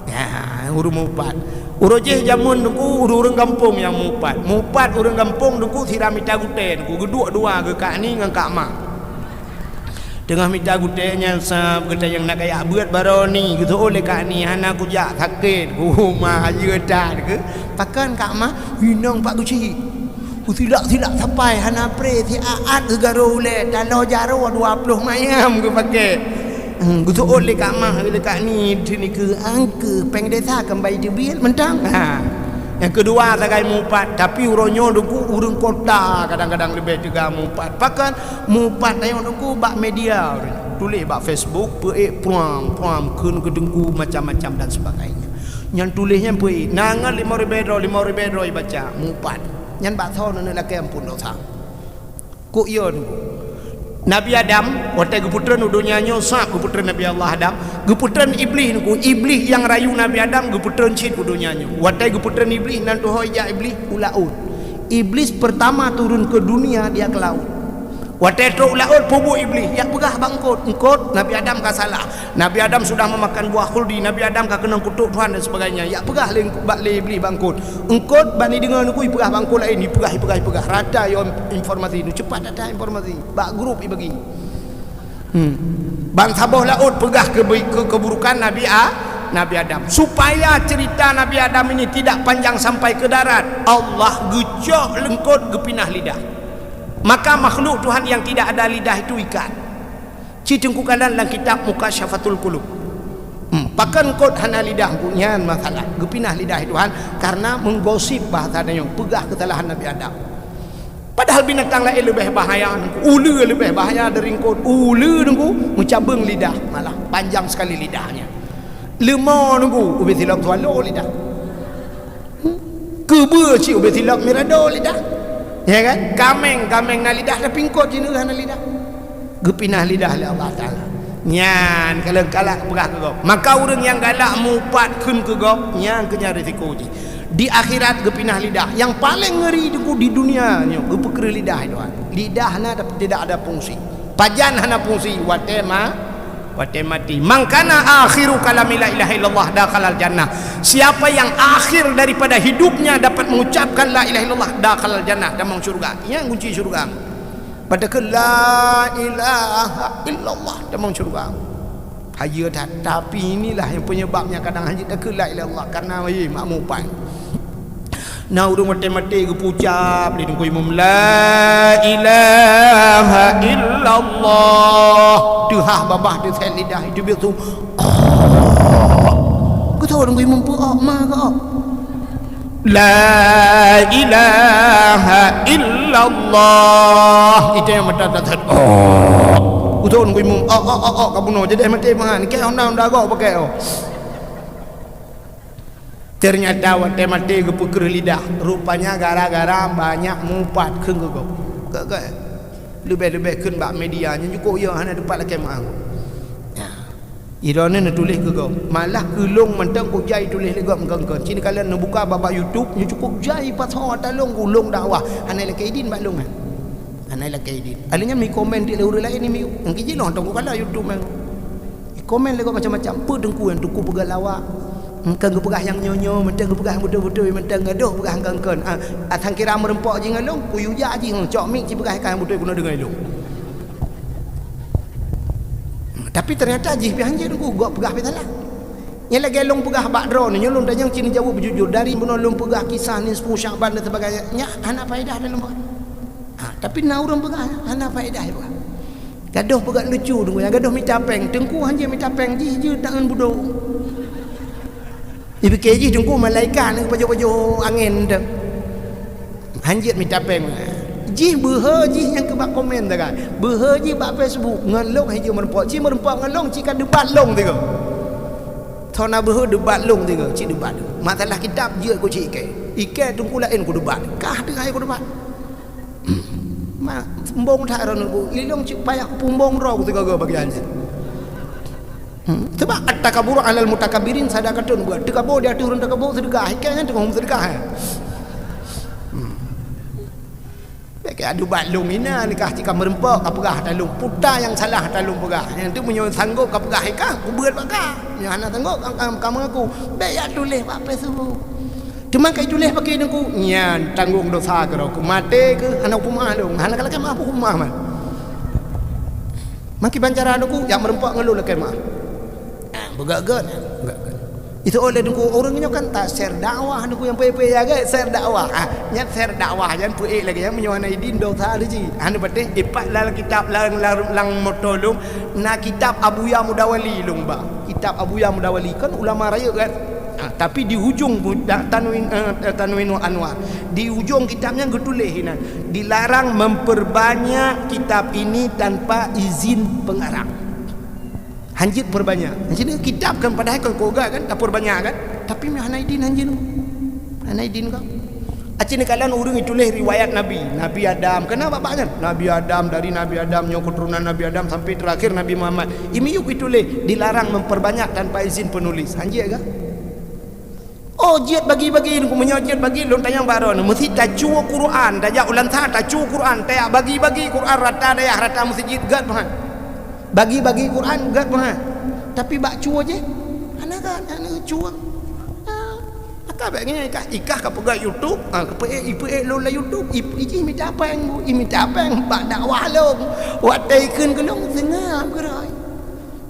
Ya, ureuëng mupat. Uroe jih jameun Teungku, ureuëng-ureuëng gampông nyang mupat. Mupat ureuëng gampông Teungku, sira mita gutèe Teungku, geuduek dua geuh Kak Ni ngon Kak Ma. Teungoh mita gutèe nyan sab, geutanyoe na kajak beuet baroe ni, geuseuôt lé Kak Ni, hana kujak, sakét, kuhuma, hayeue that keuh. Pakon Kak Ma, inong pat geuchik. Kusilak-silak sapai hana pré, siat-at geugaroe ulèe, taloe jaroe dua ploh mayam geupakè. Hmm, geuseuôt lé Kak Ma, lé Kak Ni, sini keu angke, péng desa keumbali teubiet mantong. Ha. Nyang keudua sagai mupat, tapi uroe nyoe Teungku ureuëng kota kadang-kadang leubeh teuga mupat. Pakon mupat tanyoe Teungku bak media, tuléh bak Facebook, peuék pruam, pruam, kheun keu Teungku macam-macam dan sebagainya. Nyang tuléh nyan peuék, na ngon limong ribèe droe, limong ribèe droe ibaca, mupat. Nyan bak soe neuneuk lakèe amphon dosa. Kok yo Teungku? Nabi Adam, watèe geupeutreun u donya nyoe, sab geupeutreun Nabi Allah Adam, geupeutreun Iblih Teungku. Iblih nyang rayu Nabi Adam geupeutreun cit u donya nyoe. Watèe geupeutreun Iblih, nan tuho ijak Iblih u laôt. Iblis pertama turun ke dunia, dia ke laut. Watèe trok u laôt, peubuet Iblih, yak peugah bak eungkôt, "Eungkôt, Nabi Adam ka salah. Nabi Adam sudah memakan buah khuldi, Nabi Adam ka keunong kutok Tuhan dan sebagainya." Yak peugah lé, bak lé Iblih bak eungkôt. Eungkôt, ban ideungoe Teungku, ipeugah bak eungkôt laén, ipeugah, ipeugah, ipeugah. Rata yo informasi, nu cepat rata informasi. Bak grup ibagi. Hmm. Ban saboh laôt peugah kebe-, ke-, keburukan Nabi A-, Nabi Adam. Supaya cerita Nabi Adam ini tidak panjang sampai ke darat, Allah geucok eungkôt geupinah lidah. Maka makhluk Tuhan yang tidak ada lidah itu ikat. Ci Teungku kalon lam kitab Mukasyafatul Qulub. Hmm, pakon eungkôt hana lidah, nyan masalah. Geupinah lidah Tuhan karena menggosip bahasa tanyoe, peugah kesalahan Nabi Adam. Padahal binatang laén leubeh bahaya, uleue leubeh bahaya dari eungkôt. Uleue Teungku meucabeueng lidah, malah panjang sekali lidahnya. Leumô Teungku ubé silop swallow lidah. Keubeue cit ubé silop mirado lidah. Ya kan? Kaméng, kaméng na lidah, tapi eungkôt jineuk hana lidah. Geupinah lidah lé Allah Taala. Nyan kalon galak peugah keu gob. Maka ureuëng nyang galak mupat kheun keu gob, nyan keuh nyan risiko jih. Di akhirat geupinah lidah. Nyang paleng ngeri Teungku di dunia nyoe geupeukreuh lidah, Tuhan. Lidah na, tapi tidak ada fungsi. Pajan hana fungsi, watèe ma-, watèe maté. "Man kana akhiru kalami la ilaha illallah dakhalal jannah." Siapa yang akhir daripada hidupnya dapat mengucapkan la ilaha illallah dakhalal jannah, tamong syurga. Nyan kunci syurga. Padahai la ilaha illallah, tamong syurga. Hayeue that, tapi inilah yang penyebabnya kadang hana takheun la ilaha illallah, karena, eh, mak mupat. Na ureuëng maté-maté geupeucap lé Teungku Imum, "La ilaha illallah." Teuhah babah teuset lidah, itu biasa. Geutôh Teungku Imum peuok ma geuok. "La ilaha illallah." Itu nyang mata that. Oh. Geutôh Teungku Imum, "Ok, ok, ok, ok, ka bunoe." Jadi maté mangat. Ni kèe honda-honda gok pakai, oh. Ternyata watèe maté geupeukreuh lidah. Rupanya gara-gara banyak mupat kheun keu gob. Ke, ke. Leubeh-leubeh kheun bak media. Nyan jukuk yo hana teumpat lakèe meu'ah. Ya. Droeneuh neutuléh keu gob. Malah keu lôn mantong kujai tuléh lé gob meukeuen-keuen. Ci neukalon neubuka bak-bak YouTube, nyoe cukup jai pasoe ata lôn keu lôn dakwah. Hana lakèe idin bak lôn nyan. Hana lakèe idin. Alèh nyan mi komen di lé ureueng laén ni mi. Engki jih lôn tong kala YouTube nyan. Komen lé gob macam-macam. Peue teungku nyan teungku peugah lawak. Meukeuen geupeugah nyang nyoe-nyoe, mantong geupeugah nyang beutôi-beutôi, mantong gadôh peugah meukeuen-keuen. Ah, asai kira meurumpok jih ngon lôn, kuyue jak jih, cok mic ci peugah ka nyang beutôi keunoe deungoe lôn. Tapi ternyata jih pih hanjeuet teungku, gob peugah pih salah. Nyang lagèe lôn peugah bak droeneuh, nyoe lôn tanyong ci neujaweueb beujujur. Dari bunoe lôn peugah kisah nisfu Sya'ban dan sebagainya, nyan hana faedah dalam peugah. Ha, tapi na ureueng peugah, hana faedah peugah. Gadôh peugah lucu teungku, nyang gadôh mita péng. Teungku hanjeuet mita péng, jih jeuet tangan budok. Jipike jih teungku malaikat nyang pajoh-pajoh angén tu. Hanjeuet mita péng. Jih beuhe jih nyang keu bak komen sagai. Beuhe jih bak Facebook ngon lôn hanjeuet meurumpok. Ci meurumpok ngon lôn ci ka debat lôn tiga. Thon na beuhe debat lôn tiga, ci debat. Masalah kitab jeuet ku ci ikei. Ikei teungku laén ku debat. Kah teuh hai ku debat. Ma, embong that droeneuh bu, ilong cit payah kupeumbong droe ku sigoe-goe bagian nyan. Hmm. Sebab at-takaburu alal mutakabbirin sadaqatun, buat takabur di ateueh ureuëng takabur seudeukah, ikan nyan teungoh seudeukah, eh. Hmm. Bèk keu adu bak lôn inan kah cit ka meureumpok ka peugah ata lôn, peue nyang salah ata lôn peugah. Nyan tu meunyoe sanggob ka peugah ikah, kubeuet bak kah. Meunyoe hana sanggob ka, ka, ka mengaku, bèk jak tuléh bak Facebook. Teuma ka ituléh bak keuneuk ku, nyan tanggong dosa keudroe ku. Maté keuh hana upeumaaf lôn, hana ka lakèe maaf upeumaaf man. Makiban cara lôn ku, jak meureumpok ngon lôn lakèe maaf. Ah, beugèt-gèt, beugèt-gèt. Itu oleh dengku ureuëng nyoe kan ta-share dakwah dengku nyang peuék-peuék ya gèt share dakwah. Ah, nyan share dakwah nyan peuék lagèe nyan meunyoe hana idin dosa lé jih. Hana patéh ipat lam kitab lam, lam, lam moto lôn na kitab Abuya Mudawali lôn ba. Kitab Abuya Mudawali kan ulama rayeuk kan. Ah, tapi di ujong bu-, ta-, tanwin, eh, tanwinul anwar. Di ujong kitab nyan geutuléh inan, dilarang memperbanyak kitab ini tanpa izin pengarang. Hanjeuet peurebanyak. Hanjeuet kitab kan padahai kan koga kan, tapeurebanyak kan. Tapi meuhana idin hanjeuet. Hana idin kau. Aci neukalon ureuëng ituléh riwayat Nabi. Nabi Adam. Kena babak kan? Nabi Adam, dari Nabi Adam, nyoe keturunan Nabi Adam sampai terakhir Nabi Muhammad. Imiyup ituléh dilarang memperbanyak tanpa izin penulis. Hanjeuet kah? Oh, jeuet bagi-bagi, meunyoe jeuet bagi, lôn tanyong bak droeneuh, meusi tacue Quran, tajak u Lansa tacue Quran, tajak bagi-bagi Quran rata dayah, rata meuseujid, gèt meuhat. Bagi-bagi Quran, gèt meuhat. Tapi bak cue jih, hana gèt, hana cue. Ah, maka bèk ngieng ikah, ikah ka peugah YouTube, ah, ka peuék, ipeuék lôn lam YouTube, ip-, ijih mita péng, bu, imita péng bak dakwah lôn. Watèe ikheun keu lôn, seungab keudroe.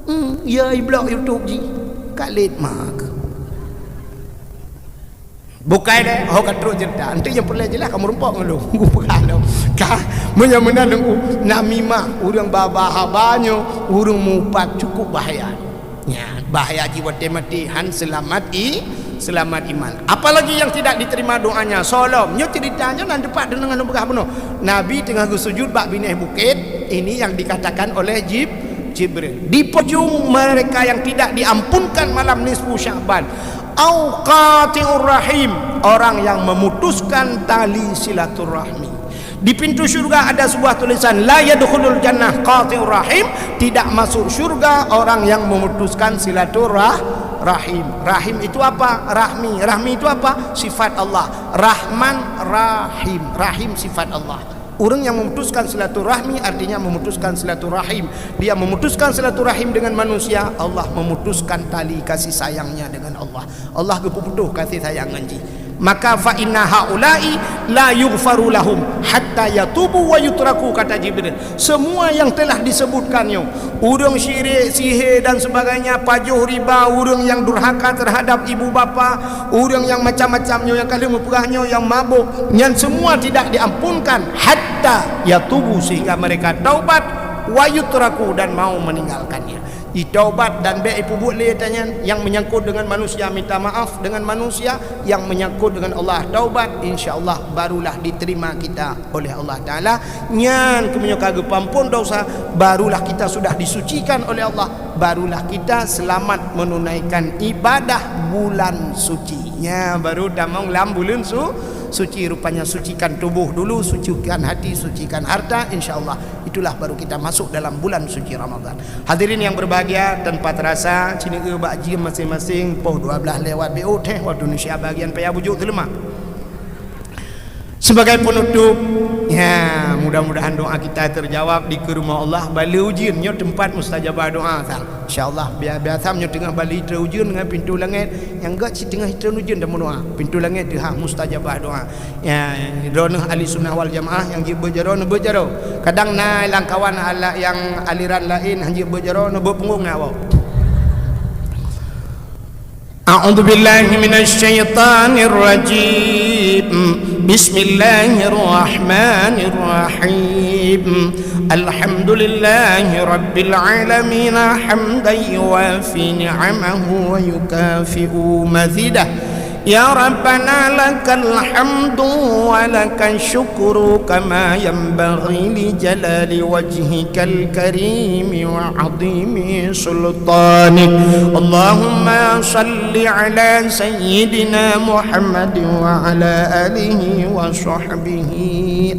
Hmm, ya iblok YouTube jih. Ka lét mak. Bukai deh, ho ka trok cerita. Nanti nyang peureulèe jeulaih kamoe rumpok ngon lôn. Bukan dong. Ka, meunyoe meunan nunggu namimah, ureuëng ba-ba haba nyoe, ureuëng mupat cukup bahaya. Ya, bahaya jiwat maté han seulamat i, seulamat iman. Apalagi yang tidak diterima doanya, solom. Nyoe ceritanya nan tepat deungon lôn peugah bunoe. Nabi teungoh geusujud bak binéh bukét, ini yang dikatakan oleh Jib-, Jibril. Di pujung mereka yang tidak diampunkan malam nisfu Sya'ban. Au qati'ur rahim, orang yang memutuskan tali silaturahmi. Di pintu syurga ada sebuah tulisan, "La yadkhulul jannah qati'ur rahim," tidak masuk syurga orang yang memutuskan silaturah-, rahim. Rahim itu apa? Rahmi. Rahmi itu apa? Sifat Allah. Rahman, Rahim. Rahim sifat Allah. Ureuëng yang memutuskan silaturahmi artinya memutuskan silaturahim. Dia memutuskan silaturahim dengan manusia, Allah memutuskan tali kasih sayangnya dengan Allah. Allah geupeuputoh kasih sayang ngon jih. Maka fa inna haula'i la yughfaru lahum hatta yatubu wa yutraku, kata Jibril. Semua yang telah disebutkan nyoe, ureuëng syirik, sihé dan sebagainya, pajoh riba, ureuëng yang durhaka terhadap ibu bapa, ureuëng yang macam-macam nyoe, yang ka lheueh meupeugah nyoe, yang mabuk, nyan semua tidak diampunkan hatta yatubu, sehingga mereka taubat, wa yutraku, dan mau meninggalkannya. Itaubat dan bèk ipeubuet lé tanyan yang menyangkut dengan manusia, minta maaf dengan manusia, yang menyangkut dengan Allah taubat, insya Allah barulah diterima kita oleh Allah Taala. Nyan keuh meunyoe ka geupeuampon dosa, barulah kita sudah disucikan oleh Allah, barulah kita selamat menunaikan ibadah bulan suci. Nya baru tamong lam bulan su-, suci. Rupanya sucikan tubuh dulu, sucikan hati, sucikan harta, insya Allah itulah baru kita masuk dalam bulan suci Ramadan. Hadirin yang berbahagia, tanpa terasa, cine bak jeuem masing-masing poh dua belas lewat B O T, waktu Indonesia bagian paya bujuk teuleumak. Sebagai penutup, ya, mudah-mudahan doa kita terjawab di keue rumoh Allah. Bale ujeuen nyoe tempat mustajabah doa, sang. Insya Allah, bia-, biasa meunyoe teungoh bale ujeuen ngon pintoe langét, nyang gèt cit teungoh ujeuen dan meudoa. Pintoe langét teuhah mustajabah doa. Ya, droeneuh ahli sunnah wal jamaah nyang jeuet beuet jaroe, neubeuet jaroe. Kadang na lam kawan ala-, nyang aliran laén han jeuet beuet jaroe, neubeuet punggong na awak. A'udzubillahi minasyaitonirrajim. Bismillahirrahmanirrahim. Alhamdulillahi rabbil alamin, hamdan yuwafi ni'amahu wa yukafi'u mazidah. يا ربنا لك الحمد ولك الشكر كما ينبغي لجلال وجهك الكريم وعظيم سلطانك. اللهم صل على سيدنا محمد وعلى آله وصحبه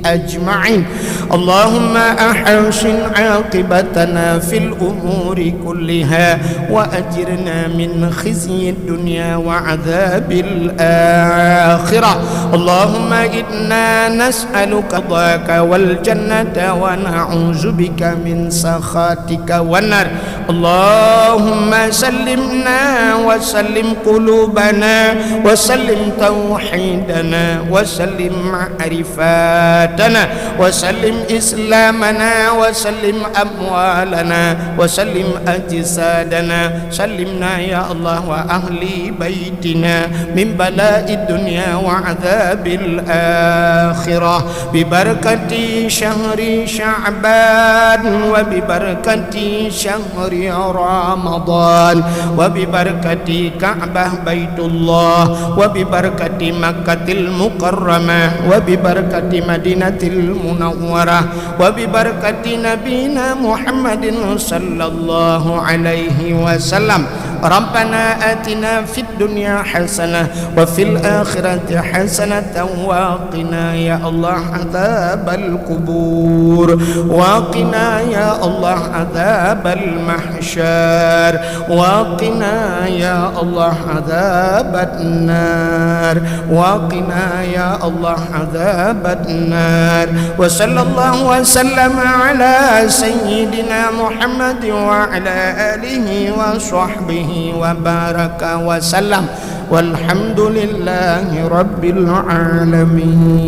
أجمعين. اللهم أحسن عاقبتنا في الأمور كلها وأجرنا من خزي الدنيا وعذاب الآخرة. اللهم إنا نسألك رضاك والجنة ونعوذ بك من سخطك والنار. اللهم سلمنا وسلم قلوبنا وسلم توحيدنا وسلم معرفتنا وسلم إسلامنا وسلم أموالنا وسلم أجسادنا. سلمنا يا الله وأهل بيتنا من بلاء الدنيا وعذاب الآخرة ببركة شهر شعبان وببركة شهر رمضان وببركة كعبة بيت الله وببركة مكة المكرمة وببركة مدينة المنورة وببركة نبينا محمد صلى الله عليه وسلم. ربنا آتنا في الدنيا حسنة وفي الآخرة حسنة وقنا يا الله عذاب القبور وقنا يا الله عذاب المحشر وقنا يا الله عذاب النار وقنا يا الله عذاب النار. وصلى الله وسلم على سيدنا محمد وعلى آله وصحبه وبارك وسلم. والحمد لله رب العالمين.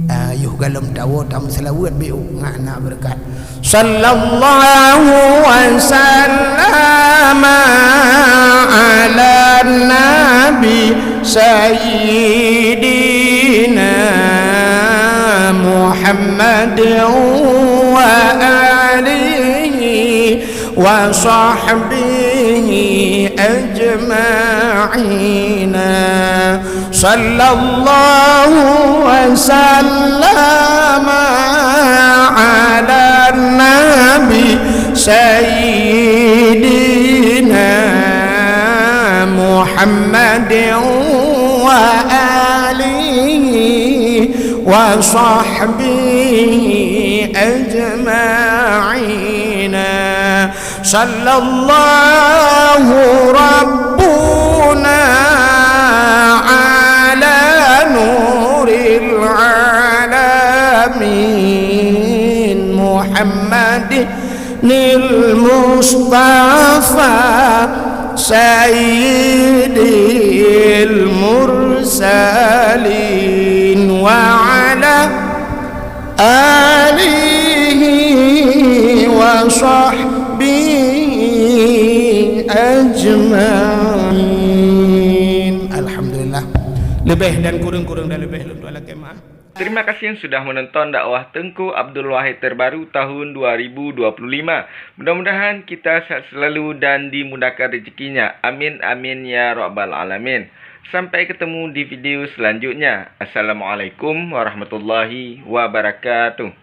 Ayuh galom tawoe tameuseulaweuet beu ngon na beureukat. صلى الله وسلم على النبي سيدنا محمد وآله وصحبه أجمعين. صلى الله وسلم على النبي سيدنا محمد وآله وصحبه أجمعين. صلى الله ربنا على نور العالمين محمد المصطفى سيد المرسلين وعلى آله وصحبه أجمعين. Alhamdulillah. Leubeh dan kureueng-kureueng dan leubeh lôn tuan lakée meu'ah. Terima kasih sudah menonton dakwah Teungku Abdul Wahid terbaru tahun dua ribu dua puluh lima. Mudah-mudahan kita sehat selalu dan dimudahkan rezekinya. Amin, amin, ya rabbal alamin. Sampai ketemu di video selanjutnya. Assalamualaikum warahmatullahi wabarakatuh.